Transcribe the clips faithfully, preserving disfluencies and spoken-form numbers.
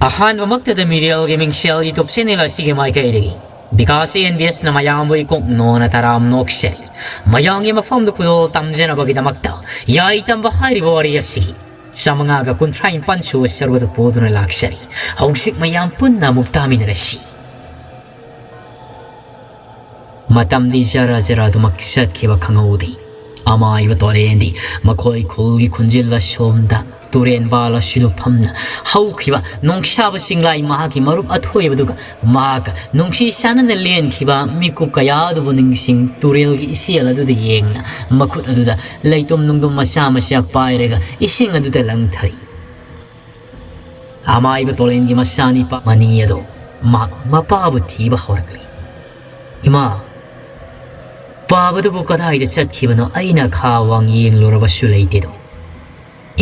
ꯑꯍꯥꯟꯕꯃꯛꯇꯗ ꯃꯤꯔꯦꯜꯒꯤ ꯃꯤꯡꯁꯦꯜ YouTube channel ꯑꯁꯤꯒꯤ ꯃꯥꯏꯀꯩꯗꯒꯤ Vikas and B ꯑꯦꯁꯅ ꯃꯌꯥꯝꯕꯨ ꯏꯀꯣꯛ ꯅꯣꯟꯅ ꯇꯔꯥꯝ ꯅꯣꯛꯆꯔꯤ꯫ ꯃꯌꯥꯝꯒꯤ ꯃꯐꯝꯗ ꯈꯨꯗꯣꯜ ꯇꯝꯖꯅꯕꯒꯤꯗꯃꯛꯇ ꯌꯥꯏ ꯇꯝꯕ ꯍꯥꯏꯔꯤꯕ ꯋꯥꯔꯤ ꯑꯁꯤ ꯆꯥꯃꯉꯥꯒ ꯀꯨꯟꯊ꯭ꯔꯥ ꯅꯤꯄꯥꯟ ꯁꯨꯕ ꯁꯔꯨꯛ ꯑꯗꯨ ꯄꯨꯗꯨꯅ ꯂꯥꯛꯆꯔꯤ꯫ ꯍꯧꯖꯤꯛ ꯃꯌꯥꯝ ꯄꯨꯟꯅ ꯑꯃꯨꯛ ꯇꯥꯃꯤꯟꯅꯔꯁꯤ꯫ ꯃꯇꯝꯗꯤ ꯖꯔ ꯖꯔ ꯑꯗꯨꯃꯛ ꯆꯠꯈꯤꯕ ꯈꯪꯍꯧꯗꯦ꯫ ꯑꯃꯥꯏꯕ ꯇꯣꯔꯦꯟꯗꯤ ꯃꯈꯣꯏ ꯈꯨꯜꯒꯤ ꯈꯨꯟꯖꯤꯜ ꯑꯁꯣꯝꯗ ꯇꯨꯔꯦꯟ ꯕꯥꯜ ꯑꯁꯤꯗ ꯐꯝꯅ ꯍꯧꯈꯤꯕ ꯅꯣꯡꯁꯥꯕ ꯆꯤꯡꯂꯥꯏ ꯃꯍꯥꯛꯀꯤ ꯃꯔꯨꯞ ꯑꯊꯣꯏꯕꯗꯨꯒ ꯃꯍꯥꯛꯀ ꯅꯨꯡꯁꯤ ꯆꯥꯟꯅꯅ ꯂꯦꯟꯈꯤꯕ ꯃꯤꯀꯨꯞ ꯀꯌꯥ ꯑꯗꯨꯕꯨ ꯅꯤꯡꯁꯤꯡ ꯇꯨꯔꯦꯜꯒꯤ ꯏꯆꯦꯜ ꯑꯗꯨꯗ ꯌꯦꯡꯅ ꯃꯈꯨꯠ ꯑꯗꯨꯗ ꯂꯩꯇꯨꯝ ꯅꯨꯡꯗꯨꯝ ꯃꯆꯥ ꯃꯆꯥ ꯄꯥꯏꯔꯒ ꯏꯁꯤꯡ ꯑꯗꯨꯗ ꯂꯪꯊꯔꯤ꯫ ꯑꯃꯥꯏꯕ ꯇꯣꯂꯦꯟꯒꯤ ꯃꯆꯥꯅꯤꯄꯥ ꯃꯅꯤ ꯑꯗꯣ ꯃꯍꯥꯛ ꯃꯄꯥꯕꯨ ꯊꯤꯕ ꯍꯧꯔꯛꯂꯤ꯫ "ꯏꯃꯥ, ꯄꯥꯕꯗꯨꯕꯨ ꯀꯗꯥꯏꯗ ꯆꯠꯈꯤꯕꯅꯣ? ꯑꯩꯅ ꯈꯥ ꯋꯥꯡ ꯌꯦꯡꯂꯨꯔꯕꯁꯨ ꯂꯩꯇꯦꯗꯣ꯫"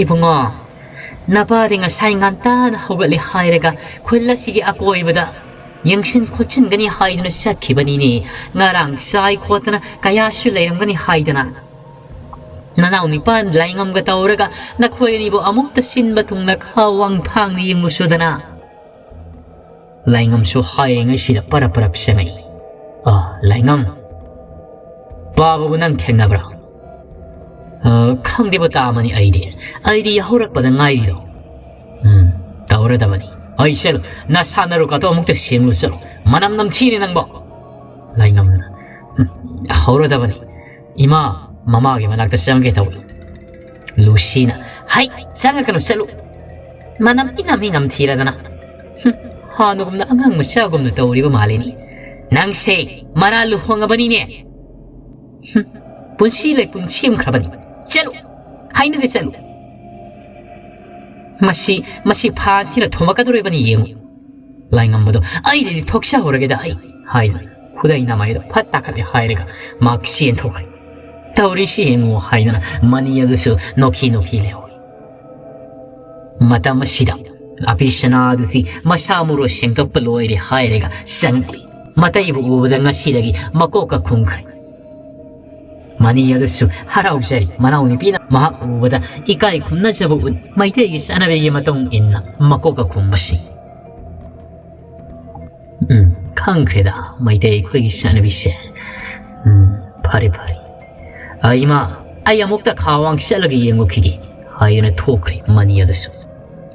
"ꯏꯕꯨꯡꯉꯣ, ꯅꯄꯥꯗꯤ ꯉꯁꯥꯏ ꯉꯟꯇꯥꯅ ꯍꯧꯒꯠꯂꯦ ꯍꯥꯏꯔꯒ ꯈꯨꯜ ꯑꯁꯤꯒꯤ ꯑꯀꯣꯏꯕꯗ ꯌꯦꯡꯁꯤꯟ ꯈꯣꯠꯆꯤꯟꯒꯅꯤ ꯍꯥꯏꯗꯨꯅ ꯆꯠꯈꯤꯕꯅꯤꯅꯦ꯫ ꯉꯔꯥꯡ ꯆꯥꯏ ꯈꯣꯠꯇꯅ ꯀꯌꯥꯁꯨ ꯂꯩꯔꯝꯒꯅꯤ ꯍꯥꯏꯗꯅ꯫ ꯅꯅꯥꯎ ꯅꯤꯄꯥ ꯂꯥꯏꯉꯝꯒ ꯇꯧꯔꯒ ꯅꯈꯣꯏ ꯑꯅꯤꯕꯨ ꯑꯃꯨꯛꯇ ꯁꯤꯟꯕ ꯊꯨꯡꯅ ꯈꯥ ꯋꯥꯡ ꯐꯥꯡꯅ ꯌꯦꯡꯂꯨꯁꯨꯗꯅ꯫" ꯂꯥꯏꯉꯝꯁꯨ ꯍꯥꯏꯔꯤꯉꯩꯁꯤꯗ ꯄꯔꯞ ꯄꯔꯞ ꯆꯪꯉꯛꯏ꯫ "ꯑ, ꯂꯥꯏꯉꯝ, ꯄꯥꯕꯕꯨ ꯅꯪ ꯊꯦꯡꯅꯕ꯭ꯔꯥ?" "ꯑ, ꯈꯪꯗꯦꯕ ꯇꯥꯃꯅꯤ ꯑꯩꯗꯤ꯫ ꯑꯩꯗꯤ ꯌꯥꯍꯧꯔꯛꯄꯗ ꯉꯥꯏꯔꯤꯗꯣ꯫" "ꯎꯝ, ꯇꯧꯔꯗꯕꯅꯤ꯫ ꯑꯩ ꯆꯠꯂꯨ, ꯅꯁꯥ ꯅꯔꯨꯀꯥꯗꯣ ꯑꯃꯨꯛꯇ ꯁꯦꯡꯂꯨ ꯆꯠꯂꯨ꯫ ꯃꯅꯝ ꯅꯝꯊꯤꯅꯦ ꯅꯪꯕꯣ꯫" ꯂꯥꯏꯉꯝꯅ, "ꯎꯝ, ꯍꯧꯔꯗꯕꯅꯤ꯫ ꯏꯃꯥ, ꯃꯃꯥꯒꯤ ꯃꯅꯥꯛꯇ ꯆꯪꯒꯦ ꯇꯧꯏ꯫" ꯂꯨꯁꯤꯅ, "ꯍꯩ, ꯆꯪꯉꯛꯀꯅꯨ, ꯆꯠꯂꯨ꯫ ꯃꯅꯝ ꯏꯅꯝ ꯏꯅꯝ ꯊꯤꯔꯗꯅ꯫ ꯍꯨꯝ, ꯍꯥꯟꯅꯒꯨꯝꯅ ꯑꯉꯥꯡ ꯃꯆꯥꯒꯨꯝꯅ ꯇꯧꯔꯤꯕ ꯃꯥꯜꯂꯤꯅꯤ꯫ ꯅꯪꯁꯦ ꯃꯔꯥ ꯂꯨꯍꯣꯡꯉꯕꯅꯤꯅꯦ꯫ ꯍꯨꯝ, ꯄꯨꯟꯁꯤ ꯂꯩꯄꯨꯡ ꯁꯦꯝꯈ꯭ꯔꯕꯅꯤ꯫ ꯆꯠꯂꯨ, ꯍꯥꯏꯅꯗꯦ, ꯆꯠꯂꯨ꯫ ꯃꯁꯤ, ꯃꯁꯤ ꯐꯥꯟꯁꯤꯅ ꯊꯣꯝꯃꯛꯀꯗꯧꯔꯤꯕꯅꯤ ꯌꯦꯡꯉꯨ꯫" ꯂꯥꯏꯉꯝꯕꯗꯣ, "ꯑꯩꯗꯗꯤ ꯊꯣꯛꯆꯍꯧꯔꯒꯦꯗ ꯑꯩ," ꯍꯥꯏꯗꯅ ꯈꯨꯗꯩ ꯅꯃꯥꯏꯗꯣ ꯐꯠ ꯇꯥꯈꯠꯂꯦ ꯍꯥꯏꯔꯒ ꯃꯍꯥꯛ ꯆꯦꯟꯊꯣꯛꯈ꯭ꯔꯦ꯫ "ꯇꯧꯔꯤꯁꯤ ꯌꯦꯡꯉꯨ," ꯍꯥꯏꯗꯅ ꯃꯅꯤ ꯑꯗꯨꯁꯨ ꯅꯣꯛꯈꯤ ꯅꯣꯛꯈꯤ ꯂꯩꯍꯧꯏ꯫ ꯃꯇꯝ ꯑꯁꯤꯗ ꯑꯄꯤꯁꯅꯥ ꯑꯗꯨꯗꯤ ꯃꯁꯥ ꯃꯔꯨ ꯁꯦꯡꯗꯣꯛꯄ ꯂꯣꯏꯔꯦ ꯍꯥꯏꯔꯒ ꯆꯪꯂꯛꯂꯤ꯫ ꯃꯇꯩꯕꯨ ꯎꯕꯗ ꯉꯁꯤꯗꯒꯤ ꯃꯀꯣꯛꯀ ꯈꯨꯝꯈ꯭ꯔꯦ꯫ ꯃꯅꯤ ꯑꯗꯨꯁꯨ ꯍꯔꯥꯎꯖꯔꯤ꯫ ꯃꯅꯥꯎꯅꯨꯄꯤꯅ ꯃꯍꯥꯛ ꯎꯕꯗ ꯏꯀꯥꯏ ꯈꯨꯝꯅꯖꯕ ꯎꯠ꯫ ꯃꯩꯇꯩꯒꯤ ꯆꯠꯅꯕꯤꯒꯤ ꯃꯇꯨꯡ ꯏꯟꯅ ꯃꯀꯣꯛꯀ ꯈꯨꯝꯕꯁꯤ꯫ "ꯎꯝ, ꯈꯪꯈ꯭ꯔꯦꯗ, ꯃꯩꯇꯩ ꯑꯩꯈꯣꯏꯒꯤ ꯆꯠꯅꯕꯤꯁꯦ꯫ ꯎꯝ, ꯐꯔꯦ, ꯐꯔꯦ꯫ ꯑ, ꯏꯃꯥ, ꯑꯩ ꯑꯃꯨꯛꯇ ꯈꯥꯋꯥꯡ ꯆꯠꯂꯒ ꯌꯦꯡꯉꯨꯈꯤꯒꯦ," ꯍꯥꯏꯗꯨꯅ ꯊꯣꯛꯈ꯭ꯔꯦ ꯃꯅꯤ ꯑꯗꯨꯁꯨ꯫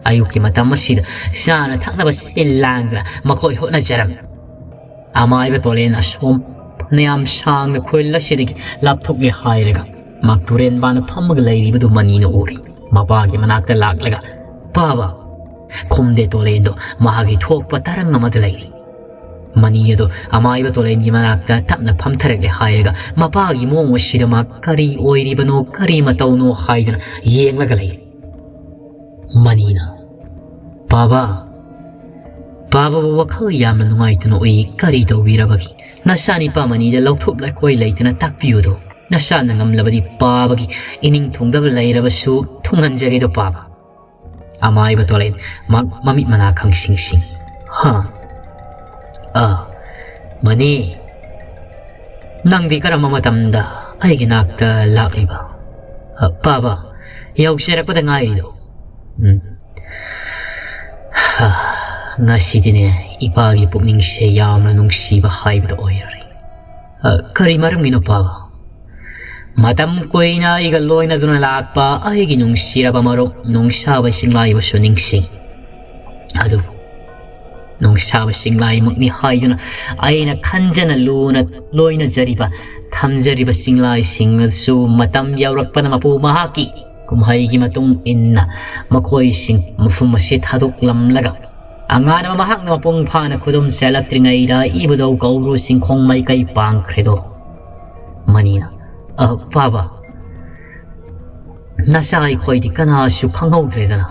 ꯑꯌꯨꯛꯀꯤ ꯃꯇꯝ ꯑꯁꯤꯗ ꯆꯥꯅ ꯊꯛꯅꯕ ꯁꯤꯜ ꯂꯥꯡꯗꯅ ꯃꯈꯣꯏ ꯍꯣꯠꯅꯖꯔꯝꯃꯤ꯫ ꯑꯃꯥꯏꯕ ꯇꯣꯂꯦꯟ ꯑꯁꯣꯝ ꯐꯅꯌꯥꯝ ꯁꯥꯡꯅ ꯈꯨꯜ ꯑꯁꯤꯗꯒꯤ ꯂꯥꯞꯊꯣꯛꯂꯦ ꯍꯥꯏꯔꯒ ꯃꯍꯥꯛ ꯇꯨꯔꯦꯟ ꯃꯄꯥꯟꯗ ꯐꯝꯃꯒ ꯂꯩꯔꯤꯕꯗꯨ ꯃꯅꯤꯅ ꯎꯔꯤ꯫ ꯃꯄꯥꯒꯤ ꯃꯅꯥꯛꯇ ꯂꯥꯛꯂꯒ, "ꯄꯥꯕ!" ꯈꯨꯝꯗꯦ ꯇꯣꯂꯦꯟꯗꯣ ꯃꯍꯥꯛꯀꯤ ꯊꯣꯛꯄ ꯇꯔꯪ ꯑꯃꯗ ꯂꯩꯔꯤ꯫ ꯃꯅꯤ ꯑꯗꯨ ꯑꯃꯥꯏꯕ ꯇꯣꯂꯦꯟꯒꯤ ꯃꯅꯥꯛꯇ ꯇꯞꯅ ꯐꯝꯊꯔꯛꯂꯦ ꯍꯥꯏꯔꯒ ꯃꯄꯥꯒꯤ ꯃꯑꯣꯡ ꯑꯁꯤꯗ ꯃꯍꯥꯛ ꯀꯔꯤ ꯑꯣꯏꯔꯤꯕꯅꯣ, ꯀꯔꯤ ꯃꯇꯧꯅꯣ ꯍꯥꯏꯗꯅ ꯌꯦꯡꯂꯒ ꯂꯩꯔꯤ꯫ ꯃꯅꯤꯅ, "ꯄꯥꯕ, ꯄꯥꯕꯕꯨ ꯋꯥꯈꯜ ꯌꯥꯝꯅ ꯅꯨꯡꯉꯥꯏꯇꯅ ꯎꯏ꯫ ꯀꯔꯤ ꯇꯧꯕꯤꯔꯕꯒꯦ? ꯅꯆꯥꯅꯤꯄꯥ ꯃꯅꯤꯗ ꯂꯧꯊꯣꯛ ꯂꯥꯏꯈꯣꯏ ꯂꯩꯇꯅ ꯇꯥꯛꯄꯤꯌꯨꯗꯣ꯫ ꯅꯆꯥꯅ ꯉꯝꯂꯕꯗꯤ ꯄꯥꯕꯒꯤ ꯏꯅꯤꯡ ꯊꯨꯡꯗꯕ ꯂꯩꯔꯕꯁꯨ ꯊꯨꯡꯍꯟꯖꯒꯦꯗꯣ ꯄꯥꯕ꯫" ꯑꯃꯥꯏꯕ ꯇꯣꯂꯦꯟ ꯃ-, ꯃꯃꯤꯠ ꯃꯅꯥ ꯈꯪꯁꯤꯡ ꯁꯤꯡ꯫ "ꯍꯥ? ꯑ, ꯃꯅꯤ, ꯅꯪꯗꯤ ꯀꯔꯝꯕ ꯃꯇꯝꯗ ꯑꯩꯒꯤ ꯅꯥꯛꯇ ꯂꯥꯛꯂꯤꯕ?" "ꯑ, ꯄꯥꯕ, ꯌꯧꯖꯔꯛꯄꯗ ꯉꯥꯏꯔꯤꯗꯣ꯫" "ꯎꯝ꯫ ꯍꯥ, ꯉꯁꯤꯗꯤꯅꯦ, ꯏꯄꯥꯒꯤ ꯄꯨꯛꯅꯤꯡꯁꯦ ꯌꯥꯝꯅ ꯅꯨꯡꯁꯤꯕ ꯍꯥꯏꯕꯗꯣ ꯑꯣꯏꯔꯔꯦ꯫ ꯑ, ꯀꯔꯤ ꯃꯔꯝꯒꯤꯅꯣ ꯄꯥꯕ? ꯃꯇꯝ ꯀꯨꯏꯅ ꯑꯩꯒ ꯂꯣꯏꯅꯗꯨꯅ ꯂꯥꯛꯄ ꯑꯩꯒꯤ ꯅꯨꯡꯁꯤꯔꯕ ꯃꯔꯨꯞ ꯅꯨꯡꯁꯥꯕ ꯆꯤꯡꯂꯥꯏꯕꯁꯨ ꯅꯤꯡꯁꯤꯡ꯫ ꯑꯗꯨꯕꯨ ꯅꯨꯡꯁꯥꯕ ꯆꯤꯡꯂꯥꯏꯃꯛꯅꯤ ꯍꯥꯏꯗꯨꯅ ꯑꯩꯅ ꯈꯟꯖꯅ ꯂꯨꯅ ꯂꯣꯏꯅꯖꯔꯤꯕ, ꯊꯝꯖꯔꯤꯕ ꯆꯤꯡꯂꯥꯏꯁꯤꯡ ꯑꯗꯨꯁꯨ ꯃꯇꯝ ꯌꯧꯔꯛꯄꯗ ꯃꯄꯨ ꯃꯍꯥꯛꯀꯤ ꯀꯨꯝꯍꯩꯒꯤ ꯃꯇꯨꯡ ꯏꯟꯅ ꯃꯈꯣꯏꯁꯤꯡ ꯃꯐꯝ ꯑꯁꯤ ꯊꯥꯗꯣꯛꯂꯝꯂꯒ ꯑꯉꯥꯟꯕ ꯃꯍꯥꯛꯅ ꯃꯄꯨꯡ ꯐꯥꯅ ꯈꯨꯗꯨꯝ ꯆꯦꯜꯂꯛꯇ꯭ꯔꯤꯉꯩꯗ ꯏꯕꯨꯙꯧ ꯀꯧꯕ꯭ꯔꯨ ꯆꯤꯡꯈꯣꯡ ꯃꯥꯏꯀꯩ ꯄꯥꯡꯈ꯭ꯔꯦꯗꯣ꯫" ꯃꯅꯤꯅ, "ꯑ, ꯄꯥꯕ, ꯅꯆꯥ ꯑꯩꯈꯣꯏꯗꯤ ꯀꯅꯥꯁꯨ ꯈꯪꯍꯧꯗ꯭ꯔꯦꯗꯅ꯫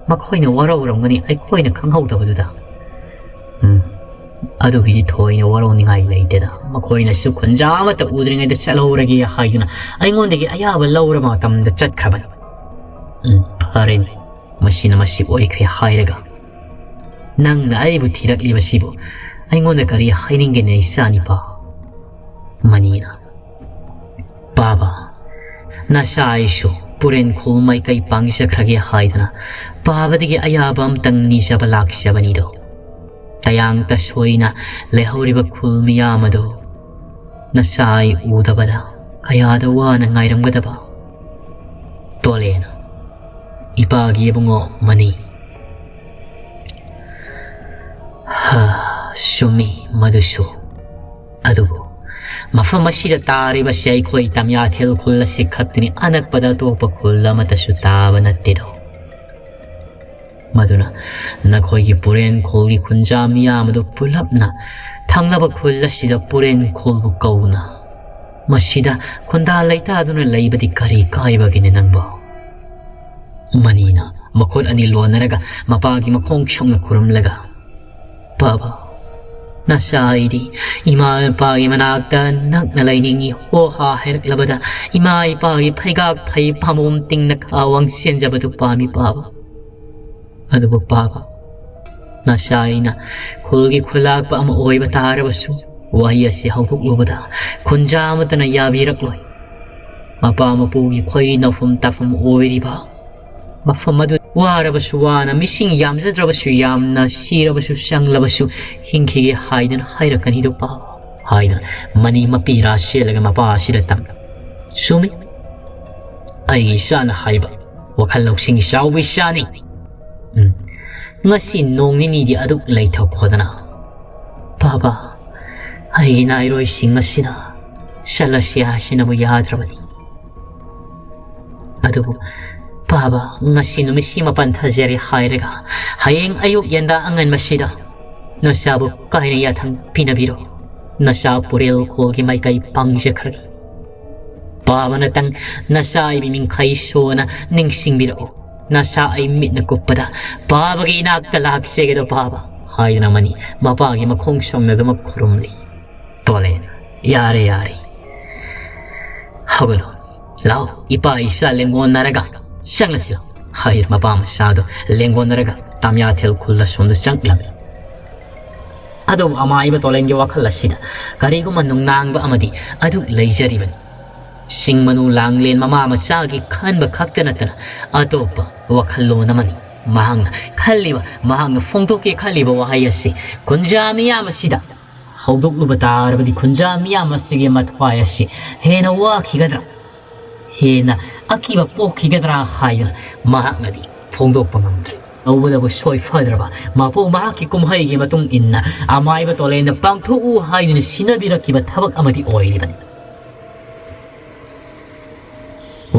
ꯃꯈꯣꯏꯅ ꯋꯥꯔꯧꯔꯝꯒꯅꯤ ꯑꯩꯈꯣꯏꯅ ꯈꯪꯍꯧꯗꯕꯗꯨꯗ꯫" "ꯎꯝ, ꯑꯗꯨꯒꯤꯗꯤ ꯊꯣꯏꯅ ꯋꯥꯔꯧꯅꯤꯡꯉꯥꯏ ꯂꯩꯇꯦꯗ꯫ ꯃꯈꯣꯏꯅꯁꯨ ꯈꯨꯟꯖꯥ ꯑꯃꯠꯇ ꯎꯗ꯭ꯔꯤꯉꯩꯗ ꯆꯠꯍꯧꯔꯒꯦ ꯍꯥꯏꯗꯨꯅ ꯑꯩꯉꯣꯟꯗꯒꯤ ꯑꯌꯥꯕ ꯂꯧꯔ ꯃꯇꯝꯗ ꯆꯠꯈ꯭ꯔꯕꯅꯤ꯫" "ꯎꯝ, ꯐꯔꯦꯅꯦ, ꯃꯁꯤꯅ ꯃꯁꯤ ꯑꯣꯏꯈ꯭ꯔꯦ ꯍꯥꯏꯔꯒ ꯅꯪꯅ ꯑꯩꯕꯨ ꯊꯤꯔꯛꯂꯤꯕꯁꯤꯕꯨ ꯑꯩꯉꯣꯟꯗ ꯀꯔꯤ ꯍꯥꯏꯅꯤꯡꯒꯦꯅꯦ, ꯏꯆꯥꯅꯤꯄꯥ?" ꯃꯅꯤꯅ, "ꯄꯥꯕ, ꯅꯆꯥ ꯑꯩꯁꯨ ꯄꯨꯔꯦꯟꯈꯣꯜ ꯃꯥꯏꯀꯩ ꯄꯥꯡꯖꯈ꯭ꯔꯒꯦ ꯍꯥꯏꯗꯅ ꯄꯥꯕꯗꯒꯤ ꯑꯌꯥꯕ ꯑꯝꯇꯪ ꯅꯤꯖꯕ ꯂꯥꯛꯆꯕꯅꯤꯗꯣ꯫ ꯇꯌꯥꯡ ꯇꯁꯣꯏꯅ ꯂꯩꯍꯧꯔꯤꯕ ꯈꯨꯜ ꯃꯤꯌꯥꯝ ꯑꯗꯣ ꯅꯆꯥ ꯑꯩ ꯎꯗꯕꯗ ꯀꯌꯥꯗ ꯋꯥꯅ ꯉꯥꯏꯔꯝꯒꯗꯕ꯫ ꯇꯣꯂꯦꯅ, ꯏꯄꯥꯒꯤ ꯏꯕꯨꯡꯉꯣ ꯃꯅꯤ꯫" ꯍꯥ, ꯆꯨꯝꯃꯤ ꯃꯗꯨꯁꯨ꯫ ꯑꯗꯨꯕꯨ ꯃꯐꯝ ꯑꯁꯤꯗ ꯇꯥꯔꯤꯕꯁꯤ ꯑꯩꯈꯣꯏ ꯇꯝꯌꯥꯊꯦꯜ ꯈꯨꯜ ꯑꯁꯤ ꯈꯛꯇꯅꯤ, ꯑꯅꯛꯄꯗ ꯑꯇꯣꯞꯄ ꯈꯨꯜ ꯑꯃꯠꯇꯁꯨ ꯇꯥꯕ ꯅꯠꯇꯦꯗꯣ꯫ ꯃꯗꯨꯅ ꯅꯈꯣꯏꯒꯤ ꯄꯨꯔꯦꯟ ꯈꯨꯜꯒꯤ ꯈꯨꯟꯖꯥ ꯃꯤꯌꯥꯝ ꯑꯗꯨ ꯄꯨꯂꯞꯅ ꯊꯪꯅꯕ ꯈꯨꯜ ꯑꯁꯤꯗ ꯄꯨꯔꯦꯟ ꯈꯨꯜꯕꯨ ꯀꯧꯅ ꯃꯁꯤꯗ ꯈꯨꯟꯗꯥ ꯂꯩꯇꯥꯗꯨꯅ ꯂꯩꯕꯗꯤ ꯀꯔꯤ ꯀꯥꯏꯕꯒꯦꯅꯦ ꯅꯪꯕꯣ? ꯃꯅꯤꯅ ꯃꯈꯨꯠ ꯑꯅꯤ ꯂꯣꯟꯅꯔꯒ ꯃꯄꯥꯒꯤ ꯃꯈꯣꯡ ꯁꯣꯛꯅ ꯈꯨꯔꯨꯝꯂꯒ, "ꯄꯥꯕ, ꯅꯆꯥ ꯑꯩꯗꯤ ꯏꯃꯥ ꯏꯄꯥꯒꯤ ꯃꯅꯥꯛꯇ ꯅꯛꯅ ꯂꯩꯅꯤꯡꯏ" ꯍꯣ ꯍꯥ ꯍꯥꯏꯔꯛꯂꯕꯗ ꯏꯃꯥ ꯏꯄꯥꯒꯤ ꯐꯩꯒꯥꯛ ꯐꯩ ꯐꯝꯕꯣꯝ ꯇꯤꯡꯅ ꯈꯥꯋꯥꯡ ꯆꯦꯟꯖꯕꯗꯨ ꯄꯥꯝꯃꯤ ꯄꯥꯕ꯫ ꯑꯗꯨꯕꯨ ꯄꯥꯕ, ꯅꯆꯥ ꯑꯩꯅ ꯈꯨꯜꯒꯤ ꯈꯨꯜꯂꯥꯛꯄ ꯑꯃ ꯑꯣꯏꯕ ꯇꯥꯔꯕꯁꯨ ꯋꯥꯍꯩ ꯑꯁꯤ ꯍꯧꯗꯣꯛꯂꯨꯕꯗ ꯈꯨꯟꯖꯥ ꯑꯃꯠꯇꯅ ꯌꯥꯕꯤꯔꯛꯂꯣꯏ꯫ ꯃꯄꯥ ꯃꯄꯨꯒꯤ ꯈꯣꯏꯔꯤ ꯅꯧꯐꯝ ꯇꯥꯐꯝ ꯑꯣꯏꯔꯤꯕ ꯃꯐꯝ ꯑꯗꯨ ꯋꯥꯔꯕꯁꯨ ꯋꯥꯅ, ꯃꯤꯁꯤꯡ ꯌꯥꯝꯖꯗ꯭ꯔꯕꯁꯨ ꯌꯥꯝꯅ, ꯁꯤꯔꯕꯁꯨ ꯆꯪꯂꯕꯁꯨ ꯍꯤꯡꯈꯤꯒꯦ ꯍꯥꯏꯗꯨꯅ ꯍꯥꯏꯔꯛꯀꯅꯤꯗꯣ ꯄꯥꯕ ꯍꯥꯏꯅ ꯃꯅꯤ ꯃꯄꯤ ꯏꯔꯥ ꯁꯦꯠꯂꯒ ꯃꯄꯥ ꯑꯁꯤꯗ ꯇꯝ꯫ ꯆꯨꯝꯃꯤ꯫ ꯑꯩꯒꯤ ꯏꯆꯥꯅ ꯍꯥꯏꯕ ꯋꯥꯈꯜ ꯂꯧꯁꯤꯡ ꯆꯥꯎꯕ ꯏꯆꯥꯅꯤ꯫ ꯎꯝ꯫ ꯉꯁꯤ ꯅꯣꯡ ꯅꯤꯅꯤꯗꯤ ꯑꯗꯨꯛ ꯂꯩꯊꯣꯛꯈꯣꯗꯅ꯫ ꯄꯥꯕ, ꯑꯩꯒꯤ ꯅꯥꯏꯔꯣꯏꯁꯤꯡ ꯑꯁꯤꯅ ꯆꯠꯂꯁꯤ ꯍꯥꯏꯁꯤꯅꯕꯨ ꯌꯥꯗ꯭ꯔꯕꯅꯤ꯫ ꯑꯗꯨꯕꯨ ꯄꯥꯕ, ꯉꯁꯤ ꯅꯨꯃꯤꯠꯁꯤꯃ ꯄꯟꯊꯖꯔꯦ ꯍꯥꯏꯔꯒ ꯍꯌꯦꯡ ꯑꯌꯨꯛ ꯌꯦꯟꯗꯥ ꯑꯉꯟꯕꯁꯤꯗ ꯅꯆꯥꯕꯨ ꯀꯥꯏꯅ ꯌꯥꯊꯪ ꯄꯤꯅꯕꯤꯔꯣ꯫ ꯅꯆꯥ ꯄꯨꯔꯦꯜ ꯈꯣꯜꯒꯤ ꯃꯥꯏꯀꯩ ꯄꯥꯡꯖꯈ꯭ꯔꯒꯦ꯫ ꯄꯥꯕ ꯅꯇꯪ ꯅꯆꯥ ꯑꯩꯕꯤ ꯃꯤꯡꯈꯩ ꯁꯣꯅ ꯅꯤꯡꯁꯤꯡꯕꯤꯔꯛꯎ꯫ ꯅꯆꯥ ꯑꯩ ꯃꯤꯠꯅ ꯀꯨꯞꯄꯗ ꯄꯥꯕꯒꯤ ꯏꯅꯥꯛꯇ ꯂꯥꯛꯆꯒꯦꯗꯣ ꯄꯥꯕ ꯍꯥꯏꯗꯨꯅ ꯃꯅꯤ ꯃꯄꯥꯒꯤ ꯃꯈꯣꯡ ꯁꯣꯝꯅꯗꯨꯃꯛ ꯈꯨꯔꯨꯝꯂꯤ꯫ ꯇꯣꯂꯦꯅ, "ꯌꯥꯔꯦ, ꯌꯥꯔꯦ꯫ ꯍꯧꯒꯠꯂꯣ꯫ ꯂꯥꯎ, ꯏꯄꯥ ꯏꯆꯥ ꯂꯦꯡꯒꯣꯟꯅꯔꯒ ꯆꯪꯂꯁꯤ ꯂꯥꯎ" ꯍꯥꯏꯔ ꯃꯄꯥ ꯃꯆꯥꯗꯣ ꯂꯦꯡꯒꯣꯟꯅꯔꯒ ꯇꯥꯃꯤꯌꯥꯊꯦꯜ ꯈꯨꯜ ꯑꯁꯣꯝꯗ ꯆꯪꯂꯝꯃꯤ꯫ ꯑꯗꯨꯕꯨ ꯑꯃꯥꯏꯕ ꯇꯣꯂꯦꯟꯒꯤ ꯋꯥꯈꯜ ꯑꯁꯤꯗ ꯀꯔꯤꯒꯨꯝꯕ ꯅꯨꯡꯅꯥꯡꯕ ꯑꯃꯗꯤ ꯑꯗꯨ ꯂꯩꯖꯔꯤꯕꯅꯤ꯫ ꯁꯤꯡ ꯃꯅꯨ ꯂꯥꯡꯂꯦꯟ ꯃꯃꯥ ꯃꯆꯥꯒꯤ ꯈꯟꯕ ꯈꯛꯇ ꯅꯠꯇꯅ ꯑꯇꯣꯞꯄ ꯋꯥꯈꯜꯂꯣꯟ ꯑꯃꯅꯤ꯫ ꯃꯍꯥꯛꯅ ꯈꯜꯂꯤꯕ, ꯃꯍꯥꯛꯅ ꯐꯣꯡꯗꯣꯛꯀꯦ ꯈꯜꯂꯤꯕ ꯋꯥꯍꯩ ꯑꯁꯤ ꯀꯨꯟꯖꯥ ꯃꯤꯌꯥꯝ ꯑꯁꯤꯗ ꯍꯧꯗꯣꯛꯂꯨꯕ ꯇꯥꯔꯕꯗꯤ ꯀꯨꯟꯖꯥ ꯃꯤꯌꯥꯝ ꯑꯁꯤꯒꯤ ꯃꯊ꯭ꯋꯥꯏ ꯑꯁꯤ ꯍꯦꯟꯅ ꯋꯥꯈꯤꯒꯗ꯭ꯔꯥ, ꯍꯦꯟꯅ ꯑꯀꯤꯕ ꯄꯣꯛꯈꯤꯒꯗ꯭ꯔꯥ ꯍꯥꯏꯗꯨꯅ ꯃꯍꯥꯛꯅꯗꯤ ꯐꯣꯡꯗꯣꯛꯄ ꯉꯝꯗ꯭ꯔꯤ꯫ ꯇꯧꯕꯗꯕꯨ ꯁꯣꯏ ꯐꯗ꯭ꯔꯕ ꯃꯄꯨ ꯃꯍꯥꯛꯀꯤ ꯀꯨꯝꯍꯩꯒꯤ ꯃꯇꯨꯡ ꯏꯟꯅ ꯑꯃꯥꯏꯕ ꯇꯣꯂꯦꯟꯅ ꯄꯥꯡꯊꯣꯛꯎ ꯍꯥꯏꯗꯨꯅ ꯁꯤꯟꯅꯕꯤꯔꯛꯈꯤꯕ ꯊꯕꯛ ꯑꯃꯗꯤ ꯑꯣꯏꯔꯤꯕꯅꯤ꯫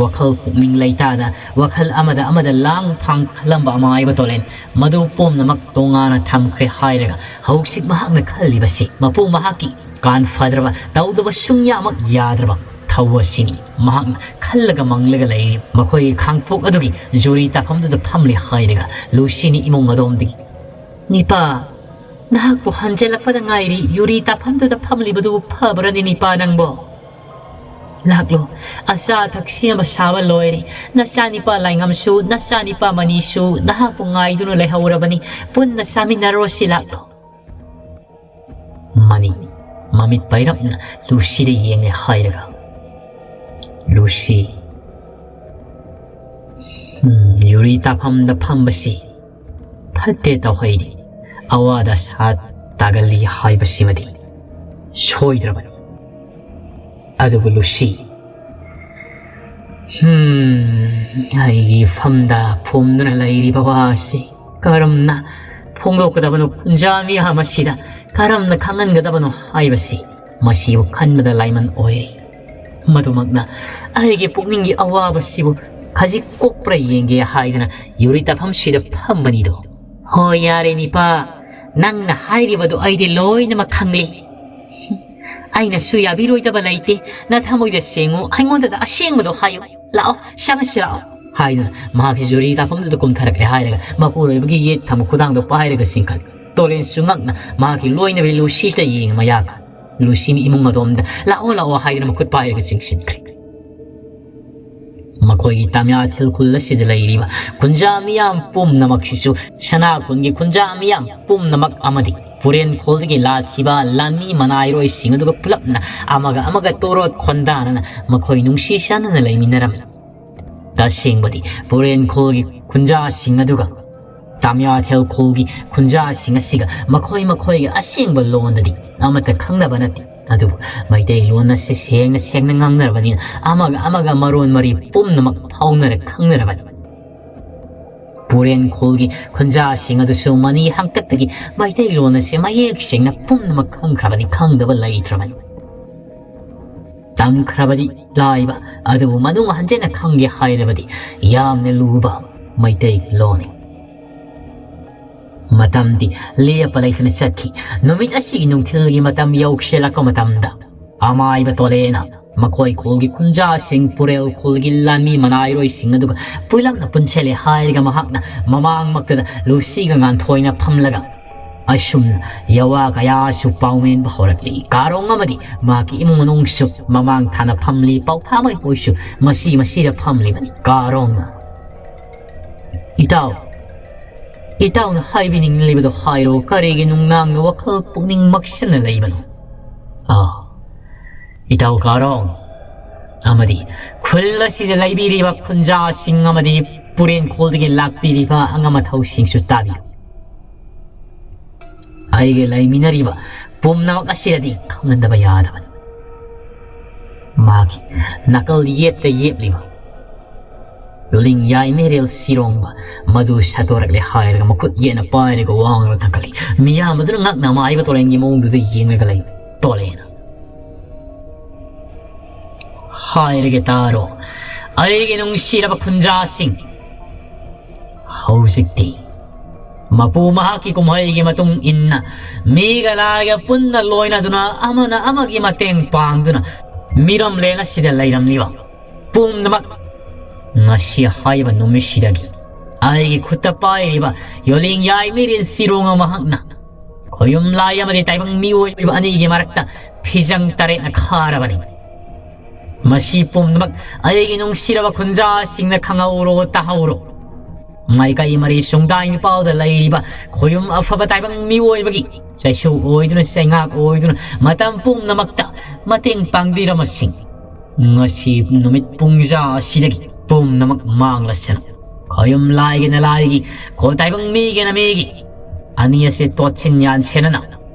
ꯋꯥꯈꯜ ꯄꯨꯛꯅꯤꯡ ꯂꯩꯇꯥꯗ ꯋꯥꯈꯜ ꯑꯃꯗ ꯑꯃꯗ ꯂꯥꯡ ꯐꯥꯡ ꯈꯜꯂꯝꯕ ꯑꯃꯥꯏꯕ ꯇꯣꯂꯦꯟ ꯃꯗꯨ ꯄꯨꯝꯅꯃꯛ ꯇꯣꯉꯥꯟꯅ ꯊꯝꯈ꯭ꯔꯦ ꯍꯥꯏꯔꯒ ꯍꯧꯖꯤꯛ ꯃꯍꯥꯛꯅ ꯈꯜꯂꯤꯕꯁꯤ ꯃꯄꯨ ꯃꯍꯥꯛꯀꯤ ꯀꯥꯟ ꯐꯗ꯭ꯔꯕ, ꯇꯧꯗꯕ ꯁꯨꯡꯌꯥꯃꯛ ꯌꯥꯗ꯭ꯔꯕ ꯊꯧ ꯑꯁꯤꯅꯤ ꯃꯍꯥꯛꯅ ꯈꯜꯂꯒ ꯃꯪꯂꯒ ꯂꯩꯔꯤ꯫ ꯃꯈꯣꯏꯒꯤ ꯈꯥꯡꯄꯣꯛ ꯑꯗꯨꯒꯤ ꯖꯨꯔꯤ ꯇꯥꯐꯝꯗꯨꯗ ꯐꯝꯂꯤ ꯍꯥꯏꯔꯒ ꯂꯨꯁꯤꯅꯤ ꯏꯃꯨꯡ ꯑꯗꯣꯝꯗꯒꯤ, "ꯅꯤꯄꯥ, ꯅꯍꯥꯛꯄꯨ ꯍꯟꯖꯤꯜꯂꯛꯄꯗ ꯉꯥꯏꯔꯤ, ꯌꯨꯔꯤ ꯇꯥꯐꯝꯗꯨꯗ ꯐꯝꯂꯤꯕꯗꯨꯕꯨ ꯐꯕ꯭ꯔꯅꯤ ꯅꯤꯄꯥ ꯅꯪꯕꯣ? ꯂꯥꯛꯂꯣ, ꯑꯆꯥ ꯑꯊꯛ ꯁꯦꯝꯕ ꯁꯥꯕ ꯂꯣꯏꯔꯦ꯫ ꯅꯆꯥꯅꯤꯄꯥ ꯂꯥꯏꯉꯝꯁꯨ, ꯅꯆꯥꯅꯤꯄꯥ ꯃꯅꯤꯁꯨ ꯅꯍꯥꯛꯄꯨ ꯉꯥꯏꯗꯨꯅ ꯂꯩꯍꯧꯔꯕꯅꯤ꯫ ꯄꯨꯟꯅ ꯆꯥꯃꯤꯟꯅꯔꯣꯁꯤ, ꯂꯥꯛꯂꯣ꯫" ꯃꯅꯤ ꯃꯃꯤꯠ ꯄꯥꯏꯔꯞꯅ ꯂꯨꯁꯤꯗ ꯌꯦꯡꯂꯦ ꯍꯥꯏꯔꯒ, "ꯂꯨꯁꯤ, ꯎꯝ, ꯌꯨꯔꯤ ꯇꯥꯐꯝꯗ ꯐꯝꯕꯁꯤ ꯐꯠꯇꯦ ꯇꯧꯍꯩꯗꯦ, ꯑꯋꯥꯗ ꯁꯥ ꯇꯥꯒꯜꯂꯤ ꯍꯥꯏꯕꯁꯤꯃꯗꯤ ꯁꯣꯏꯗ꯭ꯔꯕꯅꯤ꯫ ꯑꯗꯨꯕꯨ ꯂꯨꯁꯤ, ꯍꯝ, ꯑꯩꯒꯤ ꯐꯝꯗ ꯐꯣꯝꯗꯨꯅ ꯂꯩꯔꯤꯕ ꯋꯥ ꯑꯁꯤ ꯀꯔꯝꯅ ꯐꯣꯡꯗꯣꯛꯀꯗꯕꯅꯣ? ꯀꯨꯟꯖꯥ ꯃꯤꯌꯥꯝ ꯑꯁꯤꯗ ꯀꯔꯝꯅ ꯈꯪꯍꯟꯒꯗꯕꯅꯣ ꯍꯥꯏꯕꯁꯤ ꯃꯁꯤꯕꯨ ꯈꯟꯕꯗ ꯂꯥꯏꯃꯟ ꯑꯣꯏꯔꯦ꯫ ꯃꯗꯨꯃꯛꯅ ꯑꯩꯒꯤ ꯄꯨꯛꯅꯤꯡꯒꯤ ꯑꯋꯥꯕꯁꯤꯕꯨ ꯈꯖꯤꯛ ꯀꯣꯛꯄ꯭ꯔꯥ ꯌꯦꯡꯒꯦ ꯍꯥꯏꯗꯨꯅ ꯌꯨꯔꯤ ꯇꯥꯐꯝꯁꯤꯗ ꯐꯝꯕꯅꯤꯗꯣ꯫" "ꯍꯣꯏ, ꯌꯥꯔꯦ ꯅꯤꯄꯥ, ꯅꯪꯅ ꯍꯥꯏꯔꯤꯕꯗꯨ ꯑꯩꯗꯤ ꯂꯣꯏꯅꯃꯛ ꯈꯪꯂꯦ꯫ ꯑꯩꯅꯁꯨ ꯌꯥꯕꯤꯔꯣꯏꯗꯕ ꯂꯩꯇꯦ꯫ ꯅꯊꯃꯣꯏꯗ ꯁꯦꯡꯉꯨ, ꯑꯩꯉꯣꯟꯗꯗ ꯑꯁꯦꯡꯕꯗꯣ ꯍꯥꯏꯌꯨ꯫ ꯂꯥꯛꯑꯣ, ꯆꯪꯉꯁꯤ ꯂꯥꯛꯑꯣ," ꯍꯥꯏꯗꯨꯅ ꯃꯍꯥꯛꯁꯤ ꯖꯨꯔꯤ ꯇꯥꯐꯝꯗꯨꯗ ꯀꯨꯝꯊꯔꯛꯂꯦ ꯍꯥꯏꯔꯒ ꯃꯄꯨꯔꯣꯏꯕꯒꯤ ꯌꯦꯠ ꯊꯪꯕ ꯈꯨꯗꯥꯡꯗꯣ ꯄꯥꯏꯔꯒ ꯆꯤꯡꯈꯠꯂꯤ꯫ ꯇꯣꯔꯦꯟꯁꯨ ꯉꯛꯅ ꯃꯍꯥꯛꯀꯤ ꯂꯣꯏꯅꯕꯤ ꯂꯨꯁꯤꯗ ꯌꯦꯡꯉ ꯃꯌꯥ ꯀꯥ-, ꯂꯨꯁꯤꯅꯤ ꯏꯃꯨꯡ ꯑꯗꯣꯝꯗ "ꯂꯥꯛꯑꯣ, ꯂꯥꯛꯑꯣ" ꯍꯥꯏꯗꯨꯅ ꯃꯈꯨꯠ ꯄꯥꯏꯔꯒ ꯆꯤꯡꯁꯤꯟꯈ꯭ꯔꯦ꯫ ꯃꯈꯣꯏꯒꯤ ꯇꯥꯃꯤꯌꯥꯊꯦꯜ ꯈꯨꯜ ꯑꯁꯤꯗ ꯂꯩꯔꯤꯕ ꯈꯨꯟꯖꯥ ꯃꯤꯌꯥꯝ ꯄꯨꯝꯅꯃꯛꯁꯤꯁꯨ ꯁꯅꯥ ꯈꯨꯟꯒꯤ ꯈꯨꯟꯖꯥ ꯃꯤꯌꯥꯝ ꯄꯨꯝꯅꯃꯛ ꯑꯃꯗꯤ ꯄꯨꯔꯦꯟ ꯈꯣꯜꯗꯒꯤ ꯂꯥꯛꯈꯤꯕ ꯂꯥꯟꯃꯤ ꯃꯅꯥꯏꯔꯣꯏꯁꯤꯡ ꯑꯗꯨꯒ ꯄꯨꯂꯞꯅ ꯑꯃꯒ ꯑꯃꯒ ꯇꯣꯔꯣꯠ ꯈꯣꯟꯗꯥꯅꯅ ꯃꯈꯣꯏ ꯅꯨꯡꯁꯤ ꯆꯥꯟꯅꯅ ꯂꯩꯃꯤꯟꯅꯔꯝꯃꯤ꯫ ꯇꯁꯦꯡꯕꯗꯤ ꯄꯨꯔꯦꯟ ꯈꯣꯜꯒꯤ ꯈꯨꯟꯖꯥꯁꯤꯡ ꯑꯗꯨꯒ ꯇꯥꯃꯤꯌꯥꯊꯦꯜ ꯈꯣꯜꯒꯤ ꯈꯨꯟꯖꯥꯁꯤꯡ ꯑꯁꯤꯒ ꯃꯈꯣꯏ ꯃꯈꯣꯏꯒꯤ ꯑꯁꯦꯡꯕ ꯂꯣꯟꯗꯗꯤ ꯑꯃꯠꯇ ꯈꯪꯅꯕ ꯅꯠꯇꯦ꯫ ꯑꯗꯨꯕꯨ ꯃꯩꯇꯩꯂꯣꯟ ꯑꯁꯤ ꯁꯦꯡꯅ ꯁꯦꯡꯅ ꯉꯥꯡꯅꯔꯕꯅꯤꯅ ꯑꯃꯒ ꯑꯃꯒ ꯃꯔꯣꯟ ꯃꯔꯤ ꯄꯨꯝꯅꯃꯛ ꯐꯥꯎꯅꯔ ꯈꯪꯅꯔꯕꯅꯤ꯫ ꯄꯨꯔꯦꯟ ꯈꯣꯜꯒꯤ ꯈꯨꯟꯖꯥꯁꯤꯡ ꯑꯗꯨꯁꯨ ꯃꯅꯤ ꯍꯥꯛꯇꯛꯇꯒꯤ ꯃꯩꯇꯩꯂꯣꯟ ꯑꯁꯤ ꯃꯌꯦꯛ ꯁꯦꯡꯅ ꯄꯨꯝꯅꯃꯛ ꯈꯪꯈ꯭ꯔꯕꯅꯤ, ꯈꯪꯗꯕ ꯂꯩꯇ꯭ꯔꯕꯅꯤ꯫ ꯇꯝꯈ꯭ꯔꯕꯗꯤ ꯂꯥꯏꯕ, ꯑꯗꯨꯕꯨ ꯃꯅꯨꯡ ꯍꯟꯖꯤꯟꯅ ꯈꯪꯒꯦ ꯍꯥꯏꯔꯕꯗꯤ ꯌꯥꯝꯅ ꯂꯨꯕ ꯃꯩꯇꯩ ꯂꯣꯟꯅꯤ꯫ ꯃꯇꯝꯗꯤ ꯂꯦꯞꯄ ꯂꯩꯇꯅ ꯆꯠꯈꯤ꯫ ꯅꯨꯃꯤꯠ ꯑꯁꯤꯒꯤ ꯅꯨꯡꯊꯤꯜꯒꯤ ꯃꯇꯝ ꯌꯧꯁꯤꯜꯂꯛꯄ ꯃꯇꯝꯗ ꯑꯃꯥꯏꯕ ꯇꯣꯂꯦꯅ ꯃꯈꯣꯏ ꯈꯨꯜꯒꯤ ꯈꯨꯟꯖꯥꯁꯤꯡ, ꯄꯨꯔꯦꯜ ꯈꯨꯜꯒꯤ ꯂꯥꯟꯃꯤ ꯃꯅꯥꯏꯔꯣꯏꯁꯤꯡ ꯑꯗꯨꯒ ꯄꯨꯂꯞꯅ ꯄꯨꯟꯁꯤꯜꯂꯦ ꯍꯥꯏꯔꯒ ꯃꯍꯥꯛꯅ ꯃꯃꯥꯡꯃꯛꯇꯗ ꯂꯨꯁꯤꯒ ꯉꯥꯟꯊꯣꯏꯅ ꯐꯝꯂꯒ ꯑꯁꯨꯝꯅ ꯌꯋꯥ ꯀꯌꯥꯁꯨ ꯄꯥꯎꯃꯦꯟꯕ ꯍꯧꯔꯛꯂꯤ꯫ ꯀꯥꯔꯣꯡ ꯑꯃꯗꯤ ꯃꯍꯥꯛꯀꯤ ꯏꯃꯨꯡ ꯃꯅꯨꯡꯁꯨ ꯃꯃꯥꯡ ꯊꯥꯅ ꯐꯝꯂꯤ꯫ ꯄꯥꯎꯊꯥꯃꯩ ꯍꯣꯏꯁꯨ ꯃꯁꯤ ꯃꯁꯤꯗ ꯐꯝꯂꯤꯕꯅꯤ꯫ ꯀꯥꯔꯣꯡꯅ, "ꯏꯇꯥꯎ, ꯏꯇꯥꯎꯅ ꯍꯥꯏꯕꯤꯅꯤꯡꯂꯤꯕꯗꯣ ꯍꯥꯏꯔꯣ, ꯀꯔꯤꯒꯤ ꯅꯨꯡꯅꯥꯡꯅ ꯋꯥꯈꯜ ꯄꯨꯛꯅꯤꯡ ꯃꯛꯁꯟꯅ ꯂꯩꯕꯅꯣ?" "ꯑꯥ, ꯏꯇꯥꯎ ꯀꯥꯔꯣꯡ ꯑꯃꯗꯤ ꯈꯨꯜ ꯑꯁꯤꯗ ꯂꯩꯕꯤꯔꯤꯕ ꯈꯨꯟꯖꯥꯁꯤꯡ ꯑꯃꯗꯤ ꯄꯨꯔꯦꯟꯈꯣꯜꯗꯒꯤ ꯂꯥꯛꯄꯤꯔꯤꯕ ꯑꯉꯝ ꯑꯊꯧꯁꯤꯡꯁꯨ ꯇꯥꯕꯤꯌꯨ꯫ ꯑꯩꯒ ꯂꯩꯃꯤꯟꯅꯔꯤꯕ ꯄꯨꯝꯅꯃꯛ ꯑꯁꯤꯗꯗꯤ ꯈꯪꯍꯟꯗꯕ ꯌꯥꯗꯕꯅꯤ꯫ ꯃꯥꯒꯤ ꯅꯥꯀꯜ ꯌꯦꯠꯇ ꯌꯦꯞꯂꯤꯕ ꯂꯣꯂꯤꯡ ꯌꯥꯏꯃꯦꯔꯦꯜ ꯁꯤꯔꯣꯡꯕ ꯃꯗꯨ ꯁꯠꯇꯣꯔꯛꯂꯦ ꯍꯥꯏꯔꯒ ꯃꯈꯨꯠ ꯌꯦꯠꯅ ꯄꯥꯏꯔꯒ ꯋꯥꯡꯂꯒ ꯊꯥꯡꯒꯠꯂꯤ꯫ ꯃꯤꯌꯥꯝ ꯑꯗꯨꯅ ꯉꯛꯅ ꯃꯥꯏꯕ ꯇꯣꯂꯦꯟꯒꯤ ꯃꯑꯣꯡꯗꯨꯗ ꯌꯦꯡꯂꯒ ꯂꯩ꯫ ꯇꯣꯂꯦꯟꯅ, ꯍꯥꯏꯔꯒꯦ ꯇꯥꯔꯣ, ꯑꯩꯒꯤ ꯅꯨꯡꯁꯤꯔꯕ ꯈꯨꯟꯖꯥꯁꯤꯡ, ꯍꯧꯖꯤꯛꯇꯤ ꯃꯄꯨ ꯃꯍꯥꯛꯀꯤ ꯀꯨꯝꯍꯩꯒꯤ ꯃꯇꯨꯡ ꯏꯟꯅ ꯃꯤꯒ ꯂꯥꯏꯒ ꯄꯨꯟꯅ ꯂꯣꯏꯅꯗꯨꯅ ꯑꯃꯅ ꯑꯃꯒꯤ ꯃꯇꯦꯡ ꯄꯥꯡꯗꯨꯅ ꯃꯤꯔꯝꯂꯦꯟ ꯑꯁꯤꯗ ꯂꯩꯔꯝꯂꯤꯕ ꯄꯨꯝꯅꯃꯛ ꯉꯁꯤ ꯍꯥꯏꯔꯤꯕ ꯅꯨꯃꯤꯠꯁꯤꯗꯒꯤ ꯑꯩꯒꯤ ꯈꯨꯠꯇ ꯄꯥꯏꯔꯤꯕ ꯌꯣꯂꯤꯡ ꯌꯥꯏ ꯃꯤꯔꯤꯟ ꯁꯤꯔꯣꯡ ꯑꯃꯍꯛꯅ ꯈꯣꯌꯨꯝ ꯂꯥꯏ ꯑꯃꯗꯤ ꯇꯥꯏꯕꯪ ꯃꯤꯑꯣꯏꯕ ꯑꯅꯤꯒꯤ ꯃꯔꯛꯇ ꯐꯤꯖꯪ ꯇꯔꯦꯠꯅ ꯈꯥꯔꯕꯅꯤ꯫ ꯃꯁꯤ ꯄꯨꯝꯅꯃꯛ ꯑꯩꯒꯤ ꯅꯨꯡꯁꯤꯔꯕ ꯈꯨꯟꯖꯥꯁꯤꯡꯅ ꯈꯪꯍꯧꯔꯣ, ꯇꯥꯍꯧꯔꯣ꯫ ꯃꯥꯏꯀꯩ ꯃꯔꯤ ꯁꯨꯡꯗꯥꯏ ꯅꯤꯄꯥꯜꯗ ꯂꯩꯔꯤꯕ ꯈꯣꯌꯨꯝ ꯑꯐꯕ ꯇꯥꯏꯕꯪ ꯃꯤꯑꯣꯏꯕꯒꯤ ꯆꯩꯁꯨ ꯑꯣꯏꯗꯨꯅ, ꯆꯩꯉꯥꯛ ꯑꯣꯏꯗꯨꯅ ꯃꯇꯝ ꯄꯨꯝꯅꯃꯛꯇ ꯃꯇꯦꯡ ꯄꯥꯡꯕꯤꯔꯝꯃꯁꯤꯡ꯫ ꯉꯁꯤ ꯅꯨꯃꯤꯠ ꯄꯨꯡꯖꯥ ꯑꯁꯤꯗꯒꯤ ꯄꯨꯝꯅꯃꯛ ꯃꯥꯡꯂꯁꯅꯨ꯫ ꯈꯣꯌꯨꯝ ꯂꯥꯏꯒꯤꯅ ꯂꯥꯏꯒꯤ, ꯈꯣ ꯇꯥꯏꯕꯪ ꯃꯤꯒꯤꯅ ꯃꯤꯒꯤ, ꯑꯅꯤ ꯑꯁꯤ ꯇꯣꯠꯁꯤꯟ ꯌꯥꯟꯁꯤꯟꯅꯅ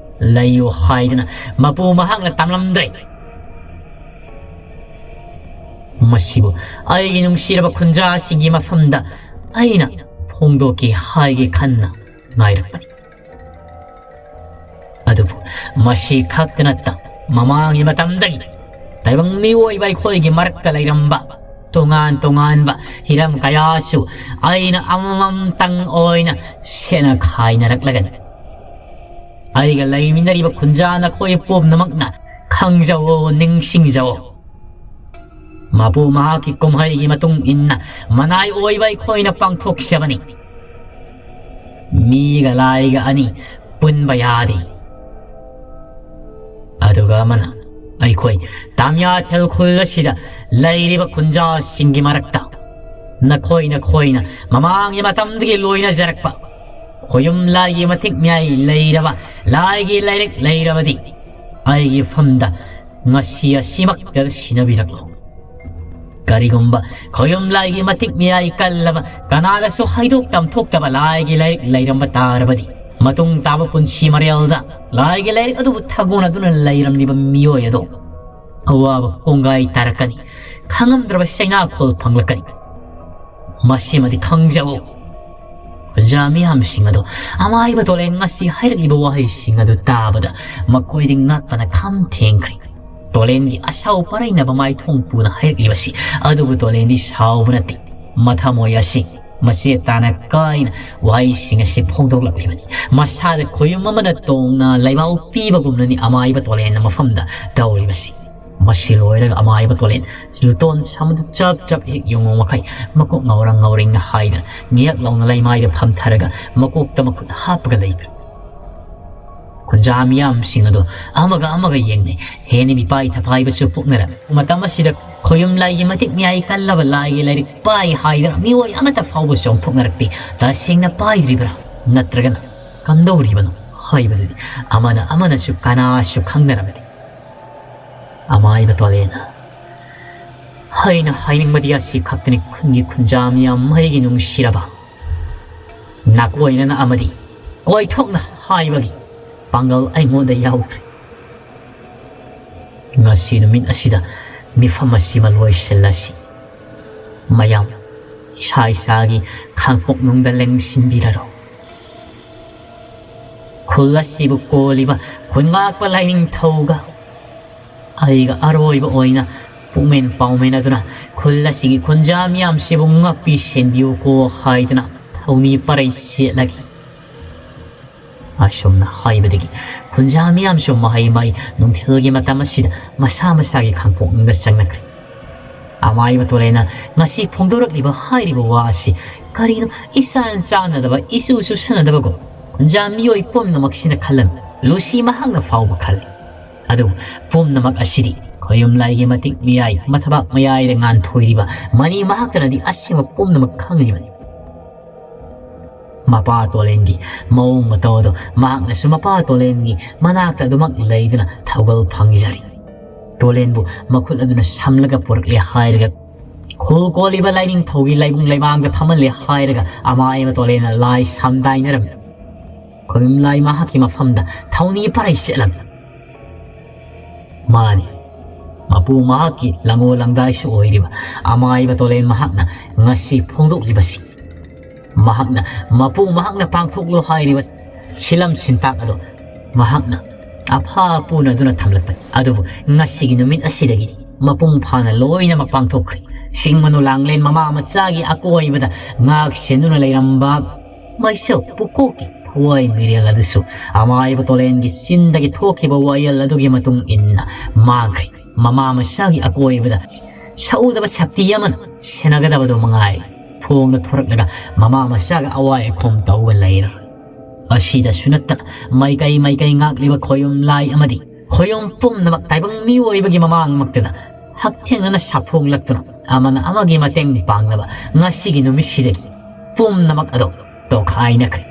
ꯂꯩꯌꯨ ꯍꯥꯏꯗꯅ ꯃꯄꯨ ꯃꯍꯥꯛꯅ ꯇꯝꯂꯝꯗ꯭ꯔꯦ꯫ ꯃꯁꯤꯕꯨ ꯑꯩꯒꯤ ꯅꯨꯡꯁꯤꯔꯕ ꯈꯨꯟꯖꯥꯁꯤꯡꯒꯤ ꯃꯐꯝꯗ ꯑꯩꯅ ꯐꯣꯡꯗꯣꯛꯀꯦ ꯍꯥꯏꯒꯦ ꯈꯟꯅ ꯉꯥꯏꯔꯛꯄꯅꯤ꯫ ꯑꯗꯨꯕꯨ ꯃꯁꯤ ꯈꯛꯇ ꯅꯠꯇ, ꯃꯃꯥꯡꯒꯤ ꯃꯇꯝꯗꯒꯤ ꯇꯥꯏꯕꯪ ꯃꯤꯑꯣꯏꯕ ꯑꯩꯈꯣꯏꯒꯤ ꯃꯔꯛꯇ ꯂꯩꯔꯝꯕ ꯇꯣꯉꯥꯟ ꯇꯣꯉꯥꯟꯕ ꯍꯤꯔꯝ ꯀꯌꯥꯁꯨ ꯑꯩꯅ ꯑꯃꯃꯝꯇꯪ ꯑꯣꯏꯅ ꯁꯦꯠꯅ ꯈꯥꯏꯅꯔꯛꯂꯒꯅꯤ꯫ ꯑꯩꯒ ꯂꯩꯃꯤꯟꯅꯔꯤꯕ ꯈꯨꯟꯖꯥ ꯅꯈꯣꯏ ꯄꯨꯝꯅꯃꯛꯅ ꯈꯪꯖꯧꯑꯣ, ꯅꯤꯡꯁꯤꯡꯖꯧꯑꯣ꯫ ꯃꯄꯨ ꯃꯍꯥꯛꯀꯤ ꯀꯨꯝꯍꯩꯒꯤ ꯃꯇꯨꯡ ꯏꯟꯅ ꯃꯅꯥꯏ ꯑꯣꯏꯕ ꯑꯩꯈꯣꯏꯅ ꯄꯥꯡꯊꯣꯛꯆꯕꯅꯤ꯫ ꯃꯤꯒ ꯂꯥꯏꯒ ꯑꯅꯤ ꯄꯨꯟꯕ ꯌꯥꯗꯦ꯫ ꯑꯗꯨꯒ ꯑꯃꯅ, ꯑꯩꯈꯣꯏ ꯇꯥꯃꯤꯌꯥꯊꯦꯜ ꯈꯨꯜ ꯑꯁꯤꯗ ꯂꯩꯔꯤꯕ ꯈꯨꯟꯖꯥꯁꯤꯡꯒꯤ ꯃꯔꯛꯇ ꯅꯈꯣꯏ ꯅꯈꯣꯏꯅ ꯃꯃꯥꯡꯒꯤ ꯃꯇꯝꯗꯒꯤ ꯂꯣꯏꯅꯖꯔꯛꯄ ꯈꯣꯌꯨꯝ ꯂꯥꯏꯒꯤ ꯃꯇꯤꯛ ꯃꯌꯥꯏ ꯂꯩꯔꯕ ꯂꯥꯏꯒꯤ ꯂꯥꯏꯔꯤꯛ ꯂꯩꯔꯕꯗꯤ ꯑꯩꯒꯤ ꯐꯝꯗ ꯉꯁꯤ ꯑꯁꯤꯃꯛꯇꯗ ꯁꯤꯟꯅꯕꯤꯔꯛꯂꯣ꯫ ꯀꯔꯤꯒꯨꯝꯕ ꯈꯣꯌꯨꯝ ꯂꯥꯏꯒꯤ ꯃꯇꯤꯛ ꯃꯌꯥꯏ ꯀꯜꯂꯕ, ꯀꯅꯥꯗꯁꯨ ꯍꯥꯏꯗꯣꯛ ꯇꯝꯊꯣꯛꯇꯕ ꯂꯥꯏꯒꯤ ꯂꯥꯏꯔꯤꯛ ꯂꯩꯔꯝꯕ ꯇꯥꯔꯕꯗꯤ, ꯃꯇꯨꯡ ꯇꯥꯕ ꯄꯨꯟꯁꯤ ꯃꯔꯦꯜꯗ ꯂꯥꯏꯒꯤ ꯂꯥꯏꯔꯤꯛ ꯑꯗꯨꯕꯨ ꯊꯥꯒꯣꯟꯅꯗꯨꯅ ꯂꯩꯔꯝꯂꯤꯕ ꯃꯤꯑꯣꯏ ꯑꯗꯣ ꯑꯋꯥꯕ ꯀꯣꯡꯒꯥꯏ ꯇꯥꯔꯛꯀꯅꯤ, ꯈꯪꯉꯝꯗ꯭ꯔꯕ ꯆꯩꯅꯥꯈꯣꯜ ꯐꯪꯂꯛꯀꯅꯤ꯫ ꯃꯁꯤꯃꯗꯤ ꯈꯪꯖꯧ꯫ ꯈꯨꯟꯖꯥ ꯃꯤꯌꯥꯝꯁꯤꯡ ꯑꯗꯣ, ꯑꯃꯥꯏꯕ ꯇꯣꯂꯦꯟ ꯉꯁꯤ ꯍꯥꯏꯔꯛꯂꯤꯕ ꯋꯥꯍꯩꯁꯤꯡ ꯑꯗꯨ ꯇꯥꯕꯗ ꯃꯈꯣꯏꯗꯤ ꯉꯛꯄꯅ ꯈꯝ ꯊꯦꯡꯈ꯭ꯔꯦ꯫ ꯇꯣꯂꯦꯟꯒꯤ ꯑꯁꯥꯎ ꯄꯔꯩꯅꯕ ꯃꯥꯏꯊꯣꯡ ꯄꯨꯅ ꯍꯥꯏꯔꯛꯂꯤꯕꯁꯤ ꯑꯗꯨꯕꯨ ꯇꯣꯂꯦꯟꯗꯤ ꯁꯥꯎꯕ ꯅꯠꯇꯦ꯫ ꯃꯊꯃꯣꯏ ꯑꯁꯤ ꯃꯆꯦꯠ ꯇꯥꯅ ꯀꯥꯏꯅ ꯋꯥꯍꯩꯁꯤꯡ ꯑꯁꯤ ꯐꯣꯡꯗꯣꯛꯂꯛꯂꯤꯕꯅꯤ꯫ ꯃꯁꯥꯗ ꯈꯣꯌꯨꯝ ꯑꯃꯅ ꯇꯣꯡꯅ ꯂꯩꯕꯥꯎ ꯄꯤꯕꯒꯨꯝꯅꯅꯤ ꯑꯃꯥꯏꯕ ꯇꯣꯂꯦꯟꯅ ꯃꯐꯝꯗ ꯇꯧꯔꯤꯕꯁꯤ꯫ ꯃꯁꯤ ꯂꯣꯏꯔꯒ ꯑꯃꯥꯏꯕ ꯇꯣꯂꯦꯟ ꯂꯨꯇꯣꯟ ꯁꯥꯃꯗꯨ ꯆꯞ ꯆꯞ ꯍꯦꯛ ꯌꯦꯡꯉꯨ ꯃꯈꯩ ꯃꯀꯣꯛ ꯉꯥꯎꯔꯪ ꯉꯥꯎꯔꯤꯡꯅ ꯍꯥꯏꯗꯅ ꯉꯤꯌꯛ ꯂꯥꯎꯅ ꯂꯩꯃꯥꯏꯗ ꯐꯝꯊꯔꯒ ꯃꯀꯣꯛꯇ ꯃꯈꯨꯠ ꯍꯥꯞꯄꯒ ꯂꯩꯈ꯭ꯔꯦ꯫ ꯈꯨꯟꯖꯥ ꯃꯤꯌꯥꯝꯁꯤꯡ ꯑꯗꯨ ꯑꯃꯒ ꯑꯃꯒ ꯌꯦꯡꯅꯩ꯫ ꯍꯦꯟꯅ ꯃꯤꯄꯥꯏ ꯊꯄꯥꯏꯕꯁꯨ ꯄꯣꯛꯅꯔꯝꯃꯤ꯫ ꯃꯇꯝ ꯑꯁꯤꯗ ꯈꯣꯌꯨꯝ ꯂꯥꯏꯒꯤ ꯃꯇꯤꯛ ꯃꯌꯥꯏ ꯀꯜꯂꯕ ꯂꯥꯏꯒꯤ ꯂꯥꯏꯔꯤꯛ ꯄꯥꯏ ꯍꯥꯏꯗꯨꯅ ꯃꯤꯑꯣꯏ ꯑꯃꯠꯇ ꯐꯥꯎꯕ ꯆꯣꯡꯊꯣꯛꯅꯔꯛꯇꯦ꯫ ꯇꯁꯦꯡꯅ ꯄꯥꯏꯗ꯭ꯔꯤꯕ꯭ꯔꯥ ꯅꯠꯇ꯭ꯔꯒꯅ ꯀꯝꯗꯧꯔꯤꯕꯅꯣ ꯍꯥꯏꯕꯗꯨꯗꯤ ꯑꯃꯅ ꯑꯃꯅꯁꯨ ꯀꯅꯥꯁꯨ ꯈꯪꯅꯔꯝꯗꯦ꯫ ꯑꯃꯥꯏꯕ ꯇꯣꯂꯦꯅ ꯑꯩꯅ ꯍꯥꯏꯅꯤꯡꯕꯗꯤ ꯑꯁꯤ ꯈꯛꯇꯅꯤ, ꯈꯨꯟꯒꯤ ꯈꯨꯟꯖꯥ ꯃꯤꯌꯥꯝ, ꯑꯩꯒꯤ ꯅꯨꯡꯁꯤꯔꯕ ꯅꯥꯀꯣꯏꯅꯅ ꯑꯃꯗꯤ ꯀꯣꯏꯊꯣꯛꯅ ꯍꯥꯏꯕꯒꯤ ꯄꯥꯡꯒꯜ ꯑꯩꯉꯣꯟꯗ ꯌꯥꯎꯗ꯭ꯔꯦ꯫ ꯉꯁꯤ ꯅꯨꯃꯤꯠ ꯑꯁꯤꯗ ꯃꯤꯐꯝ ꯑꯁꯤꯃ ꯂꯣꯏꯁꯤꯜꯂꯁꯤ꯫ ꯃꯌꯥꯝ ꯏꯁꯥ ꯏꯁꯥꯒꯤ ꯈꯥꯡꯄꯣꯛꯅꯨꯡꯗ ꯂꯦꯡꯁꯤꯟꯕꯤꯔꯔꯣ꯫ ꯈꯨꯜ ꯑꯁꯤꯕꯨ ꯀꯣꯜꯂꯤꯕ ꯈꯨꯟꯉꯥꯛꯄ ꯂꯥꯏꯅꯤꯡꯊꯧꯒ ꯑꯩꯒ ꯑꯔꯣꯏꯕ ꯑꯣꯏꯅ ꯄꯨꯛꯃꯦꯟ ꯄꯥꯎꯃꯦꯟ ꯑꯗꯨꯅ ꯈꯨꯜ ꯑꯁꯤꯒꯤ ꯈꯨꯟꯖꯥ ꯃꯤꯌꯥꯝꯁꯤꯕꯨ ꯉꯥꯛꯄꯤ ꯁꯦꯟꯕꯤꯌꯨꯀꯣ ꯍꯥꯏꯗꯨꯅ ꯊꯧꯅꯤ ꯄꯔꯩ ꯁꯦꯠꯂꯒꯦ꯫ ꯑꯁꯨꯝꯅ ꯍꯥꯏꯕꯗꯒꯤ ꯈꯨꯟꯖꯥ ꯃꯤꯌꯥꯝꯁꯨ ꯃꯍꯩ ꯃꯍꯩ ꯅꯨꯡꯊꯤꯜꯒꯤ ꯃꯇꯝ ꯑꯁꯤꯗ ꯃꯁꯥ ꯃꯁꯥꯒꯤ ꯈꯥꯡꯄꯣꯛꯅꯨꯡꯗ ꯆꯪꯅꯈ꯭ꯔꯦ꯫ ꯑꯃꯥꯏꯕ ꯇꯣꯂꯦꯅ ꯉꯁꯤ ꯐꯣꯡꯗꯣꯔꯛꯂꯤꯕ ꯍꯥꯏꯔꯤꯕ ꯋꯥ ꯑꯁꯤ ꯀꯔꯤꯅꯣ ꯏꯆꯥꯟ ꯆꯥꯟꯅꯗꯕ, ꯏꯆꯨ ꯆꯨꯁꯟꯅꯗꯕꯒꯨꯝ ꯈꯨꯟꯖꯥ ꯃꯤꯑꯣꯏ ꯄꯨꯝꯅꯃꯛꯁꯤꯅ ꯈꯜꯂꯝꯃꯤ꯫ ꯂꯨꯁꯤ ꯃꯍꯥꯛꯅ ꯐꯥꯎꯕ ꯈꯜꯂꯤ꯫ ꯑꯗꯨꯕꯨ ꯄꯨꯝꯅꯃꯛ ꯑꯁꯤꯗꯤ ꯈꯣꯌꯨꯝ ꯂꯥꯏꯒꯤ ꯃꯇꯤꯛ ꯃꯌꯥꯏ, ꯃꯊꯕꯥꯛ ꯃꯌꯥꯏꯗ ꯉꯥꯟꯊꯣꯏꯔꯤꯕ ꯃꯅꯤ ꯃꯍꯥꯛꯇꯅꯗꯤ ꯑꯁꯦꯡꯕ ꯄꯨꯝꯅꯃꯛ ꯈꯪꯂꯤꯕꯅꯤ꯫ ꯃꯄꯥ ꯇꯣꯂꯦꯟꯒꯤ ꯃꯑꯣꯡ ꯃꯇꯧ ꯑꯗꯨ ꯃꯍꯥꯛꯅꯁꯨ ꯃꯄꯥ ꯇꯣꯂꯦꯟꯒꯤ ꯃꯅꯥꯛꯇ ꯑꯗꯨꯃꯛ ꯂꯩꯗꯨꯅ ꯊꯧꯒꯜ ꯐꯪꯖꯔꯤ꯫ ꯇꯣꯂꯦꯟꯕꯨ ꯃꯈꯨꯠ ꯑꯗꯨꯅ ꯁꯝꯂꯒ ꯄꯨꯔꯛꯂꯦ ꯍꯥꯏꯔꯒ, ꯈꯨꯜ ꯀꯣꯜꯂꯤꯕ ꯂꯥꯏꯅꯤꯡꯊꯧꯒꯤ ꯂꯥꯏꯕꯨꯡ ꯂꯩꯃꯥꯡꯗ ꯐꯝꯍꯜꯂꯦ ꯍꯥꯏꯔꯒ ꯑꯃꯥꯏꯕ ꯇꯣꯂꯦꯟꯅ ꯂꯥꯏ ꯁꯝꯗꯥꯏꯅꯔꯝꯃꯤ꯫ ꯈꯣꯌꯨꯝ ꯂꯥꯏ ꯃꯍꯥꯛꯀꯤ ꯃꯐꯝꯗ ꯊꯧꯅꯤ ꯄꯔꯩ ꯆꯠꯂꯝꯃꯤ꯫ ꯃꯥꯅꯤ, ꯃꯄꯨ ꯃꯍꯥꯛꯀꯤ ꯂꯪꯉꯣ ꯂꯪꯗꯥꯏꯁꯨ ꯑꯣꯏꯔꯤꯕ ꯑꯃꯥꯏꯕ ꯇꯣꯂꯦꯟ ꯃꯍꯥꯛꯅ ꯉꯁꯤ ꯐꯣꯡꯗꯣꯛꯂꯤꯕꯁꯤ, ꯃꯍꯥꯛꯅ ꯃꯄꯨ ꯃꯍꯥꯛꯅ ꯄꯥꯡꯊꯣꯛꯂꯣ ꯍꯥꯏꯔꯤꯕ ꯁꯤꯂꯝ ꯁꯤꯟꯇꯥꯛ ꯑꯗꯣ ꯃꯍꯥꯛꯅ ꯑꯐ ꯄꯨꯅꯗꯨꯅ ꯊꯝꯂꯛꯄꯅꯤ꯫ ꯑꯗꯨꯕꯨ ꯉꯁꯤꯒꯤ ꯅꯨꯃꯤꯠ ꯑꯁꯤꯗꯒꯤꯗꯤ ꯃꯄꯨꯡ ꯐꯥꯅ ꯂꯣꯏꯅꯃꯛ ꯄꯥꯡꯊꯣꯛꯈ꯭ꯔꯦ꯫ ꯆꯤꯡ ꯃꯅꯨ ꯂꯥꯡꯂꯦꯟ ꯃꯃꯥ ꯃꯆꯥꯒꯤ ꯑꯀꯣꯏꯕꯗ ꯉꯥꯛ ꯁꯦꯟꯗꯨꯅ ꯂꯩꯔꯝꯕ ꯃꯩꯁꯧ ꯄꯨꯀꯣꯛꯀꯤ ꯊꯋꯥꯏ ꯃꯤꯔꯦꯜ ꯑꯗꯨꯁꯨ ꯑꯃꯥꯏꯕ ꯇꯣꯂꯦꯟꯒꯤ ꯆꯤꯟꯗꯒꯤ ꯊꯣꯛꯈꯤꯕ ꯋꯥꯌꯦꯜ ꯑꯗꯨꯒꯤ ꯃꯇꯨꯡ ꯏꯟꯅ ꯃꯥꯡꯈ꯭ꯔꯦ꯫ ꯃꯃꯥ ꯃꯆꯥꯒꯤ ꯑꯀꯣꯏꯕꯗ ꯁꯎꯗꯕ ꯁꯛꯇꯤ ꯑꯃꯅ ꯁꯦꯟꯅꯒꯗꯕꯗꯨ ꯃꯉꯥꯏꯔꯦ꯫ ꯐꯣꯡꯅ ꯊꯣꯔꯛꯂꯒ ꯃꯃꯥ ꯃꯆꯥꯒ ꯑꯋꯥꯏ ꯑꯈꯨꯝ ꯇꯧꯕ ꯂꯩꯔꯔꯣꯏ꯫ ꯑꯁꯤꯗꯁꯨ ꯅꯠꯇꯅ ꯃꯥꯏꯀꯩ ꯃꯥꯏꯀꯩ ꯉꯥꯛꯂꯤꯕ ꯈꯣꯌꯨꯝ ꯂꯥꯏ ꯑꯃꯗꯤ ꯈꯣꯌꯨꯝ ꯄꯨꯝꯅꯃꯛ ꯇꯥꯏꯕꯪ ꯃꯤꯑꯣꯏꯕꯒꯤ ꯃꯃꯥꯡꯃꯛꯇꯗ ꯍꯛꯊꯦꯡꯅꯅ ꯁꯥꯐꯣꯡꯂꯛꯇꯨꯅ ꯑꯃꯅ ꯑꯃꯒꯤ ꯃꯇꯦꯡ ꯄꯥꯡꯅꯕ ꯉꯁꯤꯒꯤ ꯅꯨꯃꯤꯠꯁꯤꯗꯒꯤ ꯄꯨꯝꯅꯃꯛ ꯑꯗꯨ ꯇꯣꯈꯥꯏꯅꯈ꯭ꯔꯦ꯫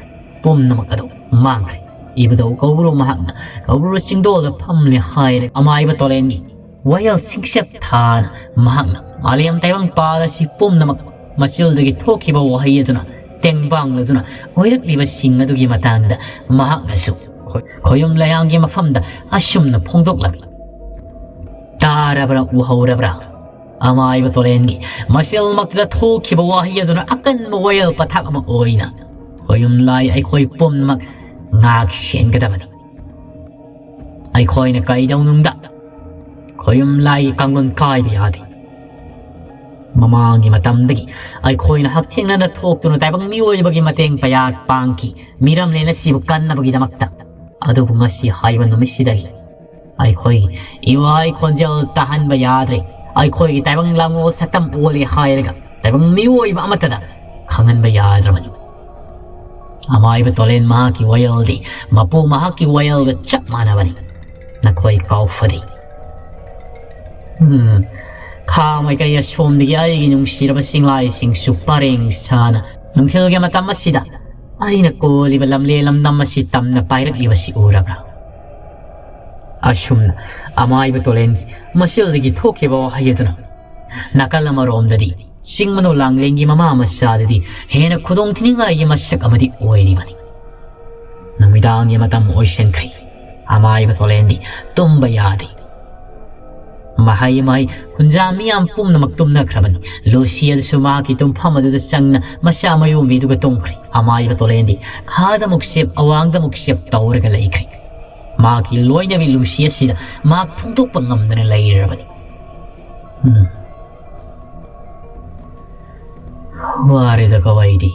ꯄꯨꯝꯅꯃꯛ ꯑꯗꯨ ꯃꯥꯡꯈ꯭ꯔꯦ꯫ ꯏꯕꯨꯙꯧ ꯀꯧꯕ꯭ꯔꯨ ꯃꯍꯥꯛꯅ ꯀꯧꯕ꯭ꯔꯨ ꯆꯤꯡꯗꯣꯜꯗ ꯐꯝꯂꯦ ꯍꯥꯏꯔꯦ꯫ ꯑꯃꯥꯏꯕ ꯇꯣꯂꯦꯟꯒꯤ ꯋꯥꯌꯦꯜ ꯁꯤꯡꯆꯞ ꯊꯥꯅ ꯃꯍꯥꯛꯅ ꯃꯥꯂꯦꯝ ꯇꯥꯏꯕꯪꯄꯥꯜ ꯑꯁꯤ ꯄꯨꯝꯅꯃꯛ ꯃꯆꯤꯜꯗꯒꯤ ꯊꯣꯛꯈꯤꯕ ꯋꯥꯍꯩ ꯑꯗꯨꯅ ꯇꯦꯡꯕꯥꯡꯂꯗꯨꯅ ꯑꯣꯏꯔꯛꯂꯤꯕꯁꯤꯡ ꯑꯗꯨꯒꯤ ꯃꯇꯥꯡꯗ ꯃꯍꯥꯛꯅꯁꯨ ꯈꯣ-, ꯈꯣꯌꯨꯝ ꯂꯩꯌꯥꯡꯒꯤ ꯃꯐꯝꯗ ꯑꯁꯨꯝꯅ ꯐꯣꯡꯗꯣꯛꯂꯝꯃꯤ꯫ ꯇꯥꯔꯕ꯭ꯔꯥ, ꯎꯍꯧꯔꯕ꯭ꯔꯥ? ꯑꯃꯥꯏꯕ ꯇꯣꯂꯦꯟꯒꯤ ꯃꯆꯤꯜꯃꯛꯇ ꯊꯣꯛꯈꯤꯕ ꯋꯥꯍꯩ ꯑꯗꯨꯅ ꯑꯀꯟꯕ ꯋꯥꯌꯦꯜ ꯄꯊꯥꯞ ꯑꯃ ꯑꯣꯏꯅ ꯈꯣꯌꯨꯝ ꯂꯥꯏ ꯑꯩꯈꯣꯏ ꯄꯨꯝꯅꯃꯛ ꯉꯥꯛ ꯁꯦꯟꯒꯗꯕꯅꯤ꯫ ꯑꯩꯈꯣꯏꯅ ꯀꯩꯗꯧꯅꯨꯡꯗ ꯈꯣꯌꯨꯝ ꯂꯥꯏꯒꯤ ꯀꯥꯡꯂꯣꯟ ꯀꯥꯏꯕ ꯌꯥꯗꯦ꯫ ꯃꯃꯥꯡꯒꯤ ꯃꯇꯝꯗꯒꯤ ꯑꯩꯈꯣꯏꯅ ꯍꯛꯊꯦꯡꯅꯅ ꯊꯣꯛꯇꯨꯅ ꯇꯥꯏꯕꯪ ꯃꯤꯑꯣꯏꯕꯒꯤ ꯃꯇꯦꯡ ꯄꯌꯥ ꯄꯥꯡꯈꯤ꯫ ꯃꯤꯔꯝꯂꯦꯟ ꯑꯁꯤꯕꯨ ꯀꯟꯅꯕꯒꯤꯗꯃꯛꯇ꯫ ꯑꯗꯨꯕꯨ ꯉꯁꯤ ꯍꯥꯏꯕ ꯅꯨꯃꯤꯠꯁꯤꯗꯒꯤ ꯑꯩꯈꯣꯏ ꯏꯋꯥ ꯈꯣꯟꯖꯦꯜ ꯇꯥꯍꯟꯕ ꯌꯥꯗ꯭ꯔꯦ꯫ ꯑꯩꯈꯣꯏꯒꯤ ꯇꯥꯏꯕꯪ ꯂꯥꯡꯒꯣꯜ ꯁꯛꯇꯝ ꯑꯣꯜꯂꯦ ꯍꯥꯏꯔꯒ ꯇꯥꯏꯕꯪ ꯃꯤꯑꯣꯏꯕ ꯑꯃꯠꯇꯗ ꯈꯪꯍꯟꯕ ꯌꯥꯗ꯭ꯔꯕꯅꯤ꯫ ꯑꯃꯥꯏꯕ ꯇꯣꯂꯦꯟ ꯃꯍꯥꯛꯀꯤ ꯋꯥꯌꯦꯜꯗꯤ ꯃꯄꯨ ꯃꯍꯥꯛꯀꯤ ꯋꯥꯌꯦꯜꯒ ꯆꯞ ꯃꯥꯟꯅꯕꯅꯤ꯫ ꯅꯈꯣꯏ ꯀꯥꯎꯐꯗꯦ꯫ ꯎꯝ, ꯈꯥ ꯃꯥꯏꯀꯩ ꯑꯁꯣꯝꯗꯒꯤ ꯑꯩꯒꯤ ꯅꯨꯡꯁꯤꯔꯕ ꯆꯤꯡꯂꯥꯏꯁꯤꯡꯁꯨ ꯄꯔꯦꯡ ꯁꯥꯅ ꯅꯨꯡꯊꯤꯜꯒꯤ ꯃꯇꯝ ꯑꯁꯤꯗ ꯑꯩꯅ ꯀꯣꯜꯂꯤꯕ ꯂꯝꯂꯦ ꯂꯝꯗꯝ ꯑꯁꯤ ꯇꯝꯅ ꯄꯥꯏꯔꯛꯂꯤꯕꯁꯤ ꯎꯔꯕ꯭ꯔꯥ? ꯑꯁꯨꯝꯅ ꯑꯃꯥꯏꯕ ꯇꯣꯂꯦꯟꯒꯤ ꯃꯆꯤꯜꯗꯒꯤ ꯊꯣꯛꯈꯤꯕ ꯋꯥꯍꯩ ꯑꯗꯨꯅ ꯅꯥꯀꯜ ꯑꯃꯔꯣꯝꯗꯗꯤ ꯆꯤꯡ ꯃꯅꯨ ꯂꯥꯡꯂꯦꯟꯒꯤ ꯃꯃꯥ ꯃꯆꯥꯗꯗꯤ ꯍꯦꯟꯅ ꯈꯨꯗꯣꯡ ꯊꯤꯅꯤꯡꯉꯥꯏꯒꯤ ꯃꯁꯛ ꯑꯃꯗꯤ ꯑꯣꯏꯔꯤꯕꯅꯤ꯫ ꯅꯨꯃꯤꯗꯥꯡꯒꯤ ꯃꯇꯝ ꯑꯣꯏꯁꯤꯟꯈ꯭ꯔꯦ꯫ ꯑꯃꯥꯏꯕ ꯇꯣꯂꯦꯟꯗꯤ ꯇꯨꯝꯕ ꯌꯥꯗꯦ꯫ ꯃꯍꯩ ꯃꯍꯩ ꯍꯨꯟꯖꯥ ꯃꯤꯌꯥꯝ ꯄꯨꯝꯅꯃꯛ ꯇꯨꯝꯅꯈ꯭ꯔꯕꯅꯤ꯫ ꯂꯨꯁꯤ ꯑꯗꯨꯁꯨ ꯃꯍꯥꯛꯀꯤ ꯇꯨꯝꯐꯝ ꯑꯗꯨꯗ ꯆꯪꯅ ꯃꯆꯥ ꯃꯌꯨꯝꯕꯤꯗꯨꯒ ꯇꯨꯝꯈ꯭ꯔꯦ꯫ ꯑꯃꯥꯏꯕ ꯇꯣꯂꯦꯟꯗꯤ ꯈꯥꯗ ꯑꯃꯨꯛ ꯆꯦꯞ, ꯑꯋꯥꯡꯗ ꯑꯃꯨꯛ ꯆꯦꯞ ꯇꯧꯔꯒ ꯂꯩꯈ꯭ꯔꯦ꯫ ꯃꯍꯥꯛꯀꯤ ꯂꯣꯏꯅꯕꯤ ꯂꯨꯁꯤ ꯑꯁꯤꯗ ꯃꯍꯥꯛ ꯐꯣꯡꯗꯣꯛꯄ ꯉꯝꯗꯅ ꯂꯩꯔꯕꯅꯤ꯫ ꯎꯝ꯫ ꯋꯥꯔꯦꯗꯀꯣ ꯑꯩꯗꯤ꯫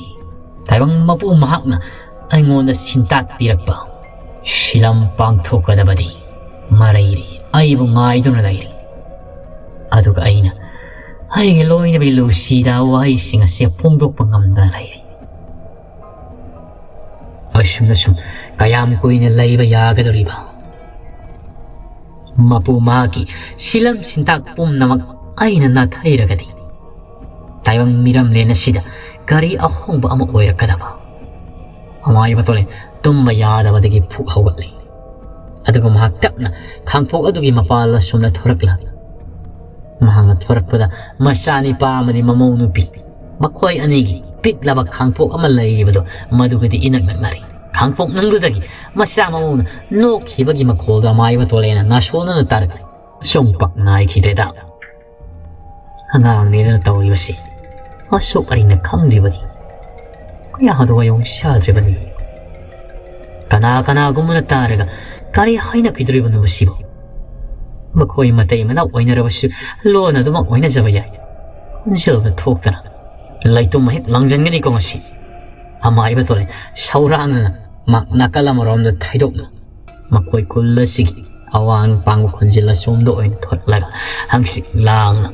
ꯇꯥꯏꯕꯪ ꯃꯄꯨ ꯃꯍꯥꯛꯅ ꯑꯩꯉꯣꯟꯗ ꯁꯤꯟꯇꯥꯛ ꯄꯤꯔꯛꯄ ꯁꯤꯂꯝ ꯄꯥꯡꯊꯣꯛꯀꯗꯕꯗꯤ ꯃꯔꯩꯔꯤ꯫ ꯑꯩꯕꯨ ꯉꯥꯏꯗꯨꯅ ꯂꯩꯔꯤ꯫ ꯑꯗꯨꯒ ꯑꯩꯅ ꯑꯩꯒꯤ ꯂꯣꯏꯅꯕꯤ ꯂꯨꯁꯤꯗ ꯋꯥꯍꯩꯁꯤꯡ ꯑꯁꯤ ꯐꯣꯡꯗꯣꯛꯄ ꯉꯝꯗꯅ ꯂꯩꯔꯤ꯫ ꯑꯁꯨꯝꯅ ꯁꯨꯝ ꯀꯌꯥꯝ ꯀꯨꯏꯅ ꯂꯩꯕ ꯌꯥꯒꯗꯧꯔꯤꯕ? ꯃꯄꯨ, ꯃꯍꯥꯛꯀꯤ ꯁꯤꯂꯝ ꯁꯤꯟꯇꯥꯛ ꯄꯨꯝꯅꯃꯛ ꯑꯩꯅ ꯅꯥꯊꯩꯔꯒꯗꯤ, ꯇꯥꯏꯕꯪ ꯃꯤꯔꯝꯂꯦꯟ ꯑꯁꯤꯗ ꯀꯔꯤ ꯑꯍꯣꯡꯕ ꯑꯃ ꯑꯣꯏꯔꯛꯀꯗꯕ? ꯑꯃꯥꯏꯕ ꯇꯣꯂꯦꯟ ꯇꯨꯝꯕ ꯌꯥꯗꯕꯗꯒꯤ ꯐꯨꯛ ꯍꯧꯒꯠꯂꯤ꯫ ꯑꯗꯨꯒ ꯃꯍꯥꯛ ꯇꯞꯅ ꯈꯥꯡꯄꯣꯛ ꯑꯗꯨꯒꯤ ꯃꯄꯥꯜ ꯑꯁꯣꯝꯗ ꯊꯣꯔꯛꯂꯝꯃꯤ꯫ ꯃꯍꯥꯛꯅ ꯊꯣꯔꯛꯄꯗ ꯃꯆꯥꯅꯤꯄꯥ ꯑꯃꯗꯤ ꯃꯃꯧ ꯅꯨꯄꯤ, ꯃꯈꯣꯏ ꯑꯅꯤꯒꯤ ꯄꯤꯛꯂꯕ ꯈꯥꯡꯄꯣꯛ ꯑꯃ ꯂꯩꯔꯤꯕꯗꯨ ꯃꯗꯨꯒꯗꯤ ꯏꯅꯛ ꯅꯛꯅꯔꯤ꯫ ꯈꯥꯡꯄꯣꯛ ꯅꯪꯗꯨꯗꯒꯤ ꯃꯆꯥ ꯃꯃꯧꯅ ꯅꯣꯛꯈꯤꯕꯒꯤ ꯃꯈꯣꯜꯗꯨ ꯑꯃꯥꯏꯕ ꯇꯣꯂꯦꯟꯅ ꯅꯥꯁꯣꯟꯅꯅ ꯇꯥꯔꯛꯂꯤ꯫ ꯁꯨꯝ ꯄꯥꯛ ꯅꯥꯏꯈꯤꯗ꯭ꯔꯦꯗ꯫ ꯑꯉꯥꯡꯅꯦꯗꯅ ꯇꯧꯔꯤꯕꯁꯤ ꯑꯁꯨꯛ ꯑꯔꯤꯡꯅ ꯈꯪꯗ꯭ꯔꯤꯕꯗꯤ ꯀꯌꯥꯗ ꯋꯥꯌꯣꯡ ꯁꯥꯗ꯭ꯔꯤꯕꯅꯤ꯫ ꯀꯅꯥ ꯀꯅꯥꯒꯨꯝꯕꯅ ꯇꯥꯔꯒ ꯀꯔꯤ ꯍꯥꯏꯅꯈꯤꯗꯣꯔꯤꯕꯅꯣ ꯁꯤꯕꯨ? ꯃꯈꯣꯏ ꯃꯇꯩ ꯃꯅꯥꯎ ꯑꯣꯏꯅꯔꯕꯁꯨ ꯂꯣꯟ ꯑꯗꯨꯃꯛ ꯑꯣꯏꯅꯖꯕ ꯌꯥꯏ꯫ ꯈꯣꯟꯖꯦꯜꯗ ꯊꯣꯛꯇꯅ ꯂꯩꯇꯨꯝ ꯍꯦꯛ ꯂꯪꯖꯟꯒꯅꯤꯀꯣ ꯉꯁꯤ꯫ ꯑꯃꯥꯏꯕ ꯇꯣꯂꯦꯟ ꯁꯧꯔꯥꯡꯅꯅ ꯃꯍꯥꯛ ꯅꯥꯀꯜ ꯑꯃꯔꯣꯝꯗ ꯊꯩꯗꯣꯛꯅ ꯃꯈꯣꯏ ꯈꯨꯜ ꯑꯁꯤꯒꯤ ꯑꯋꯥꯡ ꯄꯥꯡꯕ ꯈꯨꯟꯖꯤꯜ ꯑꯁꯣꯝꯗ ꯑꯣꯏꯅ ꯊꯣꯔꯛꯂꯒ ꯍꯪꯆꯤꯠ ꯂꯥꯡꯅ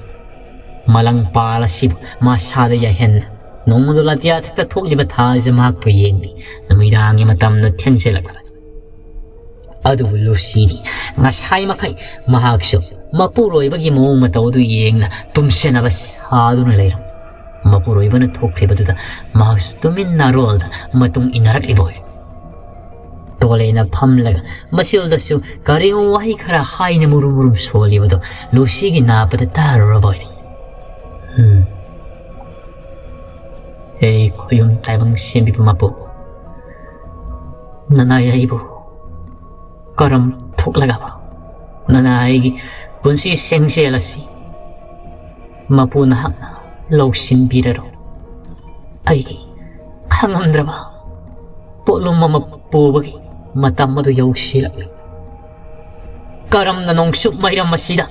ꯃꯂꯪ ꯄꯥꯜ ꯑꯁꯤꯕꯨ ꯃꯁꯥꯗ ꯌꯥꯏꯍꯟꯅ ꯅꯣꯡꯃꯗꯨ ꯂꯥꯇꯤꯌꯥ ꯊꯛꯇ ꯊꯣꯛꯂꯤꯕ ꯊꯥ ꯑꯁꯤ ꯃꯍꯥꯛꯄꯨ ꯌꯦꯡꯂꯤ꯫ ꯅꯨꯃꯤꯗꯥꯡꯒꯤ ꯃꯇꯝꯗ ꯊꯦꯡꯖꯤꯜꯂꯛꯂꯕꯅꯤ꯫ ꯑꯗꯨꯕꯨ ꯂꯨꯁꯤꯗꯤ ꯉꯁꯥꯏ ꯃꯈꯩ ꯃꯍꯥꯛꯁꯨ ꯃꯄꯨꯔꯣꯏꯕꯒꯤ ꯃꯑꯣꯡ ꯃꯇꯧ ꯑꯗꯨ ꯌꯦꯡꯅ ꯇꯨꯝꯁꯤꯟꯅꯕ ꯁꯥꯗꯨꯅ ꯂꯩꯔꯝꯃꯤ꯫ ꯃꯄꯨꯔꯣꯏꯕꯅ ꯊꯣꯛꯈ꯭ꯔꯤꯕꯗꯨꯗ ꯃꯍꯥꯛꯁꯨ ꯇꯨꯃꯤꯟ ꯅꯥꯔꯣꯜꯗ ꯃꯇꯨꯡ ꯏꯟꯅꯔꯛꯂꯤꯕ ꯑꯣꯏꯔꯦ꯫ ꯇꯣꯂꯦꯅ ꯐꯝꯂꯒ ꯃꯁꯤꯜꯗꯁꯨ ꯀꯔꯤꯒꯨꯝꯕ ꯋꯥꯍꯩ ꯈꯔ ꯍꯥꯏꯅ ꯃꯨꯔꯨꯝ ꯃꯨꯔꯨꯝ ꯁꯣꯜꯂꯤꯕꯗꯨ ꯂꯨꯁꯤꯒꯤ ꯅꯥꯄꯗ ꯇꯥꯔꯨꯔꯕ ꯑꯣꯏꯔꯦ꯫ ꯎꯝ꯫ ꯍꯦ ꯈꯣꯌꯨꯝ ꯇꯥꯏꯕꯪ ꯁꯦꯝꯕꯤꯕ ꯃꯄꯨ, ꯅꯅꯥꯏ ꯑꯩꯕꯨ ꯀꯔꯝ ꯊꯣꯛꯂꯒꯕ ꯅꯅꯥꯏꯒꯤ ꯄꯨꯟꯁꯤ ꯁꯦꯡꯖꯦꯜ ꯑꯁꯤ ꯃꯄꯨ ꯅꯍꯥꯛꯅ ꯂꯧꯁꯤꯟꯕꯤꯔꯔꯣ꯫ ꯑꯩꯒꯤ ꯈꯪꯉꯝꯗ꯭ꯔꯕ ꯄꯣꯠꯂꯨꯝ ꯑꯃ ꯄꯨꯕꯒꯤ ꯃꯇꯝ ꯑꯗꯨ ꯌꯧꯁꯤꯜꯂꯛꯂꯤ꯫ ꯀꯔꯝꯅ ꯅꯣꯡꯆꯨꯞ ꯃꯩꯔꯝ ꯑꯁꯤꯗ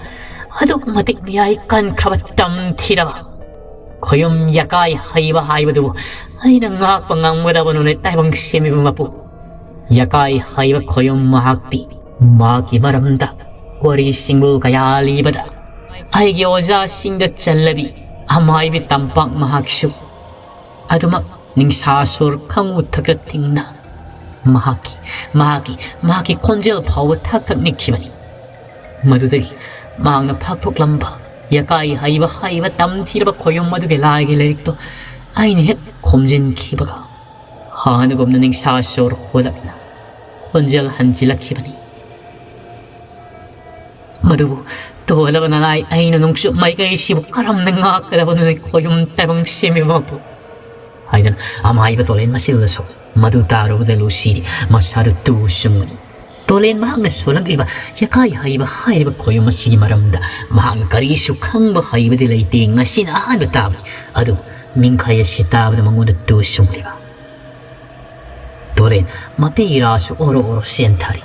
ꯑꯗꯨꯛ ꯃꯇꯤꯛ ꯃꯌꯥꯏ ꯀꯟꯈ꯭ꯔꯕ ꯇꯝꯊꯤꯔꯕ ꯈꯣꯌꯨꯝ ꯌꯥꯀꯥꯏ ꯍꯩꯕ ꯍꯥꯏꯕꯗꯨꯕꯨ ꯑꯩꯅ ꯉꯥꯛꯄ ꯉꯝꯒꯗꯕꯅꯣꯅꯦ ꯇꯥꯏꯕꯪ ꯁꯦꯝꯕꯤꯕ ꯃꯄꯨ? ꯌꯥꯀꯥꯏ ꯍꯩꯕ ꯈꯣꯌꯨꯝ ꯃꯍꯥꯛꯇꯤ ꯃꯍꯥꯛꯀꯤ ꯃꯔꯝꯗ ꯋꯥꯔꯤ ꯁꯤꯡꯕꯨ ꯀꯌꯥ ꯂꯤꯕꯗ ꯑꯩꯒꯤ ꯑꯣꯖꯥꯁꯤꯡꯗ ꯆꯜꯂꯕꯤ ꯑꯃꯥꯏꯕꯤ ꯇꯝꯄꯥꯛ ꯃꯍꯥꯛꯁꯨ ꯑꯗꯨꯃꯛ ꯅꯤꯡꯁꯥ ꯁꯣꯔ ꯈꯪꯉꯨ ꯊꯛꯇ ꯊꯤꯡꯅ ꯃꯍꯥꯛꯀꯤ ꯃꯍꯥꯛꯀꯤ ꯃꯍꯥꯛꯀꯤ ꯈꯣꯟꯖꯦꯜ ꯐꯥꯎꯕ ꯊꯛ ꯊꯛ ꯅꯤꯛꯈꯤꯕꯅꯤ꯫ ꯃꯗꯨꯗꯒꯤ ꯃꯍꯥꯛꯅ ꯐꯥꯛꯊꯣꯛꯂꯝꯕ ꯌꯀꯥꯏ ꯍꯩꯕ ꯍꯥꯏꯔꯤꯕ ꯇꯝꯊꯤꯔꯕ ꯈꯣꯌꯨꯝ ꯑꯗꯨꯒꯤ ꯂꯥꯏꯒꯤ ꯂꯥꯏꯔꯤꯛꯇꯣ ꯑꯩꯅ ꯍꯦꯛ ꯈꯣꯝꯖꯤꯟꯈꯤꯕꯒ, ꯍꯥꯟꯅꯒꯨꯝꯅ ꯅꯤꯡꯁꯥ ꯁꯣꯔ ꯍꯣꯜꯂꯛꯅ ꯈꯣꯟꯖꯦꯜ ꯍꯟꯖꯤꯜꯂꯛꯈꯤꯕꯅꯤ꯫ "ꯃꯗꯨꯕꯨ ꯇꯣꯜꯂꯕ ꯅꯅꯥꯏ ꯑꯩꯅ ꯅꯣꯡꯆꯨꯞ ꯃꯥꯏꯀꯩꯁꯤꯕꯨ ꯀꯔꯝꯅ ꯉꯥꯛꯀꯗꯕꯅꯣꯅꯦ, ꯈꯣꯌꯨꯝ ꯇꯥꯏꯕꯪ ꯁꯦꯝꯃꯤꯕꯕꯨ?" ꯍꯥꯏꯗꯅ ꯑꯃꯥꯏꯕ ꯇꯣꯂꯦꯟ ꯃꯆꯤꯜꯗꯁꯨ꯫ ꯃꯗꯨ ꯇꯥꯔꯨꯕꯗ ꯂꯨꯁꯤꯗꯤ ꯃꯁꯥꯗꯨ ꯇꯨ ꯆꯨꯡꯕꯅꯤ꯫ ꯇꯣꯂꯦꯟ ꯃꯍꯥꯛꯅ ꯁꯣꯜꯂꯛꯂꯤꯕ ꯌꯀꯥꯏ ꯍꯩꯕ ꯍꯥꯏꯔꯤꯕ ꯈꯣꯌꯨꯝ ꯑꯁꯤꯒꯤ ꯃꯔꯝꯗ ꯃꯍꯥꯛꯅ ꯀꯔꯤꯁꯨ ꯈꯪꯕ ꯍꯩꯕꯗꯤ ꯂꯩꯇꯦ꯫ ꯉꯁꯤꯅ ꯑꯍꯥꯟꯕ ꯇꯥꯕꯅꯤ꯫ ꯑꯗꯨꯕꯨ ꯃꯤꯡꯈꯥꯏ ꯑꯁꯤ ꯇꯥꯕꯗ ꯃꯉꯣꯟꯗ ꯇꯨ ꯆꯨꯡꯂꯤꯕ ꯇꯣꯔꯦꯟ ꯃꯄꯤ ꯏꯔꯥꯁꯨ ꯑꯣꯔꯣ ꯑꯣꯔꯣ ꯆꯦꯟꯊꯔꯤ꯫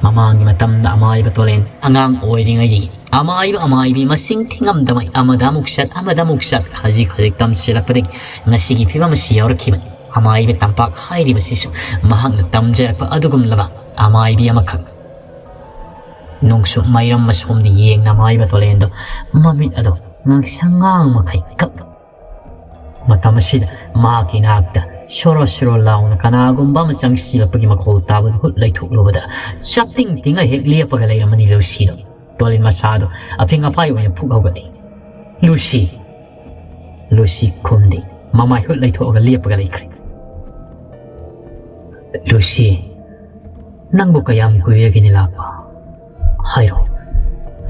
ꯃꯃꯥꯡꯒꯤ ꯃꯇꯝꯗ ꯑꯃꯥꯏꯕ ꯇꯣꯔꯦꯟ ꯑꯉꯥꯡ ꯑꯣꯏꯔꯤꯉꯩꯗꯒꯤ ꯑꯃꯥꯏꯕ ꯑꯃꯥꯏꯕꯤ ꯃꯁꯤꯡ ꯊꯤꯉꯝꯗꯃꯩ ꯑꯃꯗ ꯑꯃꯨꯛ ꯆꯠ, ꯑꯃꯗ ꯑꯃꯨꯛ ꯆꯠ, ꯈꯖꯤꯛ ꯈꯖꯤꯛ ꯇꯝꯁꯤꯜꯂꯛꯄꯗꯒꯤ ꯉꯁꯤꯒꯤ ꯐꯤꯕꯝ ꯑꯁꯤ ꯌꯧꯔꯛꯈꯤꯕꯅꯤ꯫ ꯑꯃꯥꯏꯕ ꯇꯝꯄꯥꯛ ꯍꯥꯏꯔꯤꯕꯁꯤꯁꯨ ꯃꯍꯥꯛꯅ ꯇꯝꯖꯔꯛꯄ ꯑꯗꯨꯒꯨꯝꯂꯕ ꯑꯃꯥꯏꯕꯤ ꯑꯃꯈꯛ꯫ ꯅꯣꯡꯁꯨ ꯃꯩꯔꯝ ꯑꯁꯣꯝꯗ ꯌꯦꯡꯅ ꯑꯃꯥꯏꯕ ꯇꯣꯔꯦꯟꯗꯣ ꯃꯃꯤꯠ ꯑꯗꯣ ꯉꯥꯡꯁꯪ ꯉꯥꯡ ꯃꯈꯩ ꯀꯞ꯫ ꯃꯇꯝ ꯑꯁꯤꯗ ꯃꯍꯥꯛꯀꯤ ꯅꯥꯛꯇ ꯁꯣꯔꯣ ꯁꯣꯔꯣ ꯂꯥꯎꯅ ꯀꯅꯥꯒꯨꯝꯕ ꯑꯃ ꯆꯪꯁꯤꯜꯂꯛꯄꯒꯤ ꯃꯈꯣꯜ ꯇꯥꯕꯗꯨ ꯍꯨꯠ ꯂꯩꯊꯣꯛꯂꯨꯕꯗ ꯆꯞꯇꯤꯡ ꯇꯤꯡꯉ ꯍꯦꯛ ꯂꯦꯞꯄꯒ ꯂꯩꯔꯝꯃꯅꯤ ꯂꯨꯁꯤꯗꯣ꯫ ꯇꯣꯔꯦꯟ ꯃꯁꯥꯗꯣ ꯑꯐꯤꯡ ꯑꯐꯥꯏ ꯑꯣꯏꯅ ꯐꯨꯛ ꯍꯧꯒꯠꯂꯤ꯫ "ꯂꯨꯁꯤ!" ꯂꯨꯁꯤ ꯈꯨꯝꯗꯦ꯫ ꯃꯃꯥꯏ ꯍꯨꯠ ꯂꯩꯊꯣꯛꯑꯒ ꯂꯦꯞꯄꯒ ꯂꯩꯈ꯭ꯔꯦ꯫ "ꯂꯨꯁꯤ, ꯅꯪꯕꯨ ꯀꯌꯥꯝ ꯀꯨꯏꯔꯒꯦꯅꯦ ꯂꯥꯛꯄ? ꯍꯥꯏꯔꯣ,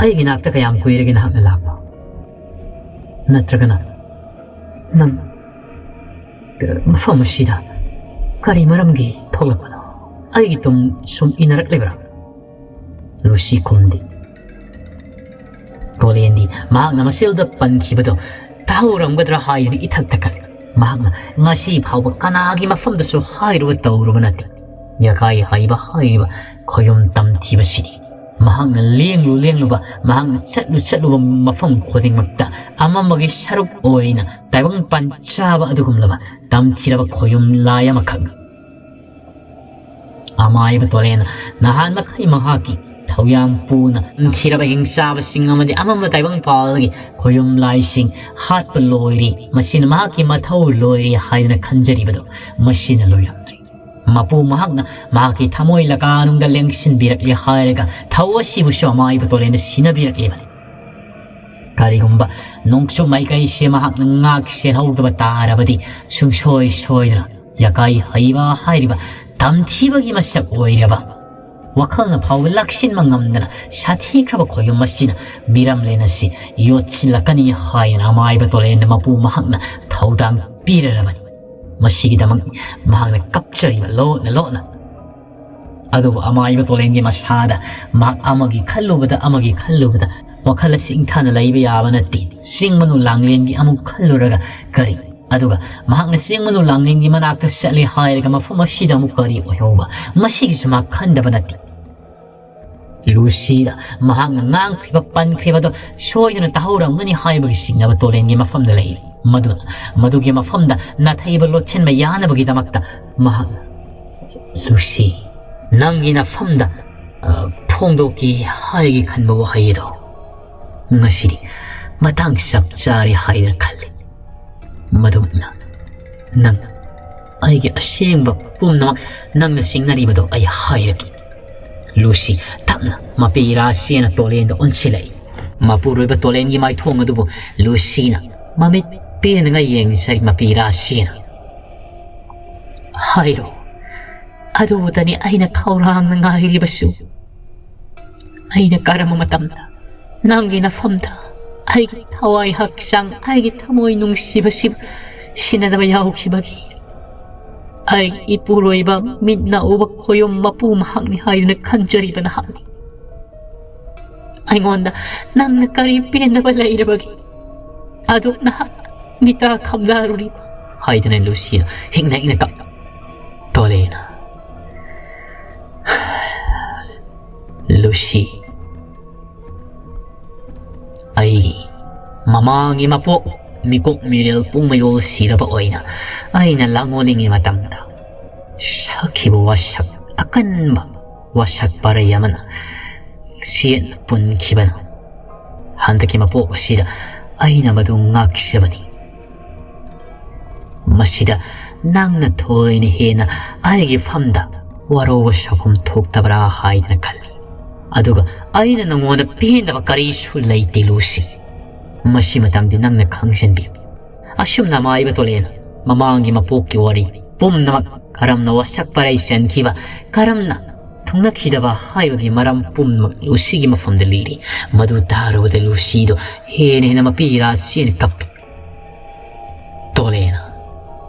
ꯑꯩꯒꯤ ꯅꯥꯛꯇ ꯀꯌꯥꯝ ꯀꯨꯏꯔꯒꯦ ꯅꯍꯥꯛꯅ ꯂꯥꯛꯄ? ꯅꯠꯇ꯭ꯔꯒꯅ ꯅꯪ ꯃꯐꯝ ꯑꯁꯤꯗ ꯀꯔꯤ ꯃꯔꯝꯒꯤ ꯊꯣꯛꯂꯛꯄꯅꯣ? ꯑꯩꯒꯤ ꯇꯨꯡ ꯁꯨꯝ ꯏꯟꯅꯔꯛꯂꯤꯕ꯭ꯔꯥ?" ꯂꯨꯁꯤ ꯈꯨꯝꯗꯦ꯫ ꯇꯣꯂꯦꯟꯗꯤ ꯃꯍꯥꯛꯅ ꯃꯆꯤꯜꯗ ꯄꯟꯈꯤꯕꯗꯣ ꯇꯥꯍꯧꯔꯝꯒꯗ꯭ꯔꯥ ꯍꯥꯏꯗꯨꯅ ꯏꯊꯛ ꯊꯛꯀꯠꯂꯤ꯫ ꯃꯍꯥꯛꯅ ꯉꯁꯤ ꯐꯥꯎꯕ ꯀꯅꯥꯒꯤ ꯃꯐꯝꯗꯁꯨ ꯍꯥꯏꯔꯨꯕ ꯇꯧꯔꯨꯕ ꯅꯠꯇꯦ꯫ ꯌꯀꯥꯏ ꯍꯩꯕ ꯍꯥꯏꯔꯤꯕ ꯈꯣꯌꯨꯝ ꯇꯝꯊꯤꯕꯁꯤꯗꯤ ꯃꯍꯥꯛꯅ ꯂꯦꯡꯂꯨ ꯂꯦꯡꯂꯨꯕ, ꯃꯍꯥꯛꯅ ꯆꯠꯂꯨ ꯆꯠꯂꯨꯕ ꯃꯐꯝ ꯈꯨꯗꯤꯡꯃꯛꯇ ꯑꯃꯝꯕꯒꯤ ꯁꯔꯨꯛ ꯑꯣꯏꯅ ꯇꯥꯏꯕꯪ ꯄꯥꯟ ꯆꯥꯕ ꯑꯗꯨꯒꯨꯝꯂꯕ ꯇꯝꯊꯤꯔꯕ ꯈꯣꯌꯨꯝ ꯂꯥꯏ ꯑꯃꯈꯛ꯫ ꯑꯃꯥꯏꯕ ꯇꯣꯔꯦꯟꯅ ꯅꯍꯥꯟ ꯃꯈꯩ ꯃꯍꯥꯛꯀꯤ ꯊꯧꯌꯥꯝ ꯄꯨꯅ ꯊꯤꯔꯕ ꯍꯤꯡꯆꯥꯕꯁꯤꯡ ꯑꯃꯗꯤ ꯑꯃꯝꯕ ꯇꯥꯏꯕꯪ ꯄꯥꯜꯒꯤ ꯈꯣꯌꯨꯝ ꯂꯥꯏꯁꯤꯡ ꯍꯥꯠꯄ ꯂꯣꯏꯔꯦ, ꯃꯁꯤꯅ ꯃꯍꯥꯛꯀꯤ ꯃꯊꯧ ꯂꯣꯏꯔꯦ ꯍꯥꯏꯗꯨꯅ ꯈꯟꯖꯔꯤꯕꯗꯨ ꯃꯁꯤꯅ ꯂꯣꯏꯔꯝꯗ꯭ꯔꯤ꯫ ꯃꯄꯨ ꯃꯍꯥꯛꯅ ꯃꯍꯥꯛꯀꯤ ꯊꯃꯣꯏ ꯂꯀꯥꯅꯨꯡꯗ ꯂꯦꯡꯁꯤꯟꯕꯤꯔꯛꯂꯦ ꯍꯥꯏꯔꯒ ꯊꯧ ꯑꯁꯤꯕꯨꯁꯨ ꯑꯃꯥꯏꯕ ꯇꯣꯂꯦꯟꯗ ꯁꯤꯟꯅꯕꯤꯔꯛꯂꯤꯕꯅꯤ꯫ ꯀꯔꯤꯒꯨꯝꯕ ꯅꯣꯡꯆꯨꯞ ꯃꯥꯏꯀꯩꯁꯦ ꯃꯍꯥꯛꯅ ꯉꯥꯛ ꯁꯦꯜꯍꯧꯗꯕ ꯇꯥꯔꯕꯗꯤ ꯁꯨꯡꯁꯣꯏ ꯁꯣꯏꯗꯅ ꯌꯥꯀꯥꯏ ꯍꯩꯕ ꯍꯥꯏꯔꯤꯕ ꯇꯝꯊꯤꯕꯒꯤ ꯃꯁꯛ ꯑꯣꯏꯔꯕ ꯋꯥꯈꯜꯅ ꯐꯥꯎꯕ ꯂꯥꯛꯁꯤꯟꯕ ꯉꯝꯗꯅ ꯁꯥꯊꯤꯈ꯭ꯔꯕ ꯈꯣꯌꯨꯝ ꯑꯁꯤꯅ ꯃꯤꯔꯝꯂꯦꯟ ꯑꯁꯤ ꯌꯣꯠꯁꯤꯜꯂꯛꯀꯅꯤ ꯍꯥꯏꯅ ꯑꯃꯥꯏꯕ ꯇꯣꯂꯦꯟꯗ ꯃꯄꯨ ꯃꯍꯥꯛꯅ ꯊꯧꯗꯥꯡ ꯄꯤꯔꯔꯕꯅꯤ꯫ ꯃꯁꯤꯒꯤꯗꯃꯛ ꯃꯍꯥꯛꯅ ꯀꯞꯆꯔꯤꯕ ꯂꯣꯠꯅ ꯂꯣꯠꯅ꯫ ꯑꯗꯨꯕꯨ ꯑꯃꯥꯏꯕ ꯇꯣꯂꯦꯟꯒꯤ ꯃꯁꯥꯗ ꯃꯍꯥꯛ ꯑꯃꯒꯤ ꯈꯜꯂꯨꯕꯗ ꯑꯃꯒꯤ ꯈꯜꯂꯨꯕꯗ ꯋꯥꯈꯜ ꯑꯁꯤ ꯏꯪꯊꯅ ꯂꯩꯕ ꯌꯥꯕ ꯅꯠꯇꯦ꯫ ꯆꯤꯡ ꯃꯅꯨ ꯂꯥꯡꯂꯦꯟꯒꯤ ꯑꯃꯨꯛ ꯈꯜꯂꯨꯔꯒ ꯀꯔꯤ? ꯑꯗꯨꯒ ꯃꯍꯥꯛꯅ ꯆꯤꯡ ꯃꯅꯨ ꯂꯥꯡꯂꯦꯟꯒꯤ ꯃꯅꯥꯛꯇ ꯆꯠꯂꯦ ꯍꯥꯏꯔꯒ ꯃꯐꯝ ꯑꯁꯤꯗ ꯑꯃꯨꯛ ꯀꯔꯤ ꯑꯣꯏꯍꯧꯕ? ꯃꯁꯤꯒꯤꯁꯨ ꯃꯍꯥꯛ ꯈꯟꯗꯕ ꯅꯠꯇꯦ꯫ ꯂꯨꯁꯤꯗ ꯃꯍꯥꯛꯅ ꯉꯥꯡꯈ꯭ꯔꯤꯕ ꯄꯟꯈ꯭ꯔꯤꯕꯗꯣ ꯁꯣꯏꯗꯅ ꯇꯥꯍꯧꯔꯝꯒꯅꯤ ꯍꯥꯏꯕꯒꯤ ꯆꯤꯡꯅꯕ ꯇꯣꯂꯦꯟꯒꯤ ꯃꯐꯝꯗ ꯂꯩꯔꯤ꯫ ꯃꯗꯨꯅ ꯃꯗꯨꯒꯤ ꯃꯐꯝꯗ ꯅꯥꯊꯩꯕ ꯂꯣꯠꯁꯤꯟꯕ ꯌꯥꯅꯕꯒꯤꯗꯃꯛꯇ ꯃꯍꯥꯛꯅ, "ꯂꯨꯁꯤ, ꯅꯪꯒꯤ ꯅꯐꯝꯗ, ꯑ, ꯐꯣꯡꯗꯣꯛꯀꯦ ꯍꯥꯏꯒꯦ ꯈꯟꯕ ꯋꯥꯍꯩ ꯑꯗꯣ ꯉꯁꯤꯗꯤ ꯃꯇꯥꯡ ꯆꯞ ꯆꯥꯔꯦ ꯍꯥꯏꯅ ꯈꯜꯂꯤ꯫ ꯃꯗꯨꯅ ꯅꯪ ꯑꯩꯒꯤ ꯑꯁꯦꯡꯕ ꯄꯨꯝꯅꯃꯛ ꯅꯪꯅ ꯆꯤꯡꯅꯔꯤꯕꯗꯣ ꯑꯩ ꯍꯥꯏꯔꯒꯦ꯫" ꯂꯨꯁꯤ ꯇꯞꯅ ꯃꯄꯤ ꯔꯥꯁꯤꯅ ꯇꯣꯂꯦꯟꯗ ꯑꯣꯟꯁꯤꯜꯂꯛꯏ꯫ ꯃꯄꯨꯔꯣꯏꯕ ꯇꯣꯂꯦꯟꯒꯤ ꯃꯥꯏꯊꯣꯡ ꯑꯗꯨꯕꯨ ꯂꯨꯁꯤꯅ ꯃꯃꯤꯠ ꯄꯦꯟꯗꯅ ꯌꯦꯡꯖꯔꯤ꯫ ꯃꯄꯤ ꯔꯥꯁꯤꯅ, "ꯍꯥꯏꯔꯣ, ꯑꯗꯨꯕꯨꯇꯅꯤ ꯑꯩꯅ ꯈꯧꯔꯥꯡꯅ ꯉꯥꯏꯔꯤꯕꯁꯨ꯫ ꯑꯩꯅ ꯀꯔꯝꯕ ꯃꯇꯝꯗ ꯅꯪꯒꯤ ꯅꯐꯝꯗ ꯑꯩꯒꯤ ꯊꯋꯥꯏ ꯍꯛꯆꯥꯡ, ꯑꯩꯒꯤ ꯊꯃꯣꯏ ꯅꯨꯡꯁꯤꯕꯁꯤꯕꯨ ꯁꯤꯟꯅꯗꯕ ꯌꯥꯎꯈꯤꯕꯒꯦ? ꯑꯩꯒꯤ ꯏꯄꯨꯔꯣꯏꯕ ꯃꯤꯠꯅ ꯎꯕ ꯈꯣꯌꯨꯝ ꯃꯄꯨ ꯃꯍꯥꯛꯅꯤ ꯍꯥꯏꯗꯨꯅ ꯈꯟꯖꯔꯤꯕ ꯅꯍꯥꯛꯅꯤ꯫ ꯑꯩꯉꯣꯟꯗ ꯅꯪꯅ ꯀꯔꯤ ꯄꯦꯟꯗꯕ ꯂꯩꯔꯕꯒꯦ? ꯑꯗꯨ ꯅꯍꯥꯛ ꯃꯤꯇꯥ ꯈꯝꯗꯥꯔꯨꯔꯤꯕ?" ꯍꯥꯏꯗꯅ ꯂꯨꯁꯤꯅ ꯍꯤꯡꯅ ꯍꯤꯡꯅ ꯀꯞ ꯇꯣꯂꯦꯅ, "ꯂꯨꯁꯤ, ꯑꯩꯒꯤ ꯃꯃꯥꯡꯒꯤ ꯃꯄꯣꯛ ꯃꯤꯀꯣꯛ ꯃꯤꯔꯦꯜ ꯄꯨꯡ ꯃꯌꯣꯜ ꯁꯤꯔꯕ ꯑꯣꯏꯅ ꯑꯩꯅ ꯂꯥꯡꯑꯣꯜꯂꯤꯉꯩ ꯃꯇꯝꯗ ꯁꯛꯈꯤꯕ ꯋꯥꯁꯛ ꯑꯀꯟꯕ ꯋꯥꯁꯛ ꯄꯔꯩ ꯑꯃꯅ ꯆꯦꯠꯅ ꯄꯨꯟꯈꯤꯕꯅ ꯍꯟꯗꯛꯀꯤ ꯃꯄꯣꯛ ꯑꯁꯤꯗ ꯑꯩꯅ ꯃꯗꯨ ꯉꯥꯛꯆꯕꯅꯤ꯫ ꯃꯁꯤꯗ ꯅꯪꯅ ꯊꯣꯏꯅ ꯍꯦꯟꯅ ꯑꯩꯒꯤ ꯐꯝꯗ ꯋꯥꯔꯧꯕ ꯁꯥꯐꯝ ꯊꯣꯛꯇꯕ꯭ꯔꯥ ꯍꯥꯏꯗꯅ ꯈꯜꯂꯤ꯫ ꯑꯗꯨꯒ ꯑꯩꯅ ꯅꯉꯣꯟꯗ ꯄꯦꯟꯗꯕ ꯀꯔꯤꯁꯨ ꯂꯩꯇꯦ, ꯂꯨꯁꯤ꯫ ꯃꯁꯤ ꯃꯇꯝꯗꯤ ꯅꯪꯅ ꯈꯪꯖꯤꯟꯕꯤꯌꯨ꯫ ꯑꯁꯨꯝꯅ ꯃꯥꯏꯕ ꯇꯣꯂꯦꯟ ꯃꯃꯥꯡꯒꯤ ꯃꯄꯣꯛꯀꯤ ꯋꯥꯔꯤ ꯄꯨꯝꯅꯃꯛ ꯀꯔꯝꯅ ꯋꯥꯁꯛ ꯄꯔꯩ ꯆꯟꯈꯤꯕ, ꯀꯔꯝꯅ ꯊꯨꯡꯅꯈꯤꯗꯕ ꯍꯥꯏꯕꯒꯤ ꯃꯔꯝ ꯄꯨꯝꯅꯃꯛ ꯂꯨꯁꯤꯒꯤ ꯃꯐꯝꯗ ꯂꯤꯔꯤ꯫ ꯃꯗꯨ ꯇꯥꯔꯨꯕꯗ ꯂꯨꯁꯤꯗꯣ ꯍꯦꯟꯅ ꯍꯦꯟꯅ ꯃꯄꯤ ꯏꯔꯥ ꯆꯦꯟ ꯀꯞꯄꯤ꯫ ꯇꯣꯂꯦꯅ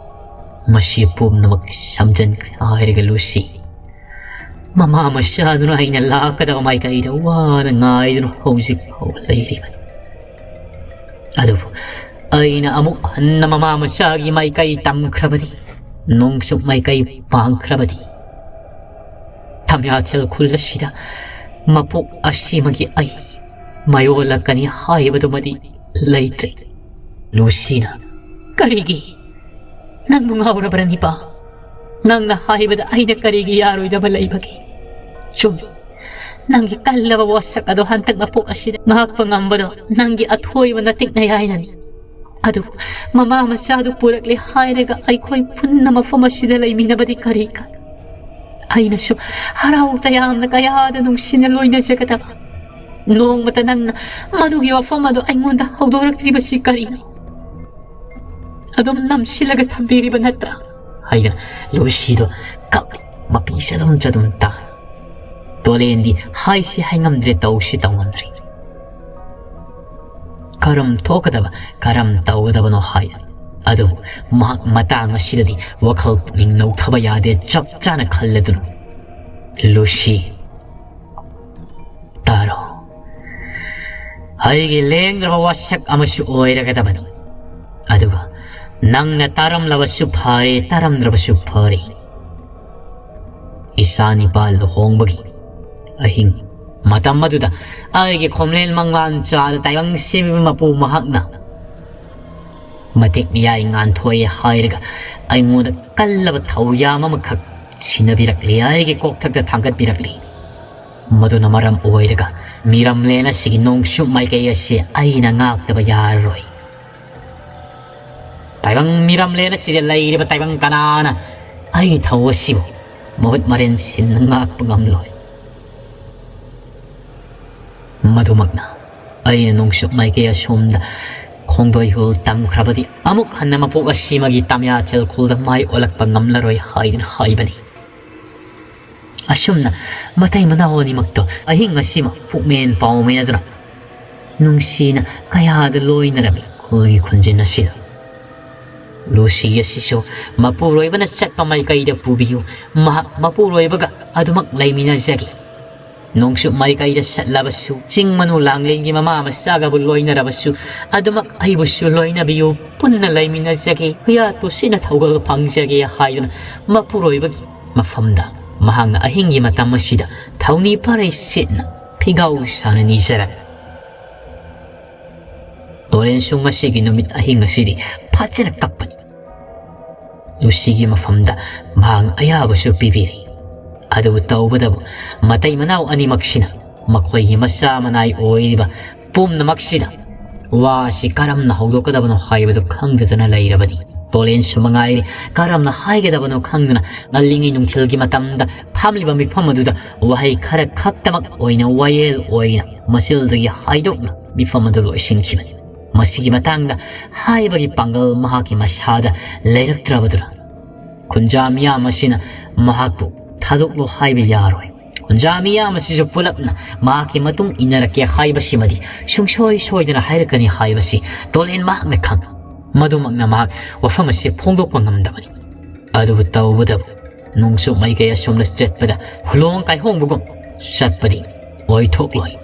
ꯃꯁꯤ ꯄꯨꯝꯅꯃꯛ ꯁꯝꯖꯟꯈ꯭ꯔꯦ ꯍꯥꯏꯔꯒ ꯂꯨꯁꯤ ꯃꯃꯥ ꯃꯆꯥꯗꯨꯅ ꯑꯩꯅ ꯂꯥꯛꯀꯗꯕ ꯃꯥꯏꯀꯩꯗ ꯋꯥꯅ ꯉꯥꯏꯗꯨꯅ ꯍꯧꯖꯤꯛ ꯐꯥꯎꯕ ꯂꯩꯔꯤꯕꯅꯤ꯫ ꯑꯗꯨꯕꯨ ꯑꯩꯅ ꯑꯃꯨꯛ ꯍꯟꯅ ꯃꯃꯥ ꯃꯆꯥꯒꯤ ꯃꯥꯏꯀꯩ ꯇꯝꯈ꯭ꯔꯕꯗꯤ, ꯅꯣꯡꯆꯨꯞ ꯃꯥꯏꯀꯩ ꯄꯥꯡꯈ꯭ꯔꯕꯗꯤ, ꯊꯝꯌꯥꯊꯦꯜ ꯈꯨꯜ ꯑꯁꯤꯗ ꯃꯄꯣꯛ ꯑꯁꯤꯃꯒꯤ ꯑꯩ ꯃꯥꯌꯣꯜꯂꯛꯀꯅꯤ ꯍꯥꯏꯕꯗꯨꯃꯗꯤ ꯂꯩꯇ꯭ꯔꯦ꯫ ꯂꯨꯁꯤꯅ, "ꯀꯔꯤꯒꯤ? ꯅꯪꯕꯨ ꯉꯥꯎꯔꯕ꯭ꯔꯅꯤꯄꯥ? ꯅꯪꯅ ꯍꯥꯏꯕꯗ ꯑꯩꯅ ꯀꯔꯤꯒꯤ ꯌꯥꯔꯣꯏꯗꯕ ꯂꯩꯕꯒꯦ? ꯆꯨꯝꯃꯤ, ꯅꯪꯒꯤ ꯀꯜꯂꯕ ꯋꯥꯁꯛ ꯑꯗꯣ ꯍꯟꯇꯛ ꯃꯄꯣꯛ ꯑꯁꯤꯗ ꯉꯥꯛꯄ ꯉꯝꯕꯗꯣ ꯅꯪꯒꯤ ꯑꯊꯣꯏꯕ ꯅꯇꯤꯛ ꯅꯌꯥꯏꯅꯅꯤ꯫ ꯑꯗꯨꯕꯨ ꯃꯃꯥ ꯃꯆꯥꯗꯨ ꯄꯨꯔꯛꯂꯦ ꯍꯥꯏꯔꯒ ꯑꯩꯈꯣꯏ ꯄꯨꯟꯅ ꯃꯐꯝ ꯑꯁꯤꯗ ꯂꯩꯃꯤꯟꯅꯕꯗꯤ ꯀꯔꯤ ꯀꯥꯏ? ꯑꯩꯅꯁꯨ ꯍꯔꯥꯎ ꯇꯌꯥꯝꯅ ꯀꯌꯥꯗ ꯅꯨꯡꯁꯤꯅ ꯂꯣꯏꯅꯖꯒꯗꯕ꯫ ꯅꯣꯡꯃꯇ ꯅꯪꯅ ꯃꯗꯨꯒꯤ ꯋꯥꯐꯝ ꯑꯗꯨ ꯑꯩꯉꯣꯟꯗ ꯍꯧꯗꯣꯔꯛꯇ꯭ꯔꯤꯕꯁꯤ ꯀꯔꯤꯅꯣ? ꯑꯗꯨꯝ ꯅꯝꯁꯤꯜꯂꯒ ꯊꯝꯕꯤꯔꯤꯕ ꯅꯠꯇ꯭ꯔꯥ?" ꯍꯥꯏꯗꯅ ꯂꯨꯁꯤꯗꯣ ꯀꯞꯂꯤ꯫ ꯃꯄꯤ ꯆꯗꯨꯝ ꯆꯗꯨꯝ ꯇꯥ꯫ ꯇꯣꯂꯦꯟꯗꯤ ꯍꯥꯏꯁꯤ ꯍꯥꯏꯉꯝꯗ꯭ꯔꯦ, ꯇꯧꯁꯤ ꯇꯧꯉꯝꯗ꯭ꯔꯦ꯫ ꯀꯔꯝ ꯊꯣꯛꯀꯗꯕ, ꯀꯔꯝ ꯇꯧꯒꯗꯕꯅꯣ ꯍꯥꯏ꯫ ꯑꯗꯨꯕꯨ ꯃꯍꯥꯛ ꯃꯇꯥꯡ ꯑꯁꯤꯗꯗꯤ ꯋꯥꯈꯜ ꯄꯨꯛꯅꯤꯡ ꯅꯧꯊꯕ ꯌꯥꯗꯦ꯫ ꯆꯞ ꯆꯥꯅ ꯈꯜꯂꯗꯨꯅ, "ꯂꯨꯁꯤ, ꯇꯥꯔꯣ꯫ ꯑꯩꯒꯤ ꯂꯦꯡꯗ꯭ꯔꯕ ꯋꯥꯁꯛ ꯑꯃꯁꯨ ꯑꯣꯏꯔꯒꯗꯕꯅꯤ꯫ ꯑꯗꯨꯒ ꯅꯪꯅ ꯇꯥꯔꯝꯂꯕꯁꯨ ꯐꯔꯦ, ꯇꯥꯔꯝꯗ꯭ꯔꯕꯁꯨ ꯐꯔꯦ꯫ ꯏꯆꯥ ꯅꯤꯄꯥ ꯂꯨꯍꯣꯡꯕꯒꯤ ꯑꯍꯤꯡ ꯃꯇꯝ ꯑꯗꯨꯗ ꯑꯩꯒꯤ ꯈꯣꯝꯂꯦꯟ ꯃꯪꯂꯥꯟ ꯆꯥꯗ ꯇꯥꯏꯕꯪ ꯁꯦꯝꯕꯤꯕ ꯃꯄꯨ ꯃꯍꯥꯛꯅ ꯃꯇꯤꯛ ꯃꯤꯌꯥꯏ ꯉꯥꯟꯊꯣꯛꯑꯦ ꯍꯥꯏꯔꯒ ꯑꯩꯉꯣꯟꯗ ꯀꯜꯂꯕ ꯊꯧꯌꯥꯝ ꯑꯃꯈꯛ ꯁꯤꯟꯅꯕꯤꯔꯛꯂꯤ, ꯑꯩꯒꯤ ꯀꯣꯛꯊꯛꯇ ꯊꯥꯡꯒꯠꯄꯤꯔꯛꯂꯤ꯫ ꯃꯗꯨꯅ ꯃꯔꯝ ꯑꯣꯏꯔꯒ ꯃꯤꯔꯝꯂꯦꯟ ꯑꯁꯤꯒꯤ ꯅꯣꯡꯆꯨꯞ ꯃꯥꯏꯀꯩ ꯑꯁꯤ ꯑꯩꯅ ꯉꯥꯛꯇꯕ ꯌꯥꯔꯔꯣꯏ꯫ ꯇꯥꯏꯕꯪ ꯃꯤꯔꯝꯂꯦꯟ ꯑꯁꯤꯗ ꯂꯩꯔꯤꯕ ꯇꯥꯏꯕꯪ ꯀꯅꯥꯅ ꯑꯩꯒꯤ ꯊꯧ ꯑꯁꯤꯕꯨ ꯃꯍꯨꯠ ꯃꯔꯦꯟ ꯁꯤꯟꯅ ꯉꯥꯛꯄ ꯉꯝꯂꯣꯏ꯫ ꯃꯗꯨꯃꯛꯅ ꯑꯩꯅ ꯅꯣꯡꯆꯨꯞ ꯃꯥꯏꯀꯩ ꯑꯁꯣꯝꯗ ꯈꯣꯡꯗꯣꯏ ꯍꯨꯜ ꯇꯝꯈ꯭ꯔꯕꯗꯤ ꯑꯃꯨꯛ ꯍꯟꯅ ꯃꯄꯣꯛ ꯑꯁꯤꯃꯒꯤ ꯇꯥꯃꯤꯌꯥ ꯊꯦꯜꯈꯨꯜꯗ ꯃꯥꯏ ꯑꯣꯜꯂꯛꯄ ꯉꯝꯂꯔꯣꯏ ꯍꯥꯏꯗꯨꯅ ꯍꯥꯏꯕꯅꯤ꯫ ꯑꯁꯨꯝꯅ ꯃꯇꯩ ꯃꯅꯥꯎ ꯑꯅꯤꯃꯛꯇꯣ ꯑꯍꯤꯡ ꯑꯁꯤꯃ ꯄꯨꯛꯃꯦꯟ ꯄꯥꯎꯃꯦꯟꯅꯗꯨꯅ ꯅꯨꯡꯁꯤꯅ ꯀꯌꯥꯗ ꯂꯣꯏꯅꯔꯝꯃꯤ ꯈꯨꯜꯒꯤ ꯈꯨꯟꯖꯤꯟ ꯑꯁꯤꯗ꯫ ꯂꯨꯁꯤ ꯑꯁꯤꯁꯨ ꯃꯄꯨꯔꯣꯏꯕꯅ ꯆꯠꯄ ꯃꯥꯏꯀꯩꯗ ꯄꯨꯕꯤꯌꯨ, ꯃꯍꯥꯛ ꯃꯄꯨꯔꯣꯏꯕꯒ ꯑꯗꯨꯃꯛ ꯂꯩꯃꯤꯟꯅꯖꯒꯦ꯫ ꯅꯣꯡꯆꯨꯞ ꯃꯥꯏꯀꯩꯗ ꯆꯠꯂꯕꯁꯨ, ꯆꯤꯡ ꯃꯅꯨ ꯂꯥꯡꯂꯦꯟꯒꯤ ꯃꯃꯥ ꯃꯆꯥꯒꯕꯨ ꯂꯣꯏꯅꯔꯕꯁꯨ, ꯑꯗꯨꯃꯛ ꯑꯩꯕꯨꯁꯨ ꯂꯣꯏꯅꯕꯤꯌꯨ, ꯄꯨꯟꯅ ꯂꯩꯃꯤꯟꯅꯖꯒꯦ, ꯍꯨꯌꯥ ꯇꯨꯁꯤꯅ ꯊꯧꯒꯜ ꯐꯪꯖꯒꯦ ꯍꯥꯏꯗꯨꯅ ꯃꯄꯨꯔꯣꯏꯕꯒꯤ ꯃꯐꯝꯗ ꯃꯍꯥꯛꯅ ꯑꯍꯤꯡꯒꯤ ꯃꯇꯝ ꯑꯁꯤꯗ ꯊꯧꯅꯤ ꯄꯔꯩ ꯁꯤꯠꯅ ꯐꯤꯒꯥꯎ ꯁꯥꯅ ꯅꯤꯖꯔꯝꯃꯤ꯫ ꯇꯣꯔꯦꯟꯁꯨ ꯉꯁꯤꯒꯤ ꯅꯨꯃꯤꯠ ꯑꯍꯤꯡ ꯑꯁꯤꯗꯤ ꯐꯖꯅ ꯀꯞꯄꯅꯤ꯫ ꯂꯨꯁꯤꯒꯤ ꯃꯐꯝꯗ ꯃꯍꯥꯛꯅ ꯑꯌꯥꯕꯁꯨ ꯄꯤꯕꯤꯔꯤ꯫ ꯑꯗꯨꯕꯨ ꯇꯧꯕꯗꯕꯨ ꯃꯇꯩ ꯃꯅꯥꯎ ꯑꯅꯤꯃꯛꯁꯤꯅ ꯃꯈꯣꯏꯒꯤ ꯃꯆꯥ ꯃꯅꯥꯏ ꯑꯣꯏꯔꯤꯕ ꯄꯨꯝꯅꯃꯛꯁꯤꯗ ꯋꯥ ꯑꯁꯤ ꯀꯔꯝꯅ ꯍꯧꯗꯣꯛꯀꯗꯕꯅꯣ ꯍꯥꯏꯕꯗꯨ ꯈꯪꯗꯗꯅ ꯂꯩꯔꯕꯅꯤ꯫ ꯇꯣꯂꯦꯟꯁꯨ ꯃꯉꯥꯏꯔꯦ, ꯀꯔꯝꯅ ꯍꯥꯏꯒꯗꯕꯅꯣ ꯈꯪꯗꯅ ꯉꯜꯂꯤꯉꯩ ꯅꯨꯡꯊꯤꯜꯒꯤ ꯃꯇꯝꯗ ꯐꯝꯂꯤꯕ ꯃꯤꯐꯝ ꯑꯗꯨꯗ ꯋꯥꯍꯩ ꯈꯔ ꯈꯛꯇꯃꯛ ꯑꯣꯏꯅ ꯋꯥꯌꯦꯜ ꯑꯣꯏꯅ ꯃꯆꯤꯜꯗꯒꯤ ꯍꯥꯏꯗꯣꯛꯅ ꯃꯤꯐꯝ ꯑꯗꯨ ꯂꯣꯏꯁꯤꯟꯈꯤꯕꯅꯤ꯫ ꯃꯁꯤꯒꯤ ꯃꯇꯥꯡꯗ ꯍꯥꯏꯕꯒꯤ ꯄꯥꯡꯒꯜ ꯃꯍꯥꯛꯀꯤ ꯃꯁꯥꯗ ꯂꯩꯔꯛꯇ꯭ꯔꯕꯗꯨꯅ ꯈꯨꯟꯖꯥ ꯃꯤꯌꯥꯝ ꯑꯁꯤꯅ ꯃꯍꯥꯛꯄꯨ ꯊꯥꯗꯣꯛꯂꯣ ꯍꯥꯏꯕ ꯌꯥꯔꯣꯏ꯫ ꯈꯨꯟꯖꯥ ꯃꯤꯌꯥꯝ ꯑꯁꯤꯁꯨ ꯄꯨꯂꯞꯅ ꯃꯍꯥꯛꯀꯤ ꯃꯇꯨꯡ ꯏꯟꯅꯔꯛꯀꯦ ꯍꯥꯏꯕꯁꯤꯃꯗꯤ ꯁꯨꯡꯁꯣꯏ ꯁꯣꯏꯗꯅ ꯍꯥꯏꯔꯛꯀꯅꯤ ꯍꯥꯏꯕꯁꯤ ꯇꯣꯂꯦꯟ ꯃꯍꯥꯛꯅ ꯈꯪ꯫ ꯃꯗꯨꯃꯛꯅ ꯃꯍꯥꯛ ꯋꯥꯐꯝ ꯑꯁꯤ ꯐꯣꯡꯗꯣꯛꯄ ꯉꯝꯗꯕꯅꯤ꯫ ꯑꯗꯨꯕꯨ ꯇꯧꯕꯗꯕꯨ ꯅꯣꯡꯆꯨꯞ ꯃꯥꯏꯀꯩ ꯑꯁꯣꯝꯗ ꯆꯠꯄꯗ ꯈꯨꯂꯣꯡ ꯀꯥꯏꯍꯣꯡꯕꯒꯨꯝ ꯆꯠꯄꯗꯤ ꯑꯣꯏꯊꯣꯛꯂꯣꯏ꯫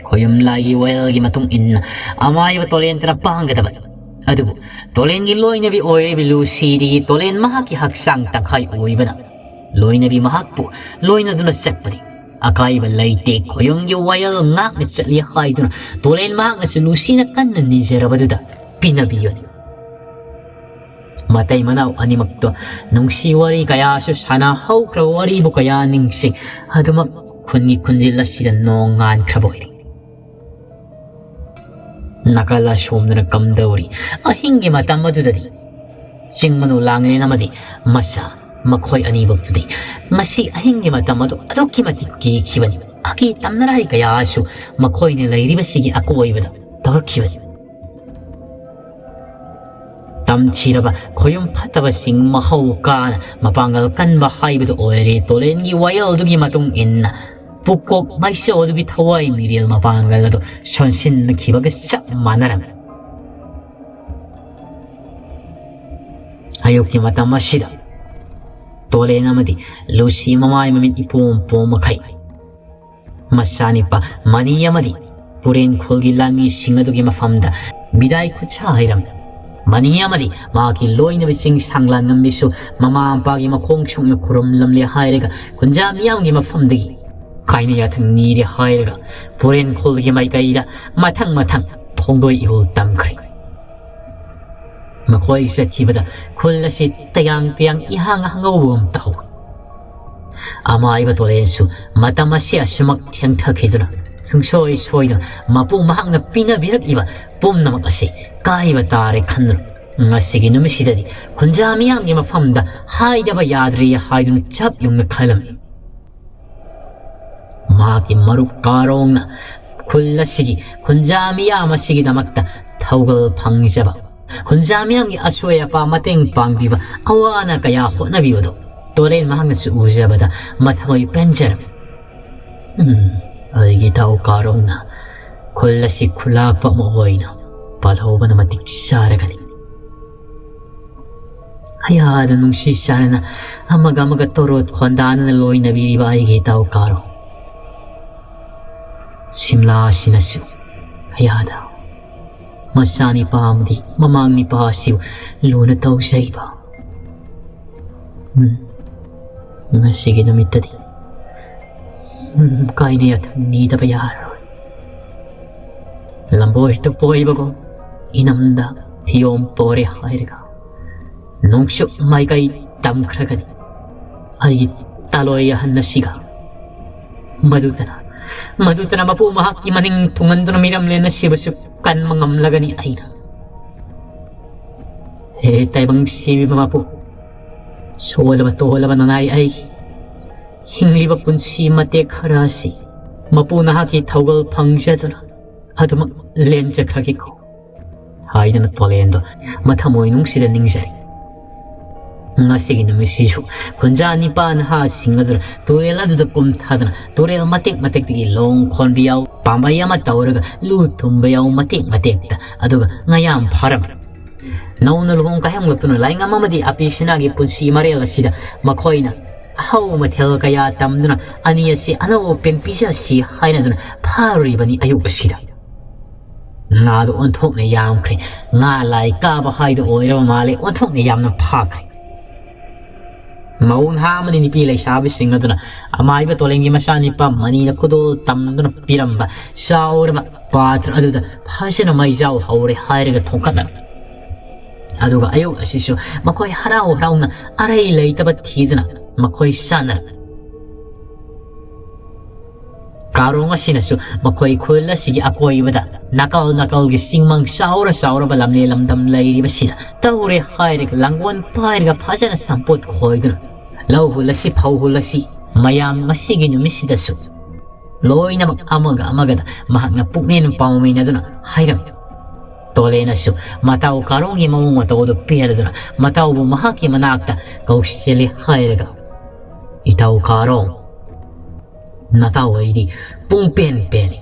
ꯈꯣꯌꯨꯝ ꯂꯥꯏꯒꯤ ꯋꯥꯌꯦꯜꯒꯤ ꯃꯇꯨꯡ ꯏꯟꯅ ꯑꯃꯥꯏꯕ ꯇꯣꯂꯦꯟꯇꯅ ꯄꯥꯡꯒꯗꯕꯅꯤ꯫ ꯑꯗꯨꯕꯨ ꯇꯣꯂꯦꯟꯒꯤ ꯂꯣꯏꯅꯕꯤ ꯑꯣꯏꯔꯤꯕꯤ ꯂꯨꯁꯤꯗꯤ ꯇꯣꯂꯦꯟ ꯃꯍꯥꯛꯀꯤ ꯍꯛꯆꯥꯡ ꯇꯪꯈꯥꯏ ꯑꯣꯏꯕꯅ ꯂꯣꯏꯅꯕꯤ ꯃꯍꯥꯛꯄꯨ ꯂꯣꯏꯅꯗꯨꯅ ꯆꯠꯄꯗꯤ ꯑꯀꯥꯏꯕ ꯂꯩꯇꯦ꯫ ꯈꯣꯌꯨꯝꯒꯤ ꯋꯥꯌꯦꯜ ꯉꯥꯛꯅ ꯆꯠꯂꯤ ꯍꯥꯏꯗꯨꯅ ꯇꯣꯂꯦꯟ ꯃꯍꯥꯛꯅꯁꯨ ꯂꯨꯁꯤꯅ ꯀꯟꯅ ꯅꯤꯖꯔꯕꯗꯨꯗ ꯄꯤꯅꯕꯤꯕꯅꯤ꯫ ꯃꯇꯩ ꯃꯅꯥꯎ ꯑꯅꯤꯃꯛꯇꯣ ꯅꯨꯡꯁꯤ ꯋꯥꯔꯤ ꯀꯌꯥꯁꯨ ꯁꯥꯟꯅꯍꯧꯈ꯭ꯔꯕ ꯋꯥꯔꯤꯕꯨ ꯀꯌꯥ ꯅꯤꯡꯁꯤꯡ꯫ ꯑꯗꯨꯃꯛ ꯈꯨꯟꯒꯤ ꯈꯨꯟꯖꯤꯜ ꯑꯁꯤꯗ ꯅꯣꯡ ꯉꯥꯟꯈ꯭ꯔꯕ ꯑꯣꯏꯔꯦ꯫ ꯅꯥꯀꯜ ꯑꯁꯣꯝꯗꯅ ꯀꯝꯗꯧꯔꯤ? ꯑꯍꯤꯡꯒꯤ ꯃꯇꯝ ꯑꯗꯨꯗꯗꯤ ꯆꯤꯡ ꯃꯅꯨ ꯂꯥꯡꯂꯦꯟ ꯑꯃꯗꯤ ꯃꯆꯥ, ꯃꯈꯣꯏ ꯑꯅꯤꯃꯛꯇꯨꯗꯤ ꯉꯁꯤ ꯑꯍꯤꯡꯒꯤ ꯃꯇꯝ ꯑꯗꯨ ꯑꯗꯨꯛꯀꯤ ꯃꯇꯤꯛ ꯀꯤꯈꯤꯕꯅꯤ꯫ ꯑꯀꯤ ꯇꯝꯅꯔꯥꯏ ꯀꯌꯥꯁꯨ ꯃꯈꯣꯏꯅ ꯂꯩꯔꯤꯕꯁꯤꯒꯤ ꯑꯀꯣꯏꯕꯗ ꯇꯧꯔꯛꯈꯤꯕꯅꯤ꯫ ꯇꯝꯊꯤꯔꯕ ꯈꯣꯌꯨꯝ ꯐꯠꯇꯕꯁꯤꯡ ꯃꯍꯧ ꯀꯥꯅ ꯃꯄꯥꯡꯒꯜ ꯀꯟꯕ ꯍꯥꯏꯕꯗꯨ ꯑꯣꯏꯔꯦ꯫ ꯇꯣꯂꯦꯟꯒꯤ ꯋꯥꯌꯦꯜꯗꯨꯒꯤ ꯃꯇꯨꯡ ꯏꯟꯅ ꯄꯨꯀꯣꯛ ꯃꯥꯏꯆꯧ ꯑꯗꯨꯒꯤ ꯊꯋꯥꯏ ꯃꯤꯔꯦꯜ ꯃꯄꯥꯡꯒꯜ ꯑꯗꯨ ꯁꯣꯟꯁꯤꯟꯅꯈꯤꯕꯒ ꯆꯞ ꯃꯥꯟꯅꯔꯝꯃꯤ꯫ ꯑꯌꯨꯛꯀꯤ ꯃꯇꯝ ꯑꯁꯤꯗ ꯇꯣꯂꯦꯟ ꯑꯃꯗꯤ ꯂꯨꯁꯤ ꯃꯃꯥꯏ ꯃꯃꯤꯠ ꯏꯄꯣꯝ ꯄꯣꯝ ꯃꯈꯩ ꯃꯆꯥꯅꯤꯄꯥ ꯃꯅꯤ ꯑꯃꯗꯤ ꯄꯨꯔꯦꯟ ꯈꯨꯜꯒꯤ ꯂꯥꯟꯃꯤꯁꯤꯡ ꯑꯗꯨꯒꯤ ꯃꯐꯝꯗ ꯕꯤꯗꯥꯏ ꯈꯨꯠꯁꯥ ꯍꯩꯔꯝꯃꯤ꯫ ꯃꯅꯤ ꯑꯃꯗꯤ ꯃꯍꯥꯛꯀꯤ ꯂꯣꯏꯅꯕꯤꯁꯤꯡ ꯁꯥꯡꯂꯥꯟ ꯉꯝꯕꯤꯁꯨ ꯃꯃꯥ ꯃꯄꯥꯒꯤ ꯃꯈꯣꯡ ꯁꯨꯡꯅ ꯈꯨꯔꯨꯝꯂꯝꯂꯦ ꯍꯥꯏꯔꯒ ꯈꯨꯟꯖꯥ ꯃꯤꯌꯥꯝꯒꯤ ꯃꯐꯝꯗꯒꯤ ꯀꯥꯏꯅ ꯌꯥꯊꯪ ꯅꯤꯔꯦ ꯍꯥꯏꯔꯒ ꯄꯨꯔꯦꯟ ꯈꯨꯜꯒꯤ ꯃꯥꯏꯀꯩꯗ ꯃꯊꯪ ꯃꯊꯪ ꯊꯣꯡꯗꯣꯏ ꯏꯍꯨꯜ ꯇꯝꯈ꯭ꯔꯦ꯫ ꯃꯈꯣꯏ ꯆꯠꯈꯤꯕꯗ ꯈꯨꯜ ꯑꯁꯤ ꯇꯌꯥꯡ ꯇꯌꯥꯡ ꯏꯍꯥꯡ ꯍꯥꯡꯍꯧꯕꯒꯨꯝ ꯇꯧꯏ꯫ ꯑꯃꯥꯏꯕ ꯇꯣꯂꯦꯟꯁꯨ ꯃꯇꯝ ꯑꯁꯤ ꯑꯁꯨꯃꯛ ꯊꯦꯡꯊꯈꯤꯗꯨꯅ ꯁꯨꯡꯁꯣꯏ ꯁꯣꯏꯗꯅ ꯃꯄꯨ ꯃꯍꯥꯛꯅ ꯄꯤꯅꯕꯤꯔꯛꯂꯤꯕ ꯄꯨꯝꯅꯃꯛ ꯑꯁꯤ ꯀꯥꯏꯕ ꯇꯥꯔꯦ ꯈꯟꯗꯨꯅ ꯉꯁꯤꯒꯤ ꯅꯨꯃꯤꯠꯁꯤꯗꯗꯤ ꯈꯨꯟꯖꯥ ꯃꯤꯌꯥꯝꯒꯤ ꯃꯐꯝꯗ ꯍꯥꯏꯗꯕ ꯌꯥꯗ꯭ꯔꯦ ꯍꯥꯏꯗꯨꯅ ꯆꯞ ꯌꯨꯡꯅ ꯈꯜꯂꯝꯃꯤ꯫ ꯃꯍꯥꯛꯀꯤ ꯃꯔꯨꯞ ꯀꯥꯔꯣꯡꯅ ꯈꯨꯜ ꯑꯁꯤꯒꯤ ꯈꯨꯟꯖꯥ ꯃꯤꯌꯥꯝ ꯑꯁꯤꯒꯤꯗꯃꯛꯇ ꯊꯧꯒꯜ ꯐꯪꯖꯕ, ꯈꯨꯟꯖꯥ ꯃꯤꯌꯥꯝꯒꯤ ꯑꯁꯣꯏ ꯑꯄꯥ ꯃꯇꯦꯡ ꯄꯥꯡꯕꯤꯕ, ꯑꯋꯥ ꯑꯅꯥ ꯀꯌꯥ ꯍꯣꯠꯅꯕꯤꯕꯗꯨ ꯇꯣꯔꯦꯟ ꯃꯍꯥꯛꯅꯁꯨ ꯎꯖꯕꯗ ꯃꯊꯃꯣꯏ ꯄꯦꯟꯖꯔꯝꯃꯤ꯫ ꯎꯝ, ꯑꯩꯒꯤ ꯏꯇꯥꯎ ꯀꯥꯔꯣꯡꯅ ꯈꯨꯜ ꯑꯁꯤ ꯈꯨꯂꯥꯛꯄ ꯑꯃ ꯑꯣꯏꯅ ꯄꯥꯜꯍꯧꯕꯅ ꯃꯇꯤꯛ ꯆꯥꯔꯒꯅꯤ꯫ ꯍꯌꯥꯗ ꯅꯨꯡꯁꯤ ꯆꯥꯟꯅꯅ ꯑꯃꯒ ꯑꯃꯒ ꯇꯣꯔꯣꯠ ꯈꯣꯟꯗꯥꯅꯅ ꯂꯣꯏꯅꯕꯤꯔꯤꯕ ꯑꯩꯒꯤ ꯏꯇꯥꯎ ꯀꯥꯔꯣ꯫ ꯁꯤꯝꯂꯥ ꯑꯁꯤꯅꯁꯨ ꯍꯌꯥꯗ ꯃꯆꯥ ꯅꯤꯄꯥ ꯑꯃꯗꯤ ꯃꯃꯥꯡ ꯅꯤꯄꯥ ꯑꯁꯤꯕꯨ ꯂꯨꯅ ꯇꯧꯖꯔꯤꯕ꯫ ꯎꯝ, ꯉꯁꯤꯒꯤ ꯅꯨꯃꯤꯠꯇꯗꯤ, ꯎꯝ, ꯀꯥꯏꯅ ꯌꯥꯊꯪ ꯅꯤꯗꯕ ꯌꯥꯔꯔꯣꯏ꯫ ꯂꯝꯕꯣꯏ ꯇꯨꯄꯣꯏꯕꯒꯨꯝ ꯏꯅꯝꯗ ꯐꯤꯌꯣꯝ ꯄꯣꯔꯦ ꯍꯥꯏꯔꯒ ꯅꯣꯡꯆꯨꯞ ꯃꯥꯏꯀꯩ ꯇꯝꯈ꯭ꯔꯒꯅꯤ꯫ ꯑꯩꯒꯤ ꯇꯥꯂꯣꯏ ꯑꯍꯟ ꯑꯁꯤꯒ ꯃꯗꯨꯇꯅ, ꯃꯗꯨꯇꯅ ꯃꯄꯨ ꯃꯍꯥꯛꯀꯤ ꯃꯅꯤꯡ ꯊꯨꯡꯍꯟꯗꯨꯅ ꯃꯤꯔꯝꯂꯦꯟ ꯑꯁꯤꯕꯨꯁꯨ ꯀꯟꯕ ꯉꯝꯂꯒꯅꯤ ꯑꯩꯅ꯫ ꯍꯦ ꯇꯥꯏꯕꯪ ꯁꯤꯕꯤꯕ ꯃꯄꯨ, ꯁꯣꯜꯂꯕ ꯇꯣꯜꯂꯕ ꯅꯅꯥꯏ ꯑꯩꯒꯤ ꯍꯤꯡꯂꯤꯕ ꯄꯨꯟꯁꯤ ꯃꯇꯦꯛ ꯈꯔ ꯑꯁꯤ ꯃꯄꯨ ꯅꯍꯥꯛꯀꯤ ꯊꯧꯒꯜ ꯐꯪꯖꯗꯨꯅ ꯑꯗꯨꯃꯛ ꯂꯦꯟꯖꯈ꯭ꯔꯒꯦꯀꯣ ꯍꯥꯏꯗꯅ ꯇꯣꯂꯦꯟꯗꯣ ꯃꯊꯃꯣꯏꯅꯨꯡꯁꯤꯗ ꯅꯤꯡꯖꯩ꯫ ꯉꯁꯤꯒꯤ ꯅꯨꯃꯤꯠꯁꯤꯁꯨ ꯈꯨꯟꯖꯥ ꯅꯤꯄꯥ ꯅꯍꯥꯁꯤꯡ ꯑꯗꯨꯅ ꯇꯨꯔꯦꯜ ꯑꯗꯨꯗ ꯀꯨꯝꯊꯗꯨꯅ ꯇꯨꯔꯦꯜ ꯃꯇꯦꯛ ꯃꯇꯦꯛꯇꯒꯤ ꯂꯣꯡ ꯈꯣꯟꯕ ꯌꯥꯎ, ꯄꯥꯝꯕꯩ ꯑꯃ ꯇꯧꯔꯒ ꯂꯨ ꯊꯨꯝꯕ ꯌꯥꯎ ꯃꯇꯦꯛ ꯃꯇꯦꯛꯇ, ꯑꯗꯨꯒ ꯉꯌꯥꯝ ꯐꯥꯔꯝꯃꯤ꯫ ꯅꯧꯅ ꯂꯨꯍꯣꯡ ꯀꯥꯏꯍꯣꯡꯂꯛꯇꯨꯅ ꯂꯥꯏꯉꯝ ꯑꯃꯗꯤ ꯑꯄꯤꯁꯤꯅꯥꯒꯤ ꯄꯨꯟꯁꯤ ꯃꯔꯦꯜ ꯑꯁꯤꯗ ꯃꯈꯣꯏꯅ ꯑꯍꯧ ꯃꯊꯦꯜ ꯀꯌꯥ ꯇꯝꯗꯨꯅ ꯑꯅꯤ ꯑꯁꯤ ꯑꯅꯧꯕ ꯄꯦꯟ ꯄꯤꯖꯁꯤ ꯍꯥꯏꯅꯗꯨꯅ ꯐꯥꯔꯨꯔꯤꯕꯅꯤ ꯑꯌꯨꯛ ꯑꯁꯤꯗ꯫ ꯉꯥꯗꯣ ꯑꯣꯟꯊꯣꯛꯅ ꯌꯥꯝꯈ꯭ꯔꯦ꯫ ꯉꯥ ꯂꯥꯏ ꯀꯥꯕ ꯍꯥꯏꯗꯣ ꯑꯣꯏꯔꯕ ꯃꯥꯜꯂꯦ, ꯑꯣꯟꯊꯣꯛꯅ ꯌꯥꯝꯅ ꯐꯥꯈ꯭ꯔꯦ꯫ ꯃꯧ ꯅꯍꯥ ꯑꯃꯗꯤ ꯅꯨꯄꯤ ꯂꯩꯁꯥꯕꯤꯁꯤꯡ ꯑꯗꯨꯅ ꯑꯃꯥꯏꯕ ꯇꯣꯂꯦꯟꯒꯤ ꯃꯆꯥꯅꯤꯄꯥ ꯃꯅꯤꯅ ꯈꯨꯗꯣꯜ ꯇꯝꯗꯨꯅ ꯄꯤꯔꯝꯕ ꯆꯥꯎꯔꯕ ꯄꯥꯇ꯭ꯔ ꯑꯗꯨꯗ ꯐꯖꯅ ꯃꯩꯖꯥꯎ ꯍꯧꯔꯦ ꯍꯥꯏꯔꯒ ꯊꯣꯡꯀꯠꯂꯝꯃꯤ꯫ ꯑꯗꯨꯒ ꯑꯌꯨꯛ ꯑꯁꯤꯁꯨ ꯃꯈꯣꯏ ꯍꯔꯥꯎ ꯍꯔꯥꯎꯅ ꯑꯔꯩ ꯂꯩꯇꯕ ꯊꯤꯗꯨꯅ ꯃꯈꯣꯏ ꯆꯥꯟꯅꯔꯝꯃꯤ꯫ ꯀꯥꯔꯣꯡ ꯑꯁꯤꯅꯁꯨ ꯃꯈꯣꯏ ꯈꯨꯜ ꯑꯁꯤꯒꯤ ꯑꯀꯣꯏꯕꯗ ꯅꯥꯀꯜ ꯅꯥꯀꯜꯒꯤ ꯆꯤꯡꯃꯥꯡ ꯆꯥꯎꯔ ꯆꯥꯎꯔꯕ ꯂꯝꯂꯦ ꯂꯝꯗꯝ ꯂꯩꯔꯤꯕꯁꯤꯗ ꯇꯧꯔꯦ ꯍꯥꯏꯔꯒ ꯂꯥꯡꯒꯣꯜ ꯄꯥꯏꯔꯒ ꯐꯖꯅ ꯁꯝꯄꯣꯠ ꯈꯣꯏꯗꯨꯅ ꯂꯧ ꯍꯨꯜꯂꯁꯤ, ꯐꯧ ꯍꯨꯜꯂꯁꯤ, ꯃꯌꯥꯝ ꯉꯁꯤꯒꯤ ꯅꯨꯃꯤꯠꯁꯤꯗꯁꯨ ꯂꯣꯏꯅꯃꯛ ꯑꯃꯒ ꯑꯃꯒꯗ ꯃꯍꯥꯛꯅ ꯄꯨꯛꯃꯦꯟ ꯄꯥꯎꯃꯤꯟꯅꯗꯨꯅ ꯍꯥꯏꯔꯝꯃꯤ꯫ ꯇꯣꯂꯦꯅꯁꯨ ꯃꯇꯥꯎ ꯀꯥꯔꯣꯡꯒꯤ ꯃꯑꯣꯡ ꯃꯇꯧ ꯑꯗꯨ ꯄꯦꯜꯂꯗꯨꯅ ꯃꯇꯥꯎꯕꯨ ꯃꯍꯥꯛꯀꯤ ꯃꯅꯥꯛꯇ ꯀꯧꯁꯤꯜꯂꯤ ꯍꯥꯏꯔꯒ, "ꯏꯇꯥꯎ ꯀꯥꯔꯣꯡ, ꯅꯇꯥꯎ ꯑꯩꯗꯤ ꯄꯨꯡ ꯄꯦꯟ ꯄꯦꯜꯂꯤ꯫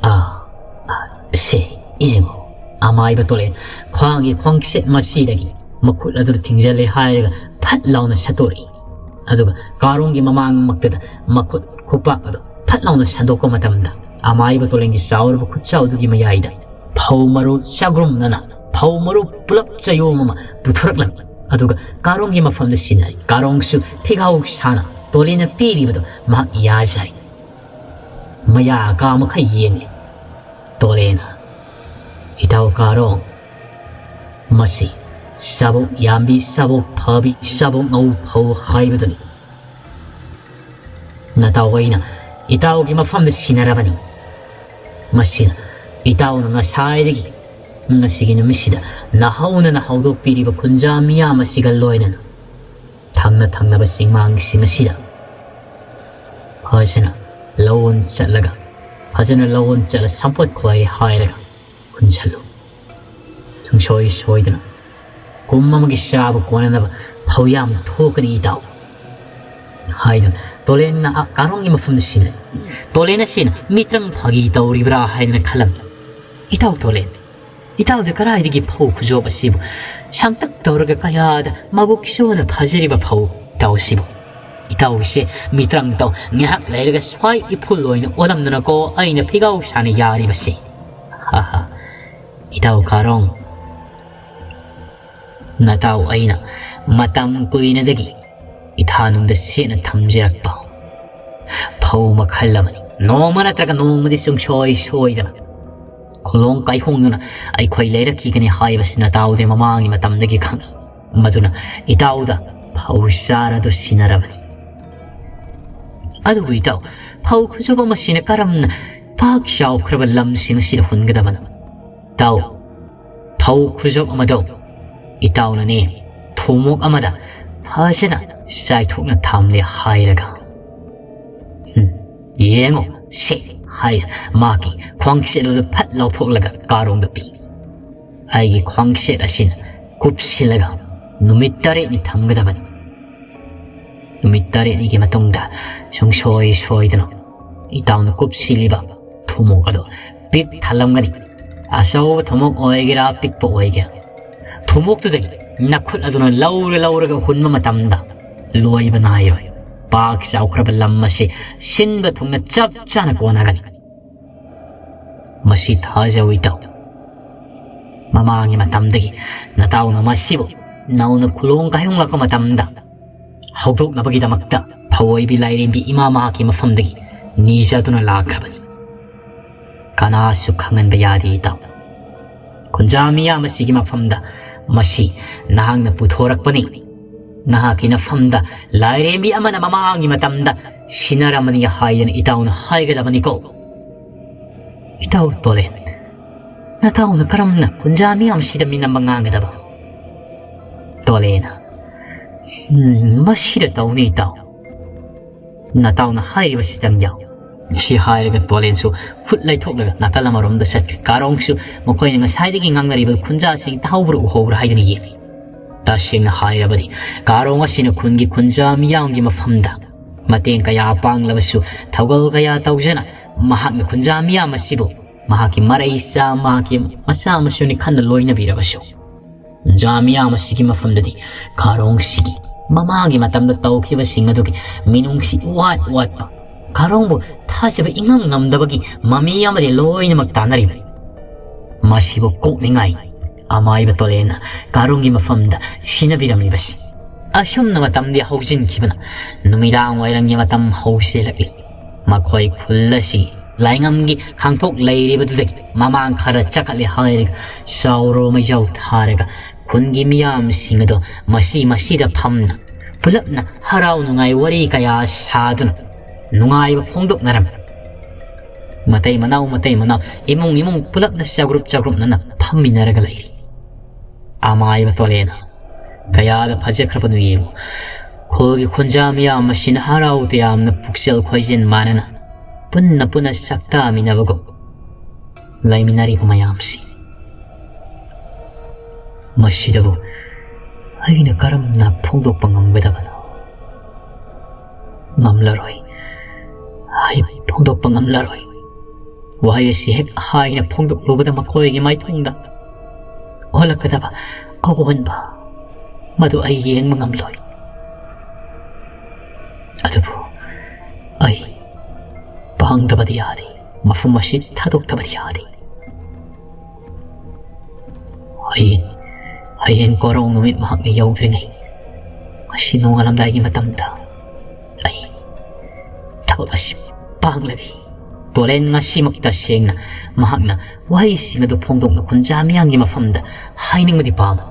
ꯑꯥ, ꯑꯥ, ꯁꯦ, ꯌꯦꯡꯉꯨ꯫" ꯑꯃꯥꯏꯕ ꯇꯣꯂꯦꯟ ꯈ꯭ꯋꯥꯡꯒꯤ ꯈ꯭ꯋꯥꯡꯁꯦꯠ ꯃꯁꯤꯗꯒꯤ ꯃꯈꯨꯠ ꯑꯗꯨ ꯊꯤꯡꯖꯤꯜꯂꯦ ꯍꯥꯏꯔꯒ ꯐꯠ ꯂꯥꯎꯅ ꯁꯠꯇꯣꯔꯛꯏ꯫ ꯑꯗꯨꯒ ꯀꯥꯔꯣꯡꯒꯤ ꯃꯃꯥꯡꯃꯛꯇꯗ ꯃꯈꯨꯠ ꯈꯨꯄꯥꯛ ꯑꯗꯨ ꯐꯠ ꯂꯥꯎꯅ ꯁꯟꯗꯣꯛꯄ ꯃꯇꯝꯗ, ꯑꯃꯥꯏꯕ ꯇꯣꯂꯦꯟꯒꯤ ꯆꯥꯎꯔꯕ ꯈꯨꯠꯆꯥꯎꯗꯨꯒꯤ ꯃꯌꯥꯏꯗ ꯐꯧ ꯃꯔꯨ ꯆꯥꯒ꯭ꯔꯨꯝꯅꯅ ꯐꯧ ꯃꯔꯨ ꯄꯨꯂꯞ ꯆꯌꯣꯝ ꯑꯃ ꯄꯨꯊꯣꯔꯛꯂꯝꯃꯤ꯫ ꯑꯗꯨꯒ ꯀꯥꯔꯣꯡꯒꯤ ꯃꯐꯝꯗ ꯁꯤꯟꯅꯔꯤ꯫ ꯀꯥꯔꯣꯡꯁꯨ ꯐꯤꯒꯥꯎ ꯁꯥꯅ ꯇꯣꯂꯦꯟꯅ ꯄꯤꯔꯤꯕꯗꯨ ꯃꯍꯥꯛ ꯌꯥꯖꯔꯤ꯫ ꯃꯌꯥ ꯀꯥ ꯃꯈꯩ ꯌꯦꯡꯂꯤ꯫ ꯇꯣꯂꯦꯟꯅ, "ꯏꯇꯥꯎ ꯀꯥꯔꯣꯡ, ꯃꯁꯤ ꯆꯥꯕꯣꯛ ꯌꯥꯝꯕꯤ, ꯆꯥꯕꯣꯛ ꯐꯕꯤ, ꯆꯥꯕꯣꯛ ꯉꯧ ꯐꯧ ꯍꯥꯏꯕꯗꯨꯅꯤ꯫ ꯅꯇꯥꯎ ꯑꯩꯅ ꯏꯇꯥꯎꯒꯤ ꯃꯐꯝꯗ ꯁꯤꯟꯅꯔꯕꯅꯤ꯫ ꯃꯁꯤꯅ ꯏꯇꯥꯎꯅ ꯉꯁꯥꯏꯗꯒꯤ ꯉꯁꯤꯒꯤ ꯅꯨꯃꯤꯠꯁꯤꯗ ꯅꯍꯧꯅꯅ ꯍꯧꯗꯣꯛꯄꯤꯔꯤꯕ ꯈꯨꯟꯖꯥ ꯃꯤꯌꯥꯝ ꯑꯁꯤꯒ ꯂꯣꯏꯅꯅ ꯊꯪꯅ ꯊꯪꯅꯕ ꯆꯤꯡꯃꯥꯡꯁꯤꯡ ꯑꯁꯤꯗ ꯐꯖꯅ ꯂꯧꯑꯣꯟ ꯆꯠꯂꯒ, ꯐꯖꯅ ꯂꯧꯑꯣꯟ ꯆꯠꯂ ꯁꯝꯄꯣꯠ ꯈꯣꯏ ꯍꯥꯏꯔꯒ ꯍꯨꯟꯁꯜꯂꯨ꯫ ꯁꯨꯡꯁꯣꯏ ꯁꯣꯏꯗꯅ ꯀꯨꯝ ꯑꯃꯒꯤ ꯆꯥꯕ ꯀꯣꯟꯅꯅꯕ ꯐꯧ ꯌꯥꯝ ꯊꯣꯛꯀꯅꯤ ꯏꯇꯥꯎ꯫ ꯍꯥꯏꯗꯨꯅ ꯇꯣꯂꯦꯟꯅ ꯑ-, ꯀꯥꯔꯣꯡꯒꯤ ꯃꯐꯝꯗ ꯁꯤꯟꯅꯩ꯫ ꯇꯣꯂꯦꯟ ꯑꯁꯤꯅ ꯃꯤꯇ꯭ꯔꯪ ꯐꯥꯒꯤ ꯇꯧꯔꯤꯕ꯭ꯔꯥ ꯍꯥꯏꯗꯅ ꯈꯜꯂꯝꯃꯤ꯫ "ꯏꯇꯥꯎ ꯇꯣꯂꯦꯟ, ꯏꯇꯥꯎꯗꯤ ꯀꯗꯥꯏꯗꯒꯤ ꯐꯧ ꯈꯨꯖꯣꯞ ꯑꯁꯤꯕꯨ ꯁꯥꯡꯇꯛ ꯇꯧꯔꯒ ꯀꯌꯥꯗ ꯃꯕꯨꯛ ꯁꯣꯟꯅ ꯐꯥꯖꯔꯤꯕ ꯐꯧ ꯏꯇꯥꯎ ꯑꯁꯤꯕꯨ? ꯏꯇꯥꯎꯒꯤꯁꯦ ꯃꯤꯇ꯭ꯔꯪ ꯇꯧ, ꯉꯥꯏꯍꯥꯛ ꯂꯩꯔꯒ ꯁ꯭ꯋꯥꯏ ꯏꯐꯨꯜ ꯑꯣꯏꯅ ꯑꯣꯜꯂꯝꯗꯅꯀꯣ ꯑꯩꯅ ꯐꯤꯒꯥꯎ ꯁꯥꯅ ꯌꯥꯔꯤꯕꯁꯤ"꯫ ꯍꯥ ꯍꯥ꯫ ꯏꯇꯥꯎ ꯀꯥꯔꯣꯡ, ꯅꯇꯥꯎ ꯑꯩꯅ ꯃꯇꯝ ꯀꯨꯏꯅꯗꯒꯤ ꯏꯊꯥꯅꯨꯡꯗ ꯁꯦꯠꯅ ꯊꯝꯖꯔꯛꯄ ꯐꯧ ꯃꯈꯜ ꯑꯃꯅꯤ꯫ ꯅꯣꯡꯃ ꯅꯠꯇ꯭ꯔꯒ ꯅꯣꯡꯃꯗꯤ ꯁꯨꯡꯁꯣꯏ ꯁꯣꯏꯗꯅ ꯈꯨꯂꯣꯡ ꯀꯥꯏꯍꯣꯡꯗꯨꯅ ꯑꯩꯈꯣꯏ ꯂꯩꯔꯛꯈꯤꯒꯅꯤ ꯍꯥꯏꯕꯁꯤ ꯅꯇꯥꯎꯗꯤ ꯃꯃꯥꯡꯒꯤ ꯃꯇꯝꯗꯒꯤ ꯈꯪꯏ꯫ ꯃꯗꯨꯅ ꯏꯇꯥꯎꯗ ꯐꯧ ꯆꯥꯔ ꯑꯗꯨ ꯁꯤꯟꯅꯔꯕꯅꯤ꯫ ꯑꯗꯨꯕꯨ ꯏꯇꯥꯎ, ꯐꯧ ꯈꯨꯖꯣꯞ ꯑꯃ ꯁꯤꯅ ꯀꯔꯝꯅ ꯄꯥꯛ ꯆꯥꯎꯈ꯭ꯔꯕ ꯂꯝꯁꯤꯡ ꯑꯁꯤꯗ ꯍꯨꯟꯒꯗꯕꯅꯣ? ꯇꯥꯎ, ꯐꯧ ꯈꯨꯖꯣꯞ ꯑꯃꯗꯣ ꯏꯇꯥꯎꯅꯅꯦ ꯊꯨꯝꯃꯣꯛ ꯑꯃꯗ ꯐꯖꯅ ꯆꯥꯏꯊꯣꯛꯅ ꯊꯝꯂꯦ ꯍꯥꯏꯔꯒ, "ꯎꯝ, ꯌꯦꯡꯉꯣ ꯁꯦ" ꯍꯥꯏꯅ ꯃꯥꯒꯤ ꯈ꯭ꯋꯥꯡꯆꯦꯠ ꯑꯗꯨ ꯐꯠ ꯂꯧꯊꯣꯛꯂꯒ ꯀꯥꯔꯣꯡꯗ ꯄꯤ꯫ "ꯑꯩꯒꯤ ꯈ꯭ꯋꯥꯡꯆꯦꯠ ꯑꯁꯤꯅ ꯀꯨꯞꯁꯤꯜꯂꯒ ꯅꯨꯃꯤꯠ ꯇꯔꯦꯠꯅꯤ ꯊꯝꯒꯗꯕꯅꯤ꯫ ꯅꯨꯃꯤꯠ ꯇꯔꯦꯠꯅꯤꯒꯤ ꯃꯇꯨꯡꯗ ꯁꯨꯡꯁꯣꯏ ꯁꯣꯏꯗꯅ ꯏꯇꯥꯎꯅ ꯀꯨꯞꯁꯤꯜꯂꯤꯕ ꯊꯨꯝꯃꯣꯛ ꯑꯗꯨ ꯄꯤꯛ ꯊꯜꯂꯝꯒꯅꯤ꯫ ꯑꯆꯧꯕ ꯊꯨꯝꯃꯣꯛ ꯑꯣꯏꯒꯦꯔꯥ, ꯑꯄꯤꯛꯄ ꯑꯣꯏꯒꯦꯔꯥ, ꯊꯨꯝꯃꯣꯛꯇꯨꯗꯒꯤ ꯅꯈꯨꯠ ꯑꯗꯨꯅ ꯂꯧꯔ ꯂꯧꯔꯒ ꯍꯨꯟꯕ ꯃꯇꯝꯗ ꯂꯣꯏꯕ ꯅꯥꯏꯔꯣꯏ꯫ ꯄꯥꯛ ꯆꯥꯎꯈ꯭ꯔꯕ ꯂꯝ ꯑꯁꯤ ꯁꯤꯟꯕ ꯊꯨꯡꯅ ꯆꯞ ꯆꯥꯅ ꯀꯣꯟꯅꯒꯅꯤ꯫ ꯃꯁꯤ ꯊꯥꯖꯧ ꯏꯇꯥꯎ꯫ ꯃꯃꯥꯡꯒꯤ ꯃꯇꯝꯗꯒꯤ ꯅꯇꯥꯎꯅ ꯃꯁꯤꯕꯨ ꯅꯧꯅ ꯈꯨꯂꯣꯡ ꯀꯥꯏꯍꯣꯡꯂꯛꯄ ꯃꯇꯝꯗ ꯍꯧꯗꯣꯛꯅꯕꯒꯤꯗꯃꯛꯇ ꯐꯧꯑꯣꯏꯕꯤ ꯂꯥꯏꯔꯦꯝꯕꯤ ꯏꯃꯥ ꯃꯍꯥꯛꯀꯤ ꯃꯐꯝꯗꯒꯤ ꯅꯤꯖꯗꯨꯅ ꯂꯥꯛꯈ꯭ꯔꯕꯅꯤ꯫ ꯀꯅꯥꯁꯨ ꯈꯪꯍꯟꯕ ꯌꯥꯗꯦ ꯏꯇꯥꯎ꯫ ꯈꯨꯟꯖꯥ ꯃꯤꯌꯥꯝ ꯑꯁꯤꯒꯤ ꯃꯐꯝꯗ ꯃꯁꯤ ꯅꯍꯥꯛꯅ ꯄꯨꯊꯣꯔꯛꯄꯅꯤ꯫ ꯅꯍꯥꯛꯀꯤ ꯅꯐꯝꯗ ꯂꯥꯏꯔꯦꯝꯕꯤ ꯑꯃꯅ ꯃꯃꯥꯡꯒꯤ ꯃꯇꯝꯗ ꯁꯤꯟꯅꯔꯝꯃꯅꯤ ꯍꯥꯏꯗꯅ ꯏꯇꯥꯎꯅ ꯍꯥꯏꯒꯗꯕꯅꯤꯀꯣ꯫ ꯏꯇꯥꯎ ꯇꯣꯂꯦꯟ, ꯅꯇꯥꯎꯅ ꯀꯔꯝꯅ ꯀꯨꯟꯖꯥ ꯃꯤꯌꯥꯝꯁꯤꯗ ꯃꯤꯅꯝꯕ ꯉꯥꯡꯒꯗꯕ? ꯇꯣꯂꯦꯟ, "ꯎꯝ, ꯃꯁꯤꯗ ꯇꯧꯅꯤ ꯏꯇꯥꯎ꯫ ꯅꯇꯥꯎꯅ ꯍꯥꯏꯔꯤꯕꯁꯤꯗꯪ ꯌꯥꯎ꯫" ꯁꯤ ꯍꯥꯏꯔꯒ ꯇꯣꯂꯦꯟꯁꯨ ꯍꯨꯠ ꯂꯩꯊꯣꯛꯂꯒ ꯅꯥꯀꯜ ꯑꯃꯔꯣꯝꯗ ꯆꯠꯈ꯭ꯔꯦ꯫ ꯀꯥꯔꯣꯡꯁꯨ ꯃꯈꯣꯏꯅ ꯉꯁꯥꯏꯗꯒꯤ ꯉꯥꯡꯅꯔꯤꯕ ꯈꯨꯟꯖꯥꯁꯤꯡ ꯇꯥꯍꯧꯕ꯭ꯔꯥ ꯎꯍꯧꯕ꯭ꯔꯥ ꯍꯥꯏꯗꯨꯅ ꯌꯦꯡꯂꯤ꯫ ꯇꯁꯦꯡꯅ ꯍꯥꯏꯔꯕꯗꯤ ꯀꯥꯔꯣꯡ ꯑꯁꯤꯅ ꯈꯨꯟꯒꯤ ꯈꯨꯟꯖꯥ ꯃꯤꯌꯥꯝꯒꯤ ꯃꯐꯝꯗ ꯃꯇꯦꯡ ꯀꯌꯥ ꯄꯥꯡꯂꯕꯁꯨ, ꯊꯧꯒꯜ ꯀꯌꯥ ꯇꯧꯖꯅ ꯃꯍꯥꯛꯅ ꯈꯨꯟꯖꯥ ꯃꯤꯌꯥꯝ ꯑꯁꯤꯕꯨ ꯃꯍꯥꯛꯀꯤ ꯃꯔꯩꯆꯥ, ꯃꯍꯥꯛꯀꯤ ꯃꯆꯥ ꯃꯁꯨꯅꯤ ꯈꯟꯅ ꯂꯣꯏꯅꯕꯤꯔꯕꯁꯨ, ꯈꯨꯟꯖꯥ ꯃꯤꯌꯥꯝ ꯑꯁꯤꯒꯤ ꯃꯐꯝꯗꯗꯤ ꯀꯥꯔꯣꯡꯁꯤꯒꯤ ꯃꯃꯥꯡꯒꯤ ꯃꯇꯝꯗ ꯇꯧꯈꯤꯕꯁꯤꯡ ꯑꯗꯨꯒꯤ ꯃꯤꯅꯨꯡꯁꯤ ꯏꯋꯥꯠ ꯋꯥꯠꯄ, ꯀꯥꯔꯣꯡꯕꯨ ꯊꯥꯖꯕ ꯏꯉꯝ ꯉꯝꯗꯕꯒꯤ ꯃꯃꯤ ꯑꯃꯗꯤ ꯂꯣꯏꯅꯃꯛ ꯇꯥꯟꯅꯔꯤꯕꯅꯤ꯫ ꯃꯁꯤꯕꯨ ꯀꯣꯛꯅꯤꯡꯉꯥꯏꯅꯤ ꯑꯃꯥꯏꯕ ꯇꯣꯂꯦꯟꯅ ꯀꯥꯔꯣꯡꯒꯤ ꯃꯐꯝꯗ ꯁꯤꯟꯅꯕꯤꯔꯝꯂꯤꯕꯁꯤ꯫ ꯑꯁꯨꯝꯅ ꯃꯇꯝꯗꯤ ꯍꯧꯖꯤꯟꯈꯤꯕꯅ ꯅꯨꯃꯤꯗꯥꯡ ꯋꯥꯏꯔꯝꯒꯤ ꯃꯇꯝ ꯍꯧꯁꯤꯜꯂꯛꯂꯤ꯫ ꯃꯈꯣꯏ ꯈꯨꯜ ꯑꯁꯤꯒꯤ ꯂꯥꯏꯉꯝꯒꯤ ꯈꯥꯡꯄꯣꯛ ꯂꯩꯔꯤꯕꯗꯨꯗꯒꯤ ꯃꯃꯥꯡ ꯈꯔ ꯆꯈꯠꯂꯦ ꯍꯥꯏꯔꯒ ꯆꯥꯎꯔꯕ ꯃꯩꯖꯥꯎ ꯊꯥꯔꯒ ꯈꯨꯟꯒꯤ ꯃꯤꯌꯥꯝꯁꯤꯡ ꯑꯗꯨ ꯃꯁꯤ ꯃꯁꯤꯗ ꯐꯝꯅ ꯄꯨꯂꯞꯅ ꯍꯔꯥꯎ ꯅꯨꯡꯉꯥꯏ ꯋꯥꯔꯤ ꯀꯌꯥ ꯁꯥꯗꯨꯅ ꯅꯨꯡꯉꯥꯏꯕ ꯐꯣꯡꯗꯣꯛꯅꯔꯝꯃꯤ꯫ ꯃꯇꯩ ꯃꯅꯥꯎ, ꯃꯇꯩ ꯃꯅꯥꯎ, ꯏꯃꯨꯡ ꯏꯃꯨꯡ ꯄꯨꯂꯞꯅ ꯆꯒ꯭ꯔꯨꯞ ꯆꯒ꯭ꯔꯨꯞꯅꯅ ꯐꯝꯃꯤꯟꯅꯔꯒ ꯂꯩꯔꯤ꯫ ꯑꯃꯥꯏꯕ ꯇꯣꯂꯦꯟ, ꯀꯌꯥꯗ ꯐꯖꯈ꯭ꯔꯕꯅꯣ ꯌꯦꯡꯉꯨ꯫ ꯈꯨꯜꯒꯤ ꯈꯨꯟꯖꯥ ꯃꯤꯌꯥꯝ ꯑꯁꯤꯅ ꯍꯔꯥꯎ ꯇꯌꯥꯝꯅ ꯄꯨꯛꯆꯦꯜ ꯈꯣꯏꯖꯦꯜ ꯃꯥꯟꯅꯅ ꯄꯨꯟꯅ ꯄꯨꯟꯅ ꯁꯛꯇꯥꯃꯤꯟꯅꯕꯒꯨꯝ ꯂꯩꯃꯤꯟꯅꯔꯤꯕ ꯃꯌꯥꯝꯁꯤ꯫ ꯃꯁꯤꯗꯕꯨ ꯑꯩꯅ ꯀꯔꯝꯅ ꯐꯣꯡꯗꯣꯛꯄ ꯉꯝꯒꯗꯕꯅꯣ? ꯉꯝꯂꯔꯣꯏ꯫ ꯑꯩ ꯐꯣꯡꯗꯣꯛꯄ ꯉꯝꯂꯔꯣꯏ꯫ ꯋꯥꯍꯩ ꯑꯁꯤ ꯍꯦꯛ ꯍꯥꯏꯅ ꯐꯣꯡꯗꯣꯛꯂꯨꯕꯗ ꯃꯈꯣꯏꯒꯤ ꯃꯥꯏꯊꯣꯡꯗ ꯑꯣꯜꯂꯛꯀꯗꯕ ꯑꯑꯣꯟꯕ ꯃꯗꯨ ꯑꯩ ꯌꯦꯡꯕ ꯉꯝꯂꯣꯏ꯫ ꯑꯗꯨꯕꯨ ꯑꯩ ꯄꯥꯡꯗꯕꯗꯤ ꯌꯥꯗꯦ꯫ ꯃꯐꯝ ꯑꯁꯤ ꯊꯥꯗꯣꯛꯇꯕꯗꯤ ꯌꯥꯗꯦ꯫ ꯍꯌꯦꯡ, ꯍꯌꯦꯡ ꯀꯣꯔꯧ ꯅꯨꯃꯤꯠ ꯃꯍꯥꯛꯅ ꯌꯧꯗ꯭ꯔꯤꯉꯩ, ꯉꯁꯤ ꯅꯣꯡꯉꯥꯜꯂꯝꯗꯥꯏꯒꯤ ꯃꯇꯝꯗ ꯑꯩ ꯊꯕꯛ ꯑꯁꯤ ꯄꯥꯡꯂꯒꯦ꯫ ꯇꯣꯂꯦꯟ ꯉꯁꯤꯃꯛ ꯇꯁꯦꯡꯅ ꯃꯍꯥꯛꯅ ꯋꯥꯍꯩꯁꯤꯡ ꯑꯗꯨ ꯐꯣꯡꯗꯣꯛꯅ ꯈꯨꯟꯖꯥ ꯃꯤꯌꯥꯝꯒꯤ ꯃꯐꯝꯗ ꯍꯥꯏꯅꯤꯡꯕꯗꯤ ꯄꯥꯝꯕ,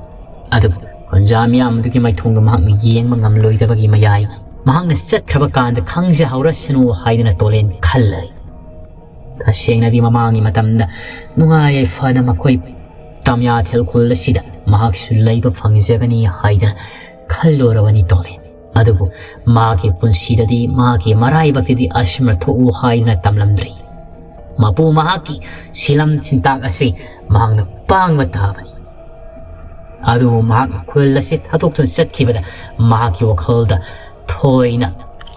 ꯑꯗꯨꯕꯨ ꯈꯨꯟꯖꯥ ꯃꯤꯌꯥꯝ ꯑꯗꯨꯒꯤ ꯃꯥꯏꯊꯣꯡꯗ ꯃꯍꯥꯛꯅ ꯌꯦꯡꯕ ꯉꯝꯂꯣꯏꯗꯕꯒꯤ ꯃꯌꯥꯏꯅ ꯃꯍꯥꯛꯅ ꯆꯠꯈ꯭ꯔꯕ ꯀꯥꯟꯗ ꯈꯪꯖꯍꯧꯔꯁꯅꯨ ꯍꯥꯏꯗꯅ ꯇꯣꯂꯦꯟ ꯈꯜꯂꯔꯤ꯫ ꯇꯁꯦꯡꯅꯗꯤ ꯃꯃꯥꯡꯒꯤ ꯃꯇꯝꯗ ꯅꯨꯡꯉꯥꯏ ꯌꯥꯏꯐꯅ ꯃꯈꯣꯏ ꯇꯥꯃꯤꯌꯥꯊꯦꯜ ꯈꯨꯜ ꯑꯁꯤꯗ ꯃꯍꯥꯛꯁꯨ ꯂꯩꯕ ꯐꯪꯖꯒꯅꯤ ꯍꯥꯏꯗꯅ ꯈꯜꯂꯨꯔꯕꯅꯤ ꯇꯣꯂꯦꯟ꯫ ꯑꯗꯨꯕꯨ ꯃꯍꯥꯛꯀꯤ ꯄꯨꯟꯁꯤꯗꯗꯤ, ꯃꯍꯥꯛꯀꯤ ꯃꯔꯥꯏꯕꯛꯇꯗꯤ ꯑꯁꯨꯝꯅ ꯊꯣꯛꯎ ꯍꯥꯏꯗꯅ ꯇꯝꯂꯝꯗ꯭ꯔꯤ꯫ ꯃꯄꯨ ꯃꯍꯥꯛꯀꯤ ꯁꯤꯂꯝ ꯁꯤꯟꯇꯥꯛ ꯑꯁꯤ ꯃꯍꯥꯛꯅ ꯄꯥꯡꯕ ꯇꯥꯕꯅꯤ꯫ ꯑꯗꯨꯕꯨ ꯃꯍꯥꯛꯅ ꯈꯨꯜ ꯑꯁꯤ ꯊꯥꯗꯣꯛꯇꯨꯅ ꯆꯠꯈꯤꯕꯗ ꯃꯍꯥꯛꯀꯤ ꯋꯥꯈꯜꯗ ꯊꯣꯏꯅ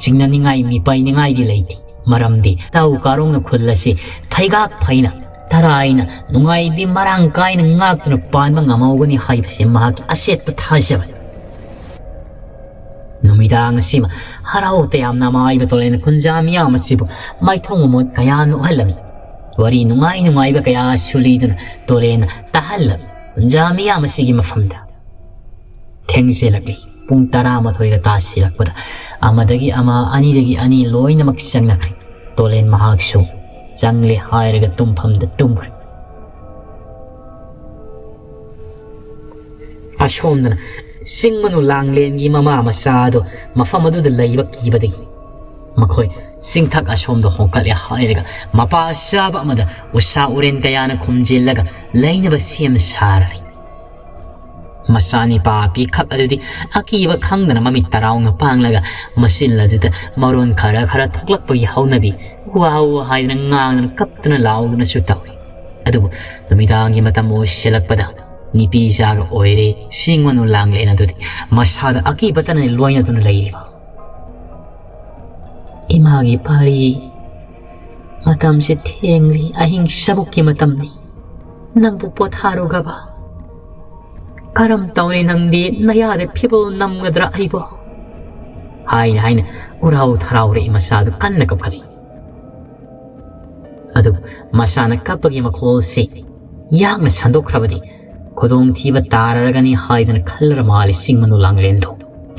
ꯆꯤꯡꯅꯅꯤꯡꯉꯥꯏ, ꯃꯤꯄꯥꯏꯅꯤꯡꯉꯥꯏꯗꯤ ꯂꯩꯇꯦ꯫ ꯃꯔꯝꯗꯤ ꯇꯥꯎ ꯀꯥꯔꯣꯡꯅ ꯈꯨꯜ ꯑꯁꯤ ꯐꯩꯒꯥꯛ ꯐꯩꯅ, ꯇꯔꯥꯏꯅ, ꯅꯨꯡꯉꯥꯏꯕꯤ ꯃꯔꯥꯡ ꯀꯥꯏꯅ ꯉꯥꯛꯇꯨꯅ ꯄꯥꯟꯕ ꯉꯝꯍꯧꯒꯅꯤ ꯍꯥꯏꯕꯁꯤ ꯃꯍꯥꯛꯀꯤ ꯑꯆꯦꯠꯄ ꯊꯥꯖꯕꯅꯤ꯫ ꯅꯨꯃꯤꯗꯥꯡ ꯑꯁꯤꯃ ꯍꯔꯥꯎ ꯇꯌꯥꯝꯅ ꯑꯃꯥꯏꯕ ꯇꯣꯂꯦꯟ ꯈꯨꯟꯖꯥ ꯃꯤꯌꯥꯝ ꯑꯁꯤꯕꯨ ꯃꯥꯏꯊꯣꯡ ꯃꯃꯣꯠ ꯀꯌꯥ ꯅꯣꯛꯍꯜꯂꯝꯃꯤ꯫ ꯋꯥꯔꯤ ꯅꯨꯡꯉꯥꯏ ꯅꯨꯡꯉꯥꯏꯕ ꯀꯌꯥ ꯁꯨꯂꯤꯗꯨꯅ ꯇꯣꯂꯦꯟ ꯇꯥꯍꯜꯂꯝꯃꯤ ꯈꯨꯟꯖꯥ ꯃꯤꯌꯥꯝ ꯑꯁꯤꯒꯤ ꯃꯐꯝꯗ꯫ ꯊꯦꯡꯖꯤꯜꯂꯛꯂꯤ꯫ ꯄꯨꯡ ꯇꯔꯥꯃꯥꯊꯣꯏꯒ ꯇꯥꯁꯤꯜꯂꯛꯄꯗ ꯑꯃꯗꯒꯤ ꯑꯃ, ꯑꯅꯤꯗꯒꯤ ꯑꯅꯤ ꯂꯣꯏꯅꯃꯛ ꯆꯪꯅꯈ꯭ꯔꯦ꯫ ꯇꯣꯂꯦꯟ ꯃꯍꯥꯛꯁꯨ ꯆꯪꯂꯦ ꯍꯥꯏꯔꯒ ꯇꯨꯝꯐꯝꯗ ꯇꯨꯝꯈ꯭ꯔꯦ꯫ ꯑꯁꯣꯝꯗꯅ ꯆꯤꯡ ꯃꯅꯨ ꯂꯥꯡꯂꯦꯟꯒꯤ ꯃꯃꯥ ꯃꯆꯥ ꯑꯗꯨ ꯃꯐꯝ ꯑꯗꯨꯗ ꯂꯩꯕ ꯀꯤꯕꯗꯒꯤ ꯃꯈꯣꯏ ꯆꯤꯡꯊꯛ ꯑꯁꯣꯝꯗ ꯍꯣꯡꯀꯠꯂꯦ ꯍꯥꯏꯔꯒ ꯃꯄꯥ ꯆꯥꯕ ꯑꯃꯗ ꯎꯁꯥ ꯎꯔꯦꯟ ꯀꯌꯥꯅ ꯈꯨꯝꯖꯤꯜꯂꯒ ꯂꯩꯅꯕ ꯁꯦꯝ ꯁꯥꯔꯔꯤ꯫ ꯃꯆꯥꯅꯤꯄꯥ ꯄꯤꯈꯛ ꯑꯗꯨꯗꯤ ꯑꯀꯤꯕ ꯈꯪꯗꯅ ꯃꯃꯤꯠ ꯇꯔꯥꯎꯅ ꯄꯥꯡꯂꯒ ꯃꯆꯤꯜ ꯑꯗꯨꯗ ꯃꯔꯣꯟ ꯈꯔ ꯈꯔ ꯊꯣꯛꯂꯛꯄꯒꯤ ꯍꯧꯅꯕꯤ ꯋꯥꯎ ꯍꯥꯏꯗꯨꯅ ꯉꯥꯡꯗꯨꯅ ꯀꯞꯇꯨꯅ ꯂꯥꯎꯗꯨꯅꯁꯨ ꯇꯧꯏ꯫ ꯑꯗꯨꯕꯨ ꯅꯨꯃꯤꯗꯥꯡꯒꯤ ꯃꯇꯝ ꯑꯣꯏꯁꯤꯜꯂꯛꯄꯗ ꯅꯤꯄꯤ ꯆꯥꯒ ꯑꯣꯏꯔꯦ꯫ ꯆꯤꯡ ꯃꯅꯨ ꯂꯥꯡꯂꯦꯟ ꯑꯗꯨꯗꯤ ꯃꯁꯥꯗ ꯑꯀꯤꯕꯇꯅ ꯂꯣꯏꯅꯗꯨꯅ ꯂꯩꯔꯤꯕ꯫ "ꯏꯃꯥꯒꯤ ꯄꯥꯔꯤ, ꯃꯇꯝꯁꯦ ꯊꯦꯡꯂꯤ, ꯑꯍꯤꯡ ꯆꯕꯨꯛꯀꯤ ꯃꯇꯝꯅꯤ꯫ ꯅꯪꯕꯨ ꯄꯣꯊꯥꯔꯨꯒꯕ? ꯀꯔꯝ ꯇꯧꯔꯤ ꯅꯪꯗꯤ? ꯅꯌꯥꯗ ꯐꯤꯕꯣꯜ ꯅꯝꯒꯗ꯭ꯔꯥ ꯑꯩꯕꯣ?" ꯍꯥꯏꯅ ꯍꯥꯏꯅ ꯎꯔꯥꯎ ꯊꯔꯥꯎꯔꯛꯏ ꯃꯆꯥꯗꯨ ꯀꯟꯅ ꯀꯞꯈꯠꯂꯤ꯫ ꯑꯗꯨ ꯃꯆꯥꯅ ꯀꯞꯄꯒꯤ ꯃꯈꯣꯜꯁꯤ ꯌꯥꯡꯅ ꯁꯟꯗꯣꯛꯈ꯭ꯔꯕꯗꯤ ꯈꯨꯗꯣꯡꯊꯤꯕ ꯇꯥꯔꯔꯒꯅꯤ ꯍꯥꯏꯗꯅ ꯈꯜꯂꯔ ꯃꯥꯜꯂꯤ ꯆꯤꯡ ꯃꯅꯨ ꯂꯥꯡꯂꯦꯟꯗꯣ꯫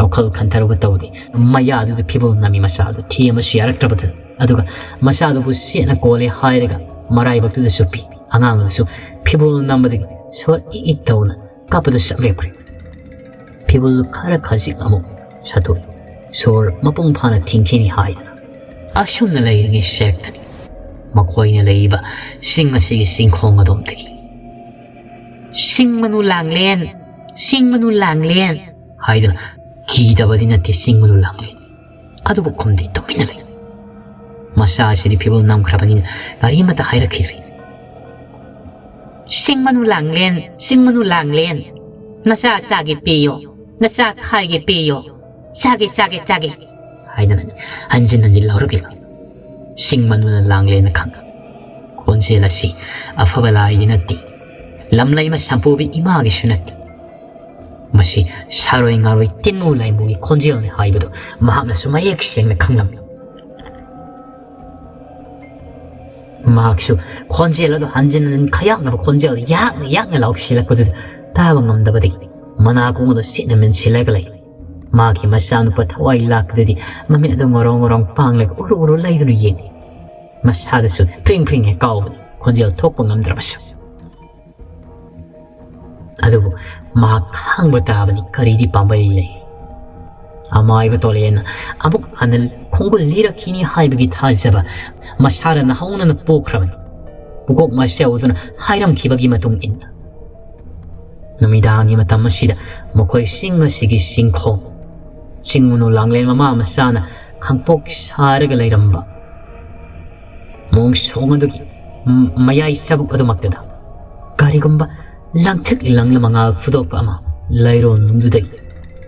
ꯋꯥꯈꯜ ꯈꯟꯊꯔꯨꯕ ꯇꯧꯗꯦ꯫ ꯃꯌꯥꯗꯨꯗ ꯐꯤꯕꯣꯜ ꯅꯝꯃꯤ ꯃꯆꯥꯗꯨ ꯊꯦꯝꯕꯁꯨ ꯌꯥꯔꯛꯇ꯭ꯔꯕꯗꯨ꯫ ꯑꯗꯨꯒ ꯃꯆꯥꯗꯨꯕꯨ ꯁꯦꯠꯅ ꯀꯣꯜꯂꯦ ꯍꯥꯏꯔꯒ ꯃꯔꯥꯏꯕꯛꯇꯨꯗꯁꯨ ꯄꯤ꯫ ꯑꯉꯥꯡꯗꯨꯁꯨ ꯐꯤꯕꯣꯜ ꯅꯝꯕꯗꯒꯤ ꯁꯣꯔ ꯏꯛ ꯏꯛ ꯇꯧꯅ ꯀꯞꯄꯗꯨ ꯆꯞ ꯂꯦꯞꯈ꯭ꯔꯦ꯫ ꯐꯤꯕꯣꯜ ꯈꯔ ꯈꯖꯤꯛ ꯑꯃꯨꯛ ꯁꯠꯇꯣꯛꯏ꯫ ꯁꯣꯔ ꯃꯄꯨꯡ ꯐꯥꯅ ꯊꯤꯡꯈꯤꯅꯤ ꯍꯥꯏꯗꯅ꯫ ꯑꯁꯨꯝꯅ ꯂꯩꯔꯤꯉꯩ ꯁꯦꯛꯇꯅꯤ ꯃꯈꯣꯏꯅ ꯂꯩꯔꯤꯕ ꯆꯤꯡ ꯑꯁꯤꯒꯤ ꯆꯤꯡꯈꯣꯡ ꯑꯗꯣꯝꯗꯒꯤ "ꯁꯤꯡ ꯃꯅꯨ ꯂꯥꯡꯂꯦꯟ, ꯁꯤꯡ ꯃꯅꯨ ꯂꯥꯡꯂꯦꯟ" ꯍꯥꯏꯗꯨꯅ ꯀꯤꯗꯕꯗꯤ ꯅꯠꯇꯦ ꯆꯤꯡ ꯃꯅꯨ ꯂꯥꯡꯂꯦꯟ꯫ ꯑꯗꯨꯕꯨ ꯈꯨꯝꯗꯤ ꯇꯨꯃꯤꯟꯅ ꯂꯩ꯫ ꯃꯆꯥ ꯑꯁꯤꯗꯤ ꯐꯤꯕꯝ ꯅꯝꯈ꯭ꯔꯕꯅꯤꯅ ꯀꯔꯤꯃꯠꯇ ꯍꯥꯏꯔꯛꯈꯤꯗ꯭ꯔꯦ꯫ "ꯁꯤꯡ ꯃꯅꯨ ꯂꯥꯡꯂꯦꯟ, ꯁꯤꯡ ꯃꯅꯨ ꯂꯥꯡꯂꯦꯟ, ꯅꯆꯥ ꯆꯥꯒꯦ ꯄꯤꯌꯣ, ꯅꯆꯥ ꯈꯥꯏꯒꯦ ꯄꯤꯌꯣ, ꯆꯥꯒꯦ, ꯆꯥꯒꯦ, ꯆꯥꯒꯦ" ꯍꯥꯏꯗꯅ ꯍꯟꯖꯤꯟ ꯍꯟꯖꯤꯟ ꯂꯥꯎꯔꯛꯂꯤꯕ ꯁꯤꯡ ꯃꯅꯨꯅ ꯂꯥꯡꯂꯦꯟꯅ ꯈꯪ꯫ ꯈꯣꯟꯖꯦꯜ ꯑꯁꯤ ꯑꯐꯕ ꯂꯥꯏꯗꯤ ꯅꯠꯇꯦ, ꯂꯝꯂꯩꯃ ꯁꯝꯄꯨꯕꯤ ꯏꯃꯥꯒꯤꯁꯨ ꯅꯠꯇꯦ꯫ ꯃꯁꯤ ꯁꯥꯔꯣꯏ ꯉꯥꯔꯣꯏ ꯇꯤꯟꯃꯨ ꯂꯥꯏꯃꯨꯒꯤ ꯈꯣꯟꯖꯦꯜꯅꯤ ꯍꯥꯏꯕꯗꯨ ꯃꯍꯥꯛꯅꯁꯨ ꯃꯌꯦꯛ ꯁꯦꯡꯅ ꯈꯪꯂꯝꯃꯤ꯫ ꯃꯍꯥꯛꯁꯨ ꯈꯣꯟꯖꯦꯜ ꯑꯗꯨ ꯍꯟꯖꯤꯟ ꯍꯟꯖꯤꯟ ꯈꯌꯥꯛꯅꯕ ꯈꯣꯟꯖꯦꯜ ꯌꯥꯛꯅ ꯌꯥꯛꯅ ꯂꯥꯎꯁꯤꯜꯂꯛꯄꯗꯨꯗ ꯇꯥꯕ ꯉꯝꯗꯕꯗꯒꯤ ꯃꯅꯥꯀꯣꯡ ꯑꯗꯨ ꯁꯤꯠꯅ ꯃꯦꯟꯁꯤꯜꯂꯒ ꯂꯩ꯫ ꯃꯍꯥꯛꯀꯤ ꯃꯆꯥꯅꯨꯄꯥ ꯊꯋꯥꯏ ꯂꯥꯛꯄꯗꯗꯤ ꯃꯃꯤꯠ ꯑꯗꯨ ꯉꯣꯔꯣꯡ ꯉꯣꯔꯣꯡ ꯄꯥꯡꯂꯒ ꯎꯔꯨ ꯎꯔꯨ ꯂꯩꯗꯨꯅ ꯌꯦꯡꯂꯤ꯫ ꯃꯁꯥꯗꯨꯁꯨ ꯐ꯭ꯔꯤꯡ ꯐ꯭ꯔꯤꯡ ꯍꯦꯛ ꯀꯥꯎꯕꯅꯤ, ꯈꯣꯟꯖꯦꯜ ꯊꯣꯛꯄ ꯉꯝꯗ꯭ꯔꯕꯁꯨ꯫ ꯑꯗꯨꯕꯨ ꯃꯍꯥꯛ ꯈꯥꯡꯕ ꯇꯥꯕꯅꯤ, ꯀꯔꯤꯗꯤ ꯄꯥꯝꯕꯩ ꯂꯩ? ꯑꯃꯥꯏꯕ ꯇꯣꯂꯦꯟꯅ ꯑꯃꯨꯛ ꯍꯟꯅ ꯈꯣꯡꯒꯨꯜ ꯂꯤꯔꯛꯈꯤꯅꯤ ꯍꯥꯏꯕꯒꯤ ꯊꯥꯖꯕ ꯃꯁꯥꯗ ꯅꯍꯧꯅꯅ ꯄꯣꯛꯈ꯭ꯔꯕꯅꯤ꯫ ꯄꯨꯀꯣꯛ ꯃꯁꯦ ꯎꯗꯨꯅ ꯍꯥꯏꯔꯝꯈꯤꯕꯒꯤ ꯃꯇꯨꯡ ꯏꯟꯅ ꯅꯨꯃꯤꯗꯥꯡꯒꯤ ꯃꯇꯝ ꯑꯁꯤꯗ ꯃꯈꯣꯏ ꯆꯤꯡ ꯑꯁꯤꯒꯤ ꯆꯤꯡꯈꯣꯡ, ꯆꯤꯡ ꯃꯅꯨ ꯂꯥꯡꯂꯦꯟ ꯃꯃꯥ ꯃꯆꯥꯅ ꯈꯪꯄꯣꯛ ꯁꯥꯔꯒ ꯂꯩꯔꯝꯕ ꯃꯣꯡꯁꯣꯡ ꯑꯗꯨꯒꯤ ꯃꯌꯥꯏ ꯆꯕꯨꯛ ꯑꯗꯨꯃꯛꯇꯗ ꯀꯔꯤꯒꯨꯝꯕ ꯂꯪꯇ꯭ꯔꯤꯛ ꯂꯪꯂ ꯃꯉꯥꯜ ꯐꯨꯗꯣꯛꯄ ꯑꯃ ꯂꯩꯔꯣꯜ ꯅꯨꯡꯗꯨꯗꯒꯤ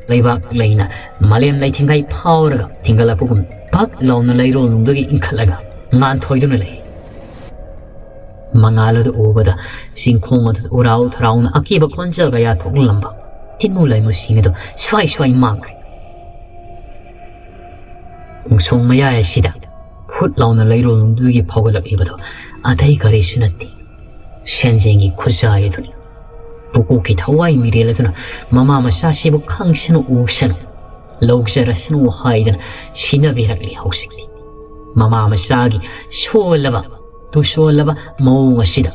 ꯂꯩꯕꯥꯛ ꯂꯩꯅ ꯃꯥꯂꯦꯝ ꯂꯩꯊꯤꯡꯒꯥꯏ ꯐꯥꯎꯔꯒ ꯊꯤꯡꯒꯠꯂꯛꯄꯒꯨꯝ ꯄꯛ ꯂꯥꯎꯅ ꯂꯩꯔꯣꯜ ꯅꯨꯡꯗꯨꯒꯤ ꯏꯟꯈꯠꯂꯒ ꯉꯥꯟꯊꯣꯏꯗꯨꯅ ꯂꯩ꯫ ꯃꯉꯥꯜ ꯑꯗꯨ ꯎꯕꯗ ꯆꯤꯡꯈꯣꯡ ꯑꯗꯨꯗ ꯎꯔꯥꯎ ꯊꯔꯥꯎꯅ ꯑꯀꯤꯕ ꯈꯣꯟꯖꯦꯜ ꯀꯌꯥ ꯊꯣꯛꯂꯝꯕ ꯇꯤꯟꯃꯨ ꯂꯩꯃꯨꯁꯤꯡ ꯑꯗꯨ ꯁ꯭ꯋꯥꯏ ꯁ꯭ꯋꯥꯏ ꯃꯥꯡꯈ꯭ꯔꯦ꯫ ꯃꯣꯡꯁꯣꯡ ꯃꯌꯥꯏ ꯑꯁꯤꯗ ꯍꯨꯠ ꯂꯥꯎꯅ ꯂꯩꯔꯣꯜ ꯅꯨꯡꯗꯨꯗꯒꯤ ꯐꯥꯎꯒꯠꯂꯛꯂꯤꯕꯗꯨ ꯑꯇꯩ ꯀꯔꯤꯁꯨ ꯅꯠꯇꯦ, ꯁꯦꯟꯖꯦꯡꯒꯤ ꯈꯨꯖꯥꯏ ꯑꯗꯨꯅꯤ꯫ ꯄꯨꯀꯣꯛꯀꯤ ꯊꯋꯥꯏ ꯃꯤꯔꯦꯜ ꯑꯗꯨꯅ ꯃꯃꯥ ꯃꯆꯥꯁꯤꯕꯨ ꯈꯪꯁꯅꯨ ꯎꯁꯅꯨ, ꯂꯧꯖꯔꯁꯅꯨ ꯍꯥꯏꯗꯅ ꯁꯤꯟꯅꯕꯤꯔꯛꯂꯤ꯫ ꯍꯧꯖꯤꯛꯇꯤ ꯃꯃꯥ ꯃꯆꯥꯒꯤ ꯁꯣꯜꯂꯕ ꯇꯨꯁꯣꯜꯂꯕ ꯃꯑꯣꯡ ꯑꯁꯤꯗ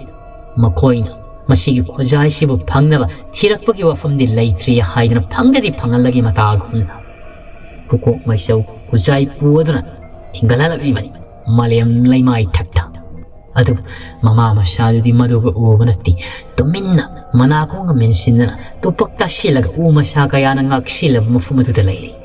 ꯃꯈꯣꯏꯅ ꯃꯁꯤꯒꯤ ꯈꯨꯖꯥꯏꯁꯤꯕꯨ ꯐꯪꯅꯕ ꯊꯤꯔꯛꯄꯒꯤ ꯋꯥꯐꯝꯗꯤ ꯂꯩꯇ꯭ꯔꯤ ꯍꯥꯏꯗꯅ ꯐꯪꯗꯗꯤ ꯐꯪꯍꯜꯂꯒꯦ ꯃꯇꯥꯒꯨꯝꯅ ꯄꯨꯀꯣꯛ ꯃꯩꯆꯧ ꯈꯨꯖꯥꯏ ꯄꯨꯗꯨꯅ ꯊꯤꯡꯒꯠꯍꯜꯂꯛꯂꯤꯕꯅꯤ ꯃꯥꯂꯦꯝ ꯂꯩꯃꯥꯏ ꯊꯛꯇ꯫ ꯑꯗꯨꯕꯨ ꯃꯃꯥ ꯃꯆꯥꯗꯨꯗꯤ ꯃꯗꯨꯒ ꯎꯕ ꯅꯠꯇꯦ꯫ ꯇꯨꯃꯤꯟꯅ ꯃꯅꯥꯀꯣꯡꯒ ꯃꯦꯟꯁꯤꯟꯗꯅ ꯇꯨꯄꯛ ꯇꯥꯁꯤꯜꯂꯒ ꯎ ꯃꯁꯥ ꯀꯌꯥꯅ ꯉꯥꯛꯁꯤꯜꯂꯕ ꯃꯐꯝ ꯑꯗꯨꯗ ꯂꯩꯔꯤ꯫